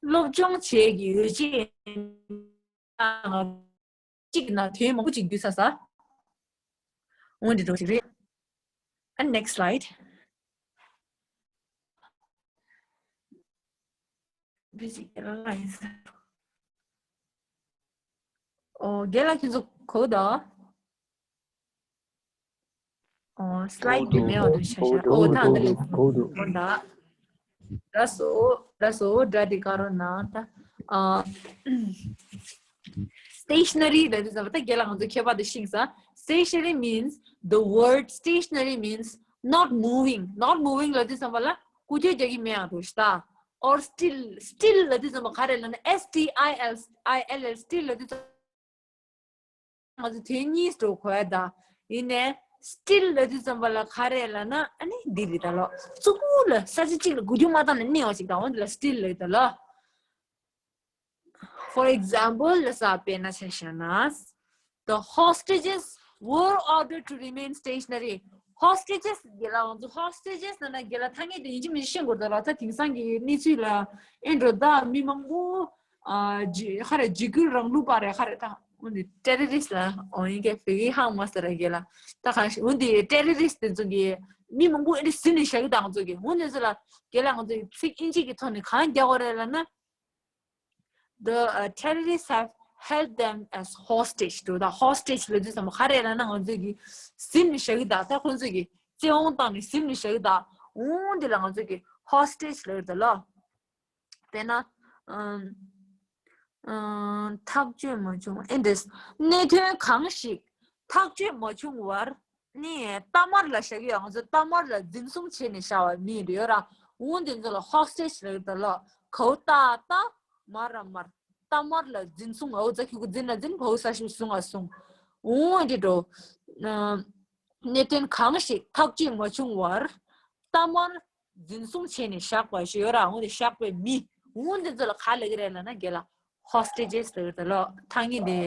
སློབ་སྦྱོང་བྱེད་ཀྱི་ཡོ་བྱད་གཅིག་ན་དོན་མང་པོ་ཅིག་འདུས་ས་ས། འོ་འདི་འདྲ་ཞིག་རེད། And next slide. Basic error lines. ཨོ། རྒན་ལགས་ཁྱེད་ཚོ་གོ་ད། ཨོ། སི་ལའེ་ཌི་འདི་མེད་པ་འདུག་ཤག་ཤག་ཨོ། ད་འདི་རེད། གོ་འདུག་ཨོ་ད། ལགས་སོ། ལགས་སོ། སྒྲ་འདི་ག་རེ་ན་ད། ཨ། སི་ཊེ་ཤ་ན་རི་ལབ་དུས་ཙམ་པ་ད་རྒན་ལགས་ང་ཚོ་ཁྱད་པར་དེ་ཤེས་སོང་། Stationary means, the word stationary means not moving. Not moving ལབ་དུས་ཙམ་པ་ལ་འགུལ་སྐྱོད་རྒྱག་གི་མེད་པ་འདུག་ཤག་ད། Or still, still ལབ་དུས་ཙམ་པ་ག་རེ་ལབ་ན། S T I L L, still ལབ་དུས་ཙམ་པ། ང་ཚོ་དེ་གཉིས་སུ་གོ་ཡ་ད། ཡིན་ནའི་སི་ཊིལ་ལབ་དུས་ཙམ་པ་ལ་ག་རེ་ལབ་ན། ཨ་ནི་འདི་རེད་ད་ལོ། གཙུག་གུ་ལ་ས་ཆ་གཅིག་ལ་འགུལ་སྐྱོད་མ་བཏང་ནས་གནས་པ་ཞིག་དང་། འོ་འདི་ལ་སི་ཊིལ་ལབ་ད་ལོ། For example ལ་ས་དཔེར་ན་ཆ་བཞག་ན། The hostages were ordered to remain stationary. Hostages རྒན་ལགས་ང་ཚོ་hostages ལབ་ན་རྒན་ལགས་ཐ་སྙད་དེ་ཡིན་གཅིག་མིན་གཅིག་ཤེས་དགོས་ད་ལོ། ད་དེང་སང་གི་གནས་ཚུལ་ལ་ཨེ་འགྲོ་ད་མི་མང་པོ། ཨ། ཇི་ཧ་རེ་འཇིགས་སྐུལ་རིང་ལུགས་པ་རེད་ཧ་རེ་ད། འོ་ནི་ཊེ་རོ་རི་སི་ལ་འོ་ཡིན་གྱི་བོད་ཡིག་ཧང་མ་ཟེར་ར་རྒན་ལགས། ད་གང་ཞིག་འོ་འདི་ཊེ་རོ་རི་སི་དེ་ཚོ་གི་མི་མང་པོ་ཨེ་འདྲ་ཟིན་ནས་བཞག་གི་ད་ང་ཚོ་གི། འོ་འདི་ཚོ་ལ་རྒན་ལགས་ང་ཚོ་གི་ཚིག་ཨིན་ཇི་གི་ཐོག་ནས་གང་རྒྱག་དགོས་རེད་ལབ་ན། The uh, terrorists have held them as hostage. དུ་ད་ཧོ་སི་ཊེཇ་ལབ་དུས་ཙམ་པ་ག་རེ་ལབ་ན་ང་ཚོ་གི་ཟིན་ནས་བཞག་གི་ད། ད་ཁོང་ཚོ་གི་བཙན་དབང་བཏང་ནས་ཟིན་ནས་བཞག་གི་ད། འོ་འདི་ལ་ང་ཚོ་གི་ཧོ་སི་ཊེཇ་ལབ་ད་ལོ། དཔེར་ན། ཨམ། ཨམ། ཐག་གཅོད་མ་བྱུང་བ། ཨེ་འདྲས། གནད་དོན་གང་ཞིག་ཐག་གཅོད་མ་བྱུང་བར་ནི་གཏའ་མར་ལ་བཞག་ཡོད། ང་ཚོ་གཏའ་མར་ལ་འཛིན་བཟུང་བྱས་ནས་བཞག་པ་མི་རེ་ཡོད་ར། འོ་འདི་ཚོ་ལ་ཧོ་སི་ཊེཇ་ལབ་ད་ལ། གའུ་ཏ་ཏ་མ་ར་མར། གཏའ་མར་ལ་འཛིན་བཟུང་། འོ་ཙ་ཁི་གུ་འཛིན་ན་འཛིན། བའུ་ས་ཤུ་བཟུང་ང་བཟུང་། འོ་འདི་འགྲོ། ཨམ། གནད་དོན་གང་ཞིག་ཐག་གཅོད་མ་བྱུང་བར་གཏའ་མར་འཛིན་བཟུང་བྱས་ནས་བཞག་པ་ཞིག་ཡོད་ར། འོ་དེ་བཞག་པའི་མི། འོ་འདི་ཚོ་ལ་ག་ལབ་ཀྱི་རེད་ལབ་ན་རྒན་ལགས་ཧོ་སི་ཊེཇེས་ལབ་ཀྱི་རེད་ལོ། ཐ་སྙད་དེ་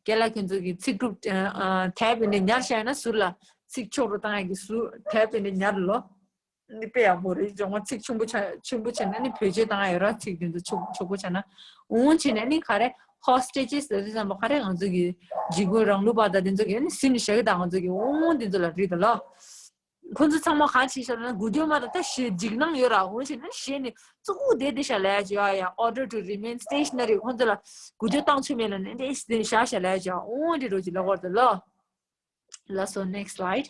རྒན་ལགས་ཁྱེད་ཚོ་གི་ཚིག་གྲུབ་ཨ། ཨ། དེབ་དེ་འདྲ་ཉར་བཞག་ན་ཟུར་ལ་ཚིག་ཆོག་རུ་བཏང་ཡག་གི་ཟུར་དེབ་དེ་འདྲ་ཉར་ལོ། འདི་དཔེ་ཡག་པོ་རེད། སྦྱོང་བ་ཚིག་ཆུང་པོ་ཆ་ཆུང་པོ་བྱས་ན་ནི་བེད་སྤྱོད་བཏང་ཡག་ཡོད་ར། ཚིག་དེ་ཚོ་ཆོག་ཆོག་པོ་བྱས་ན། འོ་བྱས་ན་ནི་ག་རེ་ཧོ་སི་ཊེཇེས་ལབ་དུས་ཙམ་པ་ག་རེ་ང་ཚོ་གི་འཇིགས་སྐུལ་རིང་ལུགས་པ་དང་དེ་ཚོ་གི་ནི་ཟིན་ནས་བཞག་གི་ད་ང་ཚོ་གི། འོ་དེ་ཚོ་ལ་རེད་ད་ལོ། ཁོང་ཚོ་ཚང་མ་གང་བྱས་ཤག་ལབ་ན་འགུལ་སྐྱོད་མ་བཏང་། ད་ཞེད་འཇིགས་སྣང་ཡོད་ར། འོ་བྱས་ན་ཞེད་ནས་གཙུག་གུ་བསྡད་བསྡད་ཤག་ལབ་ཡག་ཅིག་ཡོད་ཡ། Order to remain stationary. ཁོང་ཚོ་ལ་འགུལ་སྐྱོད་བཏང་ཆོག་མེད་ལབ་ནས་འདི་བཞག་ཤག་ལབ་ཡག་ཅིག་འོ་འདི་འདྲ་ཅིག་ལབ་ཀྱི་ཡོད་རེད་ལོ། ལགས་སོ། Next slide.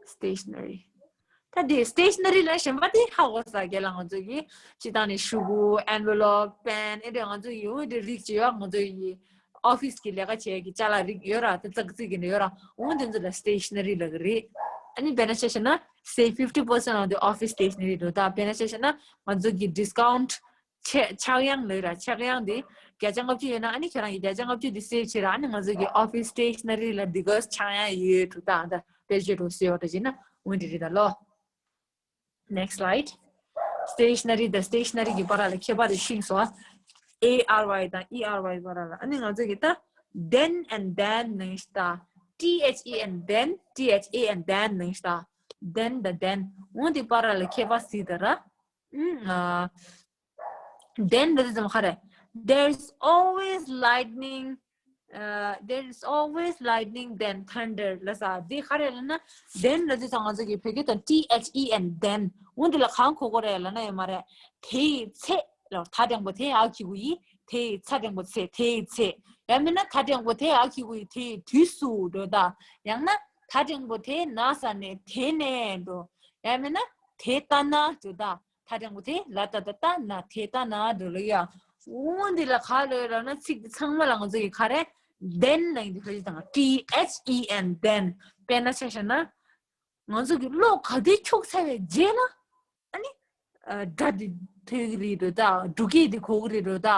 Stationary. ད་དེ་སི་ཊེ་ཤ་ན་རི་ལ་གཞན་པ་དེ་ཧ་གོ་ས་རྒན་ལགས་ང་ཚོ་གི་སྤྱིར་བཏང་ནས་ཤོག་གུ། envelope, pen, ཨེ་འདྲ་ང་ཚོ་ཡི་འོ་འདྲ་རིགས་ཅིག་ཡོད། ང་ཚོ་ཡི་ ཨོ་ཕི་སི་གི་ལས་ཀ་བྱེད་ཀྱི་ཅ་ལག་རིགས་ཡོད་ར། ད་ཙག་ཙིག་གི་ནི་ཡོད་ར། འོ་དེ་ཚོ་ལ་སི་ཊེ་ཤི་ན་རི་ལབ་ཀྱི་རེད། ཨ་ནི་དཔེར་ན་ཆ་བཞག་ན་say fifty percent of the office stationery འགྲོ་ད། དཔེར་ན་ཆ་བཞག་ན་ང་ཚོ་གི་ཌི་སི་ཀའུན་ཊི་ཆེ་ཆག་ཡང་ལོས་ར། ཆག་ཡང་དེ་བརྒྱ་ཆ་ལྔ་བཅུ་ཡོད་ན་ཨ་ནི་ཁྱོད་རང་གི་བརྒྱ་ཆ་ལྔ་བཅུ་དེ་སེབ་བྱེད་ར། ཨ་ནི་ང་ཚོ་གི་ཨོ་ཕི་སི་སི་ཊེ་ཤི་ན་རི་ལ་འདི་ག་ཆག་ཡང་ཡོད་འགྲོ་ད། ཨ་ད་དཔེར་བརྗོད་འགྲོ་སེ་ཡོད་ད་བྱས་ན་འོ་འདི་རེད་ད་ལོ། Next slide. སི་ཊེ་ཤི་ན་རི་དང་སི་ཊེ་ཤི་ན་རི་གི་བར་ལ་ཁྱད་པར་དེ་ཤེས་སོང་། ཨེ་ཨར་ཝའི་དང་ཨི་ཨར་ཝའི་བར་ལ། ཨ་ནི་ང་ཚོ་གི་ད་then and than ནང་ཞིག་ད། T H E N then, T H A N than ནང་ཞིག་ད། Then དང་than འོ་དེ་བར་ལ་ཁྱད་པར་སི་ད་ར། ཨུམ། ཨ། Then འདི་ཙམ་ག་རེ། There's always lightning, uh, there's always lightning then thunder ལབ་ས། འདི་ག་རེ་ལབ་ན། Then ལབ་དུས་ཙམ་ང་ཚོ་གི་བོད་སྐད་དང་T H E N then འོ་འདི་ལ་གང་གོ་དགོས་རེད་ལབ་ན་ཡོད་མ་རེད། དེ་ཡི་ཚེ་ལ་ད་འགྲེང་བུ་དེ་ཡར་འཁྱེར་དགོས་ཡིན། དེ་ཡི་ཚ་འགྲེང་བུ་ཚེ། དེ་ཡི་ཚེ། ཡང་མིན་ན་ད་འགྲེང་བུ་དེ་ཡར་འཁྱེར་དགོས་ཡིན། དེ་ཡི་དུས་སུ་འགྲོ་ད། ཡང་ན་ད་འགྲེང་བུ་དེ་ན་ས་ནས་དེ་ནས་འགྲོ། ཡང་མིན་ན་དེ་ལྟ་ན་འགྲོ་ད། ད་འགྲེང་བུ་དེ་ལ་ད་ད་ལྟ་ན་དེ་ལྟ་ན་འགྲོ་ལ་ཡ། འོ་འདི་ལ་ག་ལོས་ར་ན་ཚིག་འདི་ཚང་མ་ལ་ང་ཚོ་ཡི་ག་རེ། then ལ་ཡིན་དུས་ཁ་ཅིག་དང་T H E N then དཔེར་ན་ཆ་བཞག་ན། ང་ཚོ་གི་གློག་ག་དུས་འཁྱུག་ཚར་བའི་རྗེས་ལ། ཨ་ནི། སྒྲ་འདི་ཐོས་ཀྱི་རེད་འགྲོ་ད། འབྲུག་སྐད་འདི་གོ་གི་རེད་འགྲོ་ད།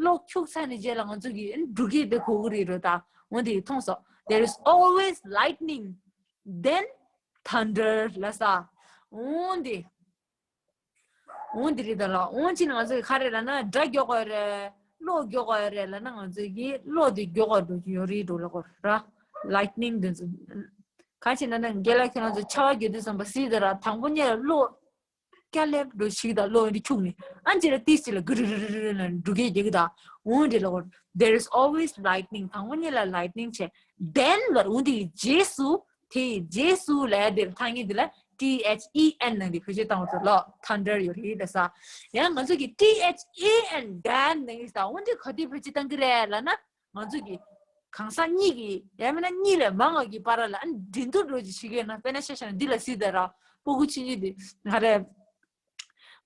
གློག་འཁྱུག་ཚར་ནས་རྗེས་ལ་ང་ཚོ་གི་ཨ་ནི་འབྲུག་སྐད་འདི་གོ་གི་རེད་འགྲོ་ད། འོ་འདི་མཐོང་སོང་། There is always lightning, then thunder ལབ་ས། འོ་འདི། འོ་འདི་རེད་ད་ལོ། འོ་ཅི་ན་ང་ཚོ་གི་ག་རེ་ལབ་ན་སྒྲ་མགྱོགས་པ་རེད། གློག་མགྱོགས་པ་རེད་ལབ་ན་ང་ཚོ་གི་གློག་འདི་མགྱོགས་པ་འགྲོ་གི་ཡོད་རེད་འགྲོ་ལ་གོ་ར། Lightning འདི་ཚོ། ག་ཅི་ན་ན་རྒན་ལགས་ཁྱེད་རང་ཚོ་ཆར་པ་རྒྱག་དུས་ཙམ་པ་གཟིགས་ད་ར། དང་པོ་ཉིད་ལ་གློག་རྐྱ་ལེབ་འགྲོ་ཞིག་དང་གློག་འདི་འཁྱུག་ནས་ཨ་ཅེ་ལ་ཏིས་ཅི་ལ་གུ་རུ་རུ་རུ་རུ་ལ་འབྲུག་སྐད་རྒྱག་གི་ད། འོ་འདི་ལ་གོ། There is always lightning དང་པོ་ཉིད་ལ་lightning བྱས། Then ལ་འོ་འདི་རྗེས་སུ། དེ་ཡི་རྗེས་སུ་ལབ་ཡ་དེར་ཐ་སྙད་དེ་ལ་T H E N ནང་དེ་བེད་སྤྱོད་བཏང་བ་ཚོ་ལོ། Thunder ཡོད་རེད་ལ་ས། ཡང་ང་ཚོ་གི་T H E N then ནང་གི་ས་འོ་འདི་ག་དུས་བེད་སྤྱོད་བཏང་གི་རེད་ལབ་ན། ང་ཚོ་གི་གང་ཟག་གཉིས་ཀྱི་ཡང་མིན་ན་གཉིས་ལས་མང་བ་གི་བར་ལ་ཨ་ནི་འགྲན་བསྡུར་འགྲོ་ཅིག་བྱེད་ཀྱི་ཡོད་ན། དཔེར་ན་ཆ་བཞག་ན་འདི་ལ་གཟིགས་ད་ར། སྤུ་གུ་ཆུང་ཆུང་དེ་ཧ་རེ།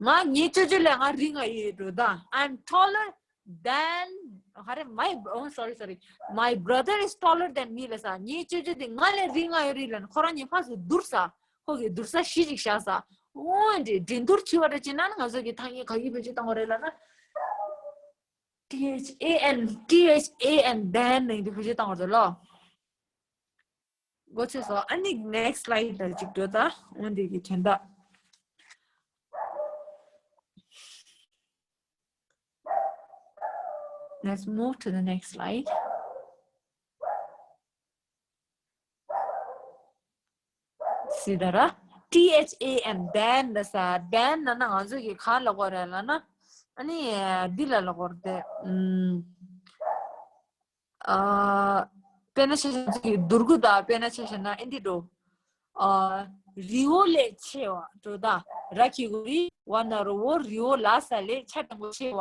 ང་ངའི་ཅོ་ཅོ་ལས་ང་རིང་ང་ཡོད་འགྲོ་ད། I'm taller than ཧ་རེ། My, oh, sorry, sorry, my brother is taller than me ལ་ས། ངའི་ཅོ་ཅོ་དེ་ང་ལས་རིང་ང་ཡོད་རེད་ལ་ཁོ་རང་གཉིས་ཕར་ཚུར་བསྡུར་ས། ཁོ་གི་བསྡུར་ས་གཞི་ཅིག་བཞག་ས། འོ་འདི་འགྲན་བསྡུར་བྱེད་པ་འདྲ་བྱེད་ན་ང་ཚོ་གི་ཐ་སྙད་ག་གི་བེད་སྤྱོད་བཏང་བ་རེད་ལབ་ན། T H A N, T H A N, then ནས་འདི་བེད་སྤྱོད་བཏང་བར་དུ་ལོ། མགོ་ཚོས་སོ། ཨ་ནི་next slide ལ་ཅིག་འགྲོ་ད། འོ་འདི་གི་དོན་དག Let's move to the next slide. གཟིགས་ད་ར། T H A N, then ལ་ས། Then ལ་ན་ང་ཚོ་གི་ག་ལ་གོ་རེད་ལ་ན། ཨ་ནི་འདི་ལ་ལ་གོ་རེད་དེ། ཨ། དཔེར་ན་ཆ་བཞག་ན་ང་ཚོ་གི་འདུར་རྒྱུ་ད། དཔེར་ན་ཆ་བཞག་ན་ཨེ་འདི་འགྲོ། ཨ། རི་བོ་ལས་ཆེ་བ་འགྲོ་ད། ར་གི་གུ་རི་བ་ན་རོ་བོ། རི་བོ་ལ་ས་ལས་ཆ་དང་པོ་ཆེ་བ།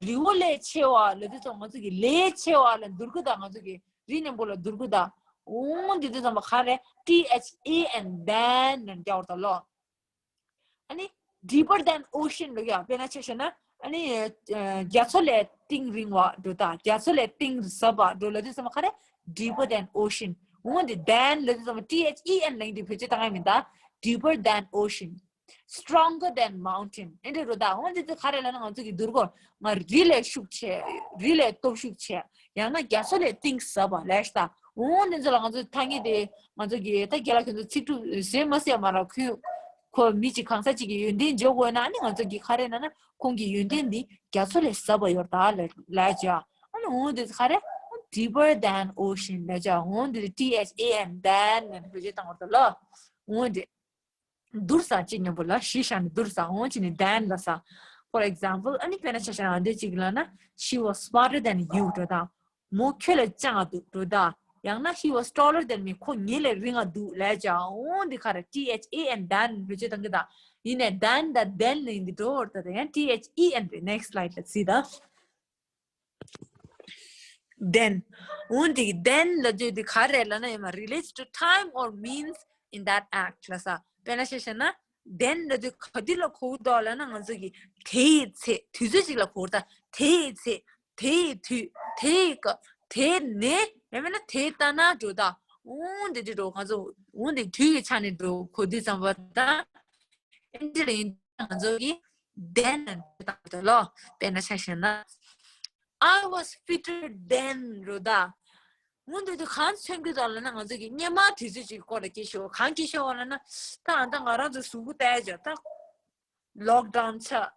རི་བོ་ལས་ཆེ་བ་ལ་དུས་ཚོད་ང་ཚོ་གི་ལས་ཆེ་བ་ལ་འདུར་རྒྱུ་ད། ང་ཚོ་གི་རི་རྣོན་པོ་ལ་འདུར་རྒྱུ་ད། འོང་འདི་དུས་ཙམ་པ་ག་རེ། T H A N, then ནས་རྒྱག་བར་ད་ལོ། ཨ་ནི་deeper than ocean ལོ་ཡ། དཔེར་ན་ཆ་བཞག་ན་ཨ་ནི་རྒྱ་མཚོ་ལས་གཏིང་རིང་བ་འགྲོ་ད། རྒྱ་མཚོ་ལས་གཏིང་ཟབ་པ་འགྲོ་ལ་དུས་ཙམ་པ་ག་རེ། Deeper than ocean འོང་འདི་then ལ་དུས་ཙམ་པ་T H E N ལ་འདི་བེད་སྤྱོད་བཏང་ཡ་མིན་ད། Deeper than ocean, stronger than mountain ཨེ་འདྲ་རོ་ད། འོ་འདི་ཚོ་ག་རེ་ལབ་ན་ང་ཚོ་གི་འདུར་རྒྱུ་ང་རི་ལས་ཤུགས་ཆེ། རི་ལས་སྟོབས་ཤུགས་ཆེ། ཡང་ན་རྒྱ་མཚོ་ལས་གཏིང་ཟབ་པ་ལབ་ཤག་ད། འོ་འདི་ཚོ་ལ་ང་ཚོ་ཐ་སྙད་དེ་ང་ཚོ་གི་ད་རྒན་ལགས་ཁྱོད་ཚོ་ཚིག་གྲུབ་ཟེར་མ་ཟེར་མ་ར། ཁོས་ཁོ་མི་གཅིག་གང་ཟག་གཅིག་གི་ཡོན་ཏན་འཇོག་དགོས་ན་ཨ་ནི་ང་ཚོ་གི་ག་རེ་ན་ན་ཁོང་གི་ཡོན་ཏན་འདི་རྒྱ་མཚོ་ལས་ཟབ་པ་ཡོད་ད་ལ་ལབ་ཅག་ཨ་ནི་འོ་འདི་ཚོ་ག་རེ། Deeper than ocean ལབ་ཅག་འོ་འདི་T H A N then ནས་བེད་སྤྱོད་བཏང་བར་དུ་ལ། འོ་འདི། བསྡུར་ས་ཅིག་མཉམ་པོ་ལ་གཞི་བཞག་ནས་བསྡུར་ས། འོ་ཅི་ནས་then ལ་ས། For example ཨ་ནི་དཔེར་ན་ཆ་བཞག་ན་འདི་ཅིག་ལ་ན། She was smarter than you འགྲོ་དང་། མོ་ཁྱོད་ལས་སྤྱང་ང་འདུག་འགྲོ་དང་། ཡང་ན་He was taller than me ཁོ་ངེད་ལས་རིང་ང་འདུག་ལབ་ཅག་འོ་འདི་ག་རེ། T H A N then བེད་སྤྱོད་བཏང་གི་དང་། ཡིན་ནས་then དང་then ལ་ཡིན་འདི་འགྲོ་བར་ད་ཡང་T H E N རེད། Next slide ལ་གཟིགས་དང་། Then འོ་འདི་then ལབ་རྒྱུ་འདི་ག་རེ་ལབ་ན་ཡང་མ་relates to time or means in that act ལ་ས། དཔེར་ན་ཆ་བཞག་ན་then ལབ་རྒྱུ་ག་དུས་ལ་གོ་གི་འདུག་ལབ་ན་ང་ཚོ་གི་དེ་ཡི་ཚེ་དུས་ཚོད་ཅིག་ལ་གོ་གི་ད། དེ་ཡི་ཚེ་དེ་ཡི་དུས་དེ་ཡི་སྐབས་ དེ་ནས་ཡང་མིན་ན་དེ་ལྟ་ན་འགྲོ་ད། འོང་དེ་དེ་འགྲོ་ང་ཚོ་འོང་དེ་དུས་ཀྱི་ཆ་ནས་འགྲོ་གོ་དུས་ཙམ་པ་ད། ཨེ་འདི་ལ་ཡིན་ང་ཚོ་གི་then ལ་འགྲོ་ད་ལོ། དཔེར་ན་ཆ་བཞག་ན། I was fitter then འགྲོ་ད། འོང་དེ་དུས་གང་མཚོན་གི་ད་ལ་ན་ང་ཚོ་གི་སྔོན་མ་དུས་ཚོད་ཅིག་སྐོར་ལ་སྐད་ཤོར་གང་སྐད་ཤོར་བ་ལ་ན། ད་ཨ་ད་ང་རང་ཚོ་གཟུགས་པོ་བལྟས་བྱ་ད། ལོག་ཌའུན་ཆགས།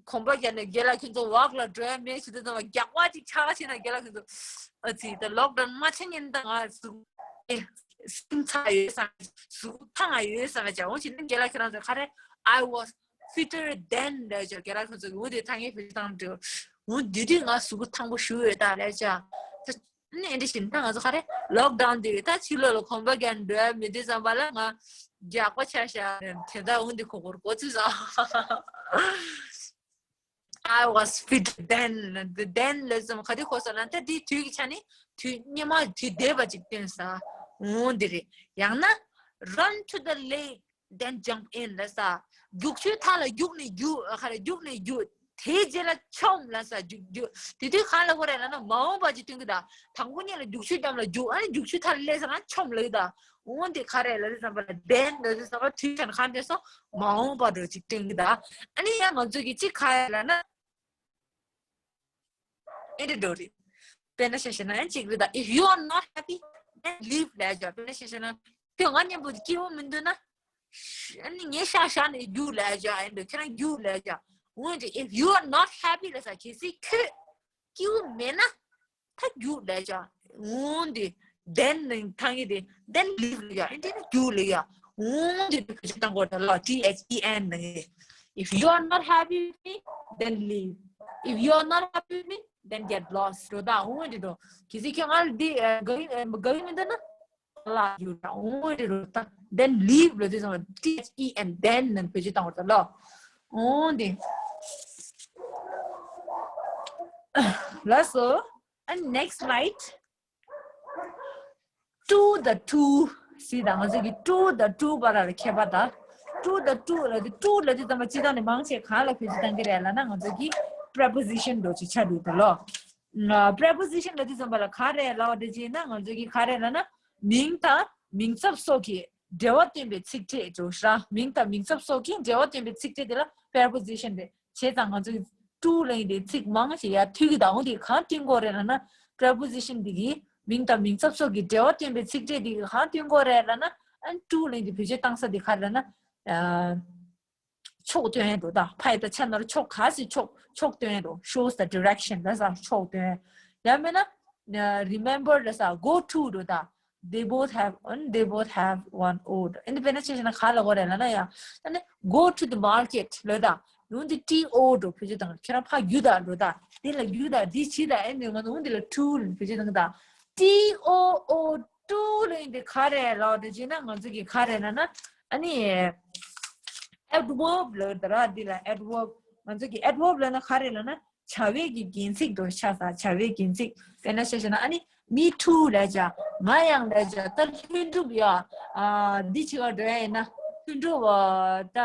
གོམ་པ་རྒྱག་ནས་རྒན་ལགས་ཁྱོད་ཚོ་ཝག་ལ་འགྲོ་ཡ་མེད་ཟེར་དུས་ཙམ་པ་རྒྱག་པ་ཅིག་ཆགས་ཕྱིན་ན་རྒན་ལགས་ཁྱོད་ཚོ་ཨ་ཙི་ད་ལོག་ཌའུན་མ་ཆགས་ཉིན་ད་ང་གཟུགས་ཨེ་སིམ་ཚ་ཡོད་བསམ་གཟུགས་ཐང་ང་ཡོད་བསམ་བྱ་འོང་ཕྱིན་ན་རྒན་ལགས་ཁྱེད་རང་ཚོ་ག་རེ། I was fitter then ལབ་བྱ་རྒན་ལགས་ཁྱོད་ཚོ་འོ་དེ་ཐང་ངའི་བེད་སྤྱོད་བཏང་འགྲོ། འོ་དེ་དུས་ང་གཟུགས་པོ་ཐང་པོ་ཞུ་ཡོད་ད་ལབ་བྱ། ཨ་ནི་ཨེ་འདྲ་བཞིན་ད་ང་ཚོ་ག་རེ་ལོག་ཌའུན་དེ་ད་ཕྱི་ལོགས་ལ་གོམ་པ་རྒྱག་འགྲོ་ཡ་མེད་དུས་ཙམ་པ་ལ་ང་རྒྱགས་པ་ཆགས་ཤག་དེ་ད་འོང་དེ་ཁོ་ཁོར་གོ་ཚུལ་བཟང་། I was fit then. The then ལ་ཙམ་ག་དུས་གོ་སོང་ན་ད་དེ་དུས་ཀྱི་ཆ་ནས་དུས་སྔོན་མ་དུས་འདས་པ་ཅིག་སྟོན་ས། འོང་དེ་རེད། ཡང་ན་run to the lake then jump in ལ་ས། རྒྱུག་ཆུའི་མཐའ་ལ་རྒྱུག་ནས་རྒྱུག་ག་རེ་རྒྱུག་ནས་རྒྱུག་དེའི་རྗེས་ལ་མཆོངས་ལ་ས་རྒྱུག་རྒྱུག་དེ་དུས་གང་ལ་གོ་རེད་ལ་ན་མ་འོངས་པ་ཅིག་སྟོན་གི་ད། དང་པོ་ཉིད་ལ་རྒྱུག་ཆུའི་འགྲམ་ལ་རྒྱུག་ཨ་ནི་རྒྱུག་ཆུའི་མཐའ་ལ་སླེབས་ས་ན་མཆོངས་ལ་གི་ད། འོང་དེ་ག་རེ་ལ་དེ་ཙམ་པ་ལ་then ལ་དེ་ཙམ་པ་དུས་ཆ་ན་གང་དེ་སོང་མ་འོངས་པ་འགྲོ་ཅིག་སྟོན་གི་ད། ཨ་ནི་ཡང་ང་ཚོ་གི་ཅིག་ག་རེ་ལ་ན། ཨེ་འདྲ་འགྲོ་རེད། དཔེར་ན་ཆ་བཞག་ན་ཡང་གཅིག་རེད་ད། If you are not happy then leave ལབ་བྱ། དཔེར་ན་ཆ་བཞག་ན་ཁྱོད་ང་མཉམ་པོ་སྐྱིད་པོ་མི་འདུག་ན། ཨ་ནི་ངས་ཤག་བཞག་ནས་རྒྱུགས་ལབ་བྱ། ཨེ་འདྲ་ཁྱེད་རང་རྒྱུགས་ལབ་བྱ། འོན་ཏེ་if you are not happy ལབ་ས་གལ་སྲིད་ཁྱོད་སྐྱིད་པོ་མེད་ན་ད་རྒྱུགས་ལབ་བྱ། འོན་ཏེ་then ནི་ཐང་ཡིག་དེ་then leave ལབ་ཡ། ཨེ་འདྲ་ན་རྒྱུགས་ལབ་ཡ། འོན་ཏེ་དེ་བེད་སྤྱོད་གཏང་དགོས་ད་ལ། T H E N ནི། If you are not happy with me then leave. If you are not happy with me then get lost འགྲོ་ད། འོན་ཏེ་འགྲོ། གལ་སྲིད་ཁྱོད་ང་ལ་འདི་དགའ་གི་དགའ་གི་མི་འདུག་ན་ལ་རྒྱུགས་ད། འོན་ཏེ་འགྲོ་ད། Then leave ལབ་དུས་ཙམ་པ་T H E N then ནི་བེད་སྤྱོད་གཏང་དགོས་ད་ལ། འོན་ཏེ་ལགས་སོ། And next slide. To the to ཟེར་ད་ང་ཚོ་གི་to the to བར་ལ་ཁྱད་པར་ད། To the to ལ་དེ་to ལ་དེ་ཙམ་པ་སྤྱི་བཏང་ནས་མང་ཆེ་གང་ལ་བེད་སྤྱོད་བཏང་གི་རེད་ལབ་ན་ང་ཚོ་གི་preposition འདྲ་ཅིག་ཆགས་འདུག་ད་ལོ། preposition ལ་དེ་ཙམ་པ་ལ་ག་རེ་ལབ་དེ་བྱས་ན་ང་ཚོ་གི་ག་རེ་ལབ་ན་མིང་དང་མིང་ཚབ་སོགས་ཀྱི་འབྲེལ་བ་སྟོན་པའི་ཚིག་ཕྲད་འདྲ་ཤག་མིང་དང་མིང་ཚབ་སོགས་ཀྱི་འབྲེལ་བ་སྟོན་པའི་ཚིག་ཕྲད་དེ་ལ་preposition རེད། བྱས་ཙང་ང་ཚོས་to ལབ་ཡག་དེ་ཚིག་མང་ཆེ་ཡར་མཐུད་ཀྱི་ད། འོ་དེ་གང་སྟོན་དགོས་རེད་ལབ་ན་preposition དེ་གིས་མིང་དང་མིང་ཚབ་སོགས་ཀྱི་འབྲེལ་བ་སྟོན་པའི་ཚིག་ཕྲད་དེ་གིས་གང་སྟོན་དགོས་རེད་ལབ་ན་ཨ་ནི་to ལབ་ཡག་དེ་བེད་སྤྱོད་བཏང་ས་དེ་ག་རེ་ལབ་ན་ཕྱོགས་སྟོན་ཡག་འདུག་ད། ཕ་ཡི་ད་ཆ་ནོར་ཕྱོགས་ག་ཟེ་ཕྱོགས་ཕྱོགས་སྟོན་ཡག་འདུག shows the direction ལབ་ས་ཕྱོགས་སྟོན། ཡང་མིན་ན་remember ལབ་ས་go to འདུག་ད། They both have one, they both have one O འདུག་ཨ་ནི་དཔེར་ན་ཆ་བཞག་ན་ག་ལབ་དགོས་རེད་ལབ་ན་ཡང་ཨ་ནི་go to the market ལབ་ད། འོན་ཏེ་T O འདྲ་བེད་སྤྱོད་བཏང་། ཁྱེད་རང་ཕར་རྒྱུགས་ད་འགྲོ་ད། དེ་ལ་རྒྱུགས་ད་འདི་བྱེད་ད། ཨེ་འདི་ང་ཚོ་འོན་ཏེ་ལ་to ལ་བེད་སྤྱོད་བཏང་ད། T O O to ལབ་ཡག་དེ་ག་རེ་ལབ་དེ་བྱས་ན་ང་ཚོ་གི་ག་རེ་ལབ་ན་ཨ་ནི་adverb ལབ་ད་ར། འདི་ལ་adverb ང་ཚོ་གི་adverb ལབ་ན་ག་རེ་ལབ་ན་བྱ་བའི་གི་རྒྱན་ཚིག་འདྲ་ཆགས་ས། བྱ་བའི་རྒྱན་ཚིག་དཔེར་ན་ཆ་བཞག་ན་ཨ་ནི་me too ལབ་བྱ། ང་ཡང་ལབ་བྱ། ད་ལྷུན་གྲུབ་ཡ། ཨ་འདི་བྱེད་ག་འགྲོ་ཡ་ཡིན་ན་ལྷུན་གྲུབ་ད་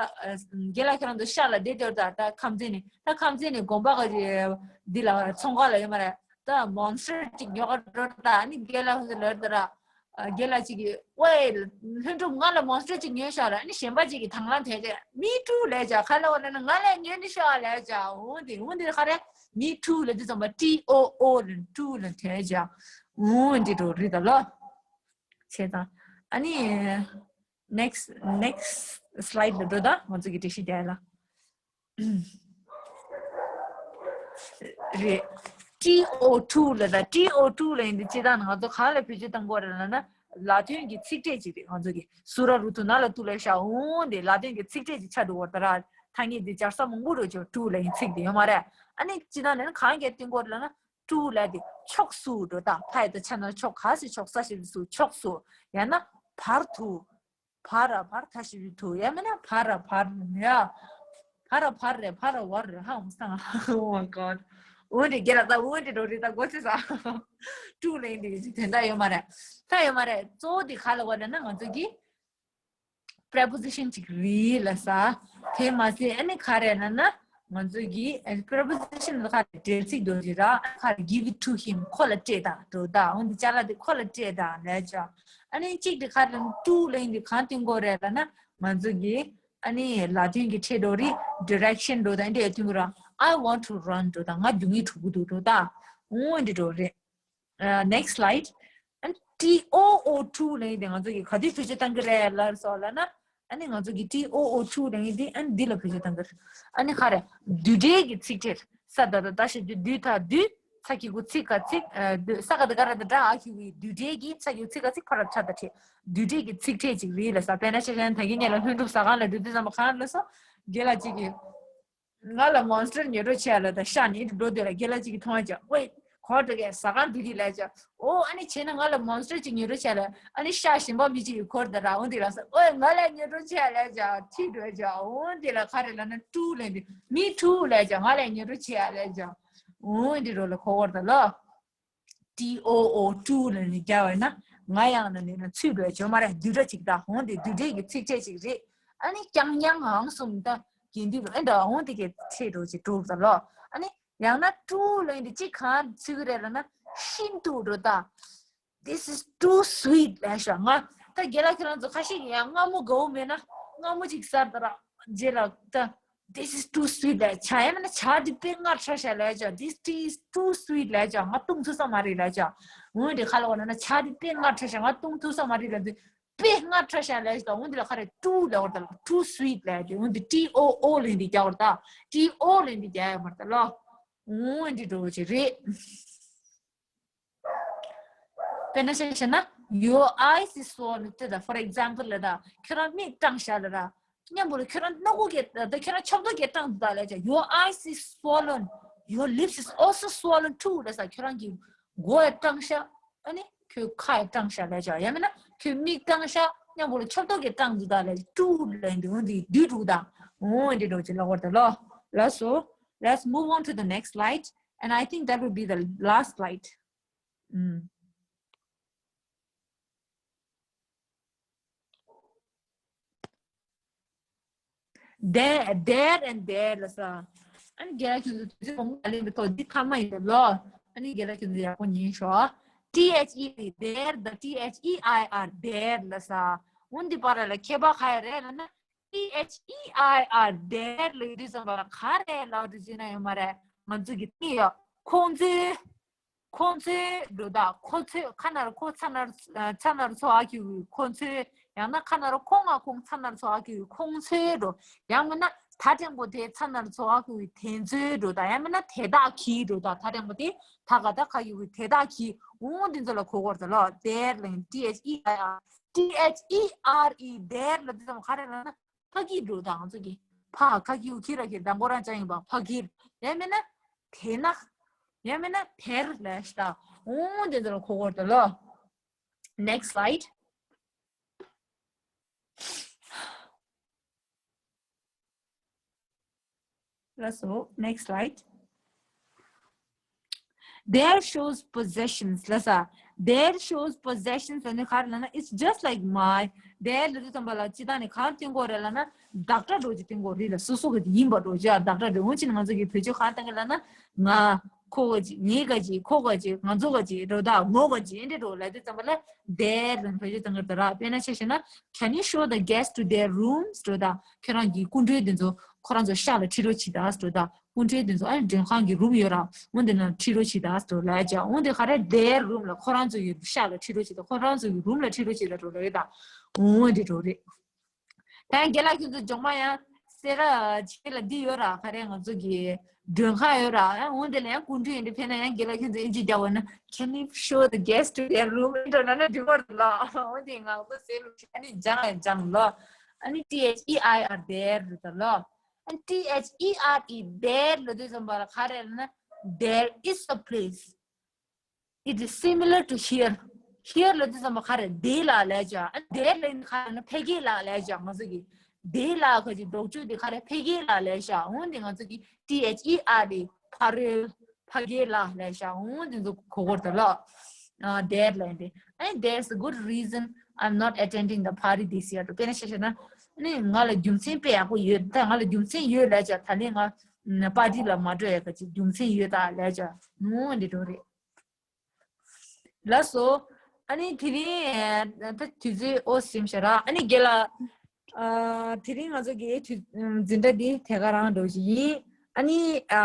རྒན་ལགས་ཁྱེད་རང་ཚོ་ཤག་ལ་བསྡད་དེ་ད་ད་ཁམས་ཚན་ནས་ད་ཁམས་ཚན་ནས་དགོན་པ་ག་འདི་ལ་ཚོང་ཁང་ལ་ཡོད་མ་རེད། ད་monster གཅིག་ཉོ་ག་འགྲོ་ད། ཨ་ནི་རྒན་ལགས་ལབ་ད་ར། རྒན་ལགས་གཅིག་གིས་ཝེ་ལྷུན་གྲུབ་ང་ལ་monster གཅིག་ཉོས་ཤག་ལབ། ཨ་ནི་གཞན་པ་གཅིག་གིས་དང་བླངས་དེ་རེད། me too ལབ་བྱ། ག་ལབ་དགོས་ལབ་ན་ང་ལ་ཉོས་ནི་ཤག་ལབ་བྱ། འོ་དེ་འོ་དེ་ག་རེ་me too ལབ་དུས་ཙམ་པ་T O O ལ་to ལ་དེ་བྱ། འོ་འདི་འདྲ་རེད་ད་ལོ། བྱས་ཙང་ཨ་ནི་next next slide ལ་འགྲོ་ད། ང་ཚོ་གི་འགྲེལ་བཤད་རྒྱག་ཡ་ལ། རེད། T O two ལབ་ད། T O two ལབ་ཡག་འདི་སྤྱིར་བཏང་ང་ཚོ་གང་ལ་བེད་སྤྱོད་གཏང་དགོས་རེད་ལབ་ན་ལ་དོན་གྱི་ཚིག་ཕྲད་ཅིག་རེད། ང་ཚོ་གི་སུ་ར་རུ་ཐུ་ན་ལ་ཏུ་ལ་ཤ་འོང་དེ་ལ་དོན་གྱི་ཚིག་ཕྲད་ཅིག་ཆགས་འགྲོ་བ་ད་ར། ཐ་སྙད་འདི་སྦྱར་ས་མང་པོ་རེད་ཅོ། to ལབ་ཡག་ཚིག་དེ་ཡོད་མ་རེད། ཨ་ནི་སྤྱིར་བཏང་ནས་གང་གས་སྟོན་དགོས་རེད་ལབ་ན་to ལབ་དེ་ཕྱོགས་སུ་འགྲོ་ད། ཕ་ཡི་ད་ཆ་ནོར་ཕྱོགས་ག་ཟེ་ཕྱོགས་ས་ཞེས་སུ་ཕྱོགས་སུ། ཡང་ན་བར་དུ། བར་ར་བར་ད་ཞེས་པའི་དུ། ཡང་མིན་ན་བར་ར་བར་ཡ། བར་ར་བར་རེད། བར་ར་བར་རེད། ཧ་འོང་སང་། Oh my god. འོ་འདི་རྒན་ལགས་ད་འོ་འདི་འགྲོ་རེད་ད་མགོ་ཚོས་ས། to ལབ་ཡག་འདི་དོན་དག་ཡོད་མ་རེད། ད་ཡོད་མ་རེད། གཙོ་བོ་འདི་ག་ལབ་དགོས་ལབ་ན་ང་ཚོ་གི་preposition ཅིག་རེད་ལབ་ས། དེ་མ་ཟད་ཨ་ནི་ག་རེ་ལབ་ན་ ང་ཚོ་གི་preposition ལ་ཁ་འབྲེལ་ཚིག་འདོད་ཀྱི་ར། ཁ་give it to him ཁོ་ལ་སྤྲད་དང་འགྲོ་ད། འོན་ཏེ་ཅ་ལག་དེ་ཁོ་ལ་སྤྲད་དང་ལས་ཅ། ཨ་ནི་གཅིག་དེ་ཁ་ལ་to ལེན་དེ་གང་སྟོན་དགོས་རེད་ལབ་ན། ང་ཚོ་གི་ཨ་ནི་ལ་དོན་གྱི་ཕྲད་འགྲོ་རེད། direction འགྲོ་ད། འདི་སྟོན་དགོས་ར། I want to run འགྲོ་ད། ང་རྒྱུག་ངེས་འགྲོ་གི་འདུག་འགྲོ་ད། འོན་ཏེ་འགྲོ་རེད། Uh, next slide. And T O O to ལབ་ཡས་དེ་ང་ཚོ་གིས་ག་དུས་བེད་སྤྱོད་བཏང་གི་རེད་ལབ་སོང་ལབ་ན། ཨ་ནི་ང་ཚོ་གིས་T O O to ལབ་ཡས་དེ་ཨ་ནི་འདི་ལ་བེད་སྤྱོད་བཏང་གི་རེད། ཨ་ནི་ག་རེ། བསྡུས་གྲྭའི་གི་ཚིག་ཕྲད། ས་ད་ད་ད་ཞབས་ཀྱུ་བསྡུས་ད་བསྡུས། ས་གི་གུ་ཚིག་ག་ཚིག་ཨ། བསྡུས། ས་ག་ད་ག་ར་ད་སྒྲ་ཨ་གི་གུ་བསྡུས་གྲྭའི་གི་ས་གི་གུ་ཚིག་ག་ཚིག་ཕ་ར་ཕྲ་ད་ཕྲད། བསྡུས་གྲྭའི་གི་ཚིག་ཕྲད་ཅིག་རེད་ལབ་ས། དཔེར་ན་ཆ་བཞག་ན་ད་གིན་ངེད་ལ་ལྷུན་གྲུབ་ཟ་ཁང་ལ་འགྲོ་དུས་ཙམ་པ་གང་ལབ་སོང་། རྒན་ལགས་གཅིག་གིས། ང་ལ་མོན་སི་ཊར་ཉོ་རོགས་བྱས་ལབ་ད་ཤག་ནི་འགྲོ་དུས་ལ་རྒན་ལགས་གཅིག་གིས་མཐོང་བ་ཅག་ཝེ། གོ་འགྲོ་གས་ཟ་ཁང་འགྲོ་གི་ལབ་ཅག་ཨོ་ཨ་ནི་བྱས་ན་ང་ལ་མོན་སི་ཊར་གཅིག་ཉོ་རོགས་བྱས་ལབ། ཨ་ནི་ཤག་གཞན་པ་མི་གཅིག་གིས་གོ་ད་ར། འོ་འདི་ལ་ས་ཨོ་ང་ལ་ཉོ་རོགས་བྱས་ལབ་ཅག་ཁྲིད་འགྲོ་ཅག་འོ་འདི་ལ་ག་རེ་ལབ་ན་to ལབ་ཡས་དེ། me to ལབ་ཅག་ང་ལ་ཉོ་རོགས་བྱས་ལབ་ཅག་འོ་འདི་རོ་ལ་གོ་གོ་ད་ལོ། T O O to ལབ་ནས་རྒྱག་པ་ཡིན་ན། ང་ཡང་ན་ནི་ན་ཚུད་འགྲོ་ཡས་ཅིག་ཡོད་མ་རེད། བསྡུས་སྒྲ་ཅིག་ད། འོ་འདི་བསྡུས་སྒྲའི་གི་ཚིག་ཕྲད་ཅིག་རེད། ཨ་ནི་རྐྱང་རྐྱང་ཧང་སུམ་ད་གྱེན་དུས་ཨེ་འདྲ་འོ་འདི་གི་ཕྲད་འགྲོ་ཅིག་འགྲོ་ད་ལོ། ཨ་ནི་ཡང་ན་to ལབ་ཡས་དེ་ཅིག་གང་ཚུད་ཀྱི་རེད་ལབ་ན། ཤིན་ཏུ་འགྲོ་ད། This is too sweet ལབ་ཤག་ང་ད་རྒན་ལགས་ཁྱེད་རང་ཚོ་ཁ་ཤས་ཀྱིས་ཡང་མངར་མོ་དགའ་བོ་མེད་ན་མངར་མོ་ཅིག་ཟ་ད་ར། རྗེས་ལ་ད། This is too sweet ལབ་ཆ་ཡང་མིན་ན་ཇ་འདི་དཔེ་མངར་ཁྲ་ཤག་ལབ་ཅག This tea is too sweet ལབ་ཅག་ང་བཏུང་ཐུབ་ས་མ་རེད་ལབ་ཅག་འོན་ཏེ་ཁ་ལ་བ་ན་ན་ཇ་འདི་དཔེ་མངར་ཁྲ་ཤག་ང་བཏུང་ཐུབ་ས་མ་རེད་ལབ་དུས་དཔེ་མངར་ཁྲ་ཤག་ལབ་ཅག་འོན་ཏེ་ལ་ཁ་རེ་too ལབ་བར་ད་ལ་too sweet ལབ་དེ་འོན་ཏེ་T O O ལབ་འདི་རྒྱག་བར་ད། T O ལབ་འདི་རྒྱག་ཡ་མར་ད་ལ། འོན་ཏེ་འགྲོ་བ་ཅིག་རེད། དཔེར་ན་ཆ་བཞག་ན། Your eyes is swollen ལབ་ད། For example ལབ་ད། ཁྱོད་རང་མིག་སྐྲངས་ཤག་ལབ་ད། མཉམ་པོ་ལ་ཁྱོད་རང་སྣ་སྒོ་གས་ད་ཁྱོད་རང་ཆབ་ཏོ་གས་སྐྲངས་འདུག་ད་ལབ་ཅག Your eyes is swollen. Your lips is also swollen too ལབ་ས། ཁྱོད་རང་གི་མགོ་ཡང་སྐྲངས་ཤག་ཨ་ནི་ཁྱོད་ཁ་ཡང་སྐྲངས་ཤག་ལབ་ཅག་ཡང་མིན་ན་ཁྱོད་མིག་སྐྲངས་ཤག་མཉམ་པོ་ལ་ཆབ་ཏོ་གས་སྐྲངས་འདུག་ད་ལབ་ཅག too ལབ་འདི་འོ་འདི་བསྡུས་འདུག་ད། འོ་འདི་འགྲོ་ཅིག་ལབ་བར་ད་ལོ། ལགས་སོ། Let's move on to the next slide. And I think that will be the last slide. ཨུམ། There, there and there ལ་ས། ཨ་ནི་རྒན་ལགས་ཁྱོད་ཚོ་དུས་ཚོད་མང་པོ་ལེན་པའི་ཐོག་འདི་མཐའ་མ་ཡིན་པས་ལོ། ཨ་ནི་རྒན་ལགས་ཁྱོད་ཚོ་ཡག་པོ་ཉན་ཤོག T H E R, there, the T H E I R, there ལ་ས། འོན་ཏེ་བར་ལ་ཁྱད་པར་ག་རེ་རེད་ལབ་ན། T H E I R, there ལབ་དུས་ཙམ་པ་ལ་ག་རེ་ལབ་དུས་ཅི་ན་ཡོད་མ་རེད། ང་ཚོ་གི་ཏི་ཡོད། ཁོང་ཚོའི། ཁོང་ཚོའི་འགྲོ་ད། ཁོ་ཚོའི་ཁ་ན་རོ་ཁོ་ཚ་ན་རོ་ཚ་ན་རོ་ཚོ་ཨ་ཁྱུ་ཁོང་ཚོའི། ཡང་ན་ཁ་ན་རོ་ཁོང་ང་ཁོང་ཚ་ན་རོ་ཚོ་ཨ་ཁྱུ་ཁོང་ཚོའི་འགྲོ། ཡང་མིན་ན་ད་དྲང་པོ་དེ་ཚ་ན་རོ་ཚོ་ཨ་ཁྱུ་དེ་ཚོའི་འགྲོ་ད། ཡང་མིན་ན་དེ་དག་གི་འགྲོ་ད། ད་དྲང་པོ་དེ་ད་ག་ད་ཁ་ཡུ་དེ་དག་གི་འོ་དེ་ཚོ་ལ་གོ་གོ་ར་ད་ལོ། there ལ་T H E I R, T H E R E, there ལ་དེ་ཚོ་ག་རེ་ལབ་ན། ཕ་གིར་འགྲོ་དང་ང་ཚོ་གི་ཕ་ཁ་གིའུ་ཁི་ར་གི་དང་པོ་རང་ཅང་ཡིན་པ་ཕ་གིར། ཡང་མིན་ན་དེ་ན། ཡང་མིན་ན་དེར་ལས་ཤ་ད། འོང་དེ་ཚོ་ལ་གོ་གོ་ར་ད་ལོ། Next slide. ལགས་སོ། Next slide. There shows possessions ལ་ས། There shows possessions ལ་ནི་ག་རེ་ལབ་ན། It's just like my. There ལ་དུས་ཙམ་པ་ལ་ཅི་ད་ནི་གང་སྟོན་གོ་རེད་ལབ་ན། བདག་སྒྲ་འགྲོ་ཅིག་སྟོན་གོ་རེད་ལ། སོ་སོ་ག་ཅིག་ཡིན་པ་འགྲོ་ཅིག་བདག་སྒྲ་འགྲོ། འོན་ཅི་ནི་ང་ཚོ་གི་བེད་སྤྱོད་གང་སྟོན་གི་ལབ་ན། ང་། ཁོ་ག་ཅིག་ངའི་ག་ཅིག་ཁོ་ག་ཅིག་ང་ཚོ་ག་ཅིག་འགྲོ་ད་ངོ་ག་ཅིག་འདི་འགྲོ་ལ་དུས་ཙམ་པ་ལ། There ལ་བེད་སྤྱོད་སྟོན་གི་རེད་ད་ར། དཔེར་ན་ཆ་བཞག་ན། Can you show the guests to their rooms འགྲོ་ད། ཁྱོད་རང་གི་སྐུ་མགྲོན་དེ་ཚོ་ཁོ་རང་ཚོ་ཤག་ལ་ཁྲིད་རོགས་བྱེད་ད་འགྲོ་ད། སྐུ་མགྲོན་དེ་ཚོ་ཨ་ནི་མགྲོན་ཁང་གི་རུམ་ཡོད་ར། འོ་དེ་ན་ཁྲིད་རོགས་བྱེད་ད་འགྲོ་ལ་ཡ་ཅག་འོ་དེ་ག་རེ་their room ལ་ཁོ་རང་ཚོ་ཡི་ཤག་ལ་ཁྲིད་རོགས་བྱེད་ད། ཁོ་རང་ཚོ་གི་རུམ་ལ་ཁྲིད་རོགས་བྱེད་ད་འགྲོ་ལ་ཡོད་ད། འོ་དེ་འགྲོ་རེད། ད་ཡང་རྒན་ལགས་ཁྱོད་ཚོ་ཇོག་མ་ཡང་སེ་ར་ཆེ་ལ་འདི་ཡོད་ར། ག་རེ་ང་ཚོ་གི་མགྲོན་ཁང་ཡོད་ར། ཡང་འོ་དེ་ལ་ཡང་སྐུ་མགྲོན་ཡིན་དུས་ཕེབས་ན་ཡང་རྒན་ལགས་ཁྱོད་ཚོ་ཨིན་ཇི་རྒྱག་འོ་ན། Can you show the guest to their room? འགྲོ་ན་ན་འགྲིག་གོ་ར་ལ། འོ་དེ་ང་ཚོ་སེ་རུ་ཨ་ནི་ལྗང་ལ་ལྗང་ལ། ཨ་ནི་T H E I R there རེད་ད་ལ། And T H E R E, there ལ་དུས་ཙམ་པ་ལ་ག་རེ་ལབ་ན། There is a place. It is similar to here. Here ལ་དུས་ཙམ་པ་ག་རེ་དེ་ལ་ལས་བྱ། And there ལ་ཡིན་ག་རེ་ན་ཕ་གི་ལ་ལས་བྱ་ང་ཚོ་གི། དེ་ལ་ག་ཅིག་འདོགས་བཅུག་དེ་ག་རེ་ཕ་གི་ལ་ལས་བྱ། འོན་ཏེ་ང་ཚོ་གི་T H E R E ཕ་རོལ། ཕ་གི་ལ་ལས་བྱ། འོན་ཏེ་ཚོ་གོ་གོར་དེ་ལ། ཨ་there ལ་ཡིན་ཏེ། And there's a good reason I'm not attending the party this year དཔེར་ན་བཤད་བཤད་ན། ནི་ང་ལ་རྒྱུ་མཚན་དཔེ་ཡག་པོ་ཡོད། ད་ང་ལ་རྒྱུ་མཚན་ཡོད་ལས་བྱ་ད་ལན་ང་ པར་ཊི་ལ་མ་འགྲོ་ཡ་ག་ཅིག་རྒྱུ་མཚན་ཡོད་ད་ལས་བྱ་ནུ་འདི་འགྲོ་རེད། ལགས་སོ། ཨ་ནི་དེ་རིང་ད་དུས་ཚོད་ཨོ་སིམ་ཤ་ར། ཨ་ནི་རྒན་ལགས། ཨ་དེ་རིང་ང་ཚོ་གི་དུས་འཛིན་གྲྭ་འདི་ཐད་ཀར་རང་འགྲོ་བཞིན་ཡིན། ཨ་ནི་ཨ་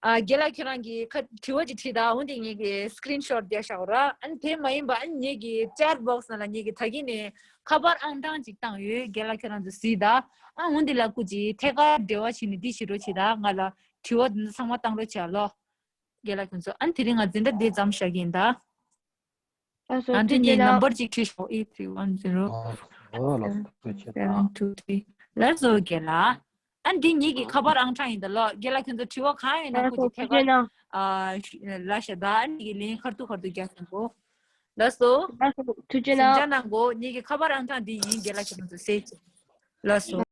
ཨ་རྒན་ལགས་ཁྱོད་རང་གི་ཁ་དྲི་བ་ཅིག་དྲིས་ད། འོན་ཏེ་ངེད་ཀྱི་སི་ཀི་རིན་ཤོ་ཊི་རྒྱག་བཞག་ར། ཨ་ནི་དེ་མ་ཡིན་པ་ཨ་ནི་ངེད་ཀྱི་ཅེ་ཊི་བོག་སི་ནང་ལ་ངེད་ཀྱི་ད་གིན་ནས་ཁ་པར་ཨང་གྲངས་ཅིག་བཏང་ཡོད། རྒན་ལགས་ཁྱོད་རང་ཚོ་གཟིགས་ད། ཨ་འོན་ཏེ་ལ་སྐུ་ཅིག་ཐད་ཀར་འབྲེལ་བ་བྱས་ནས་འདི་བྱེད་རོགས་བྱེད་ད། ང་ལ་དྲི་བ་འདི་ཚོ་ཚང་མ་བཏང་རོགས་བྱེད་ཨ་ལོ། རྒན་ལགས་ཁྱོད་ཚོ། ཨ་ནི་དེ་རིང་ང་འཛིན་གྲྭ་འདི་མཚམས་བཞག་གི་ཡིན་ད། ཨ་སོ། ཨ་འདི་ཐུགས་རྗེ་ངའི་ནམ་གནང་། བར་ཅིག་བྲིས་ཤོག eight three one zero ཨོ་ལགས་སོ། ཐུགས་རྗེ་གནང་། seven two three། ལགས་སོ་རྒན་ལགས། ཨ་འདི་ངེད་ཀྱི་ཁ་པར་ཨང་གྲངས་ཡིན་ད་ལོ། རྒན་ལགས་ཁྱོད་ཚོ་དྲི་བ་གང་ཡོད་ན་ཨ་སྐུ་སོ། ཅིག་ཐད་ཐུགས་རྗེ་ཀར་གནང་། ཨ་ལ་ཤ་ད། ཨ་འདི་གི་ལན་ཁ་ཐུག་ཁ་ཐུག་རྒྱག་གི་གོ། ལགས་སོ། ལགས་སོ། ཐུགས་རྗེ་གཟིམ་གནང་། འཇགས་གནང་གོ། ངེད་ཀྱི་ཁ་པར་ཨང་གྲངས་འདི་ཡིན། རྒན་ལགས་ཁྱོད་ཚོ་གཟིགས་ཅིག་ལགས་སོ།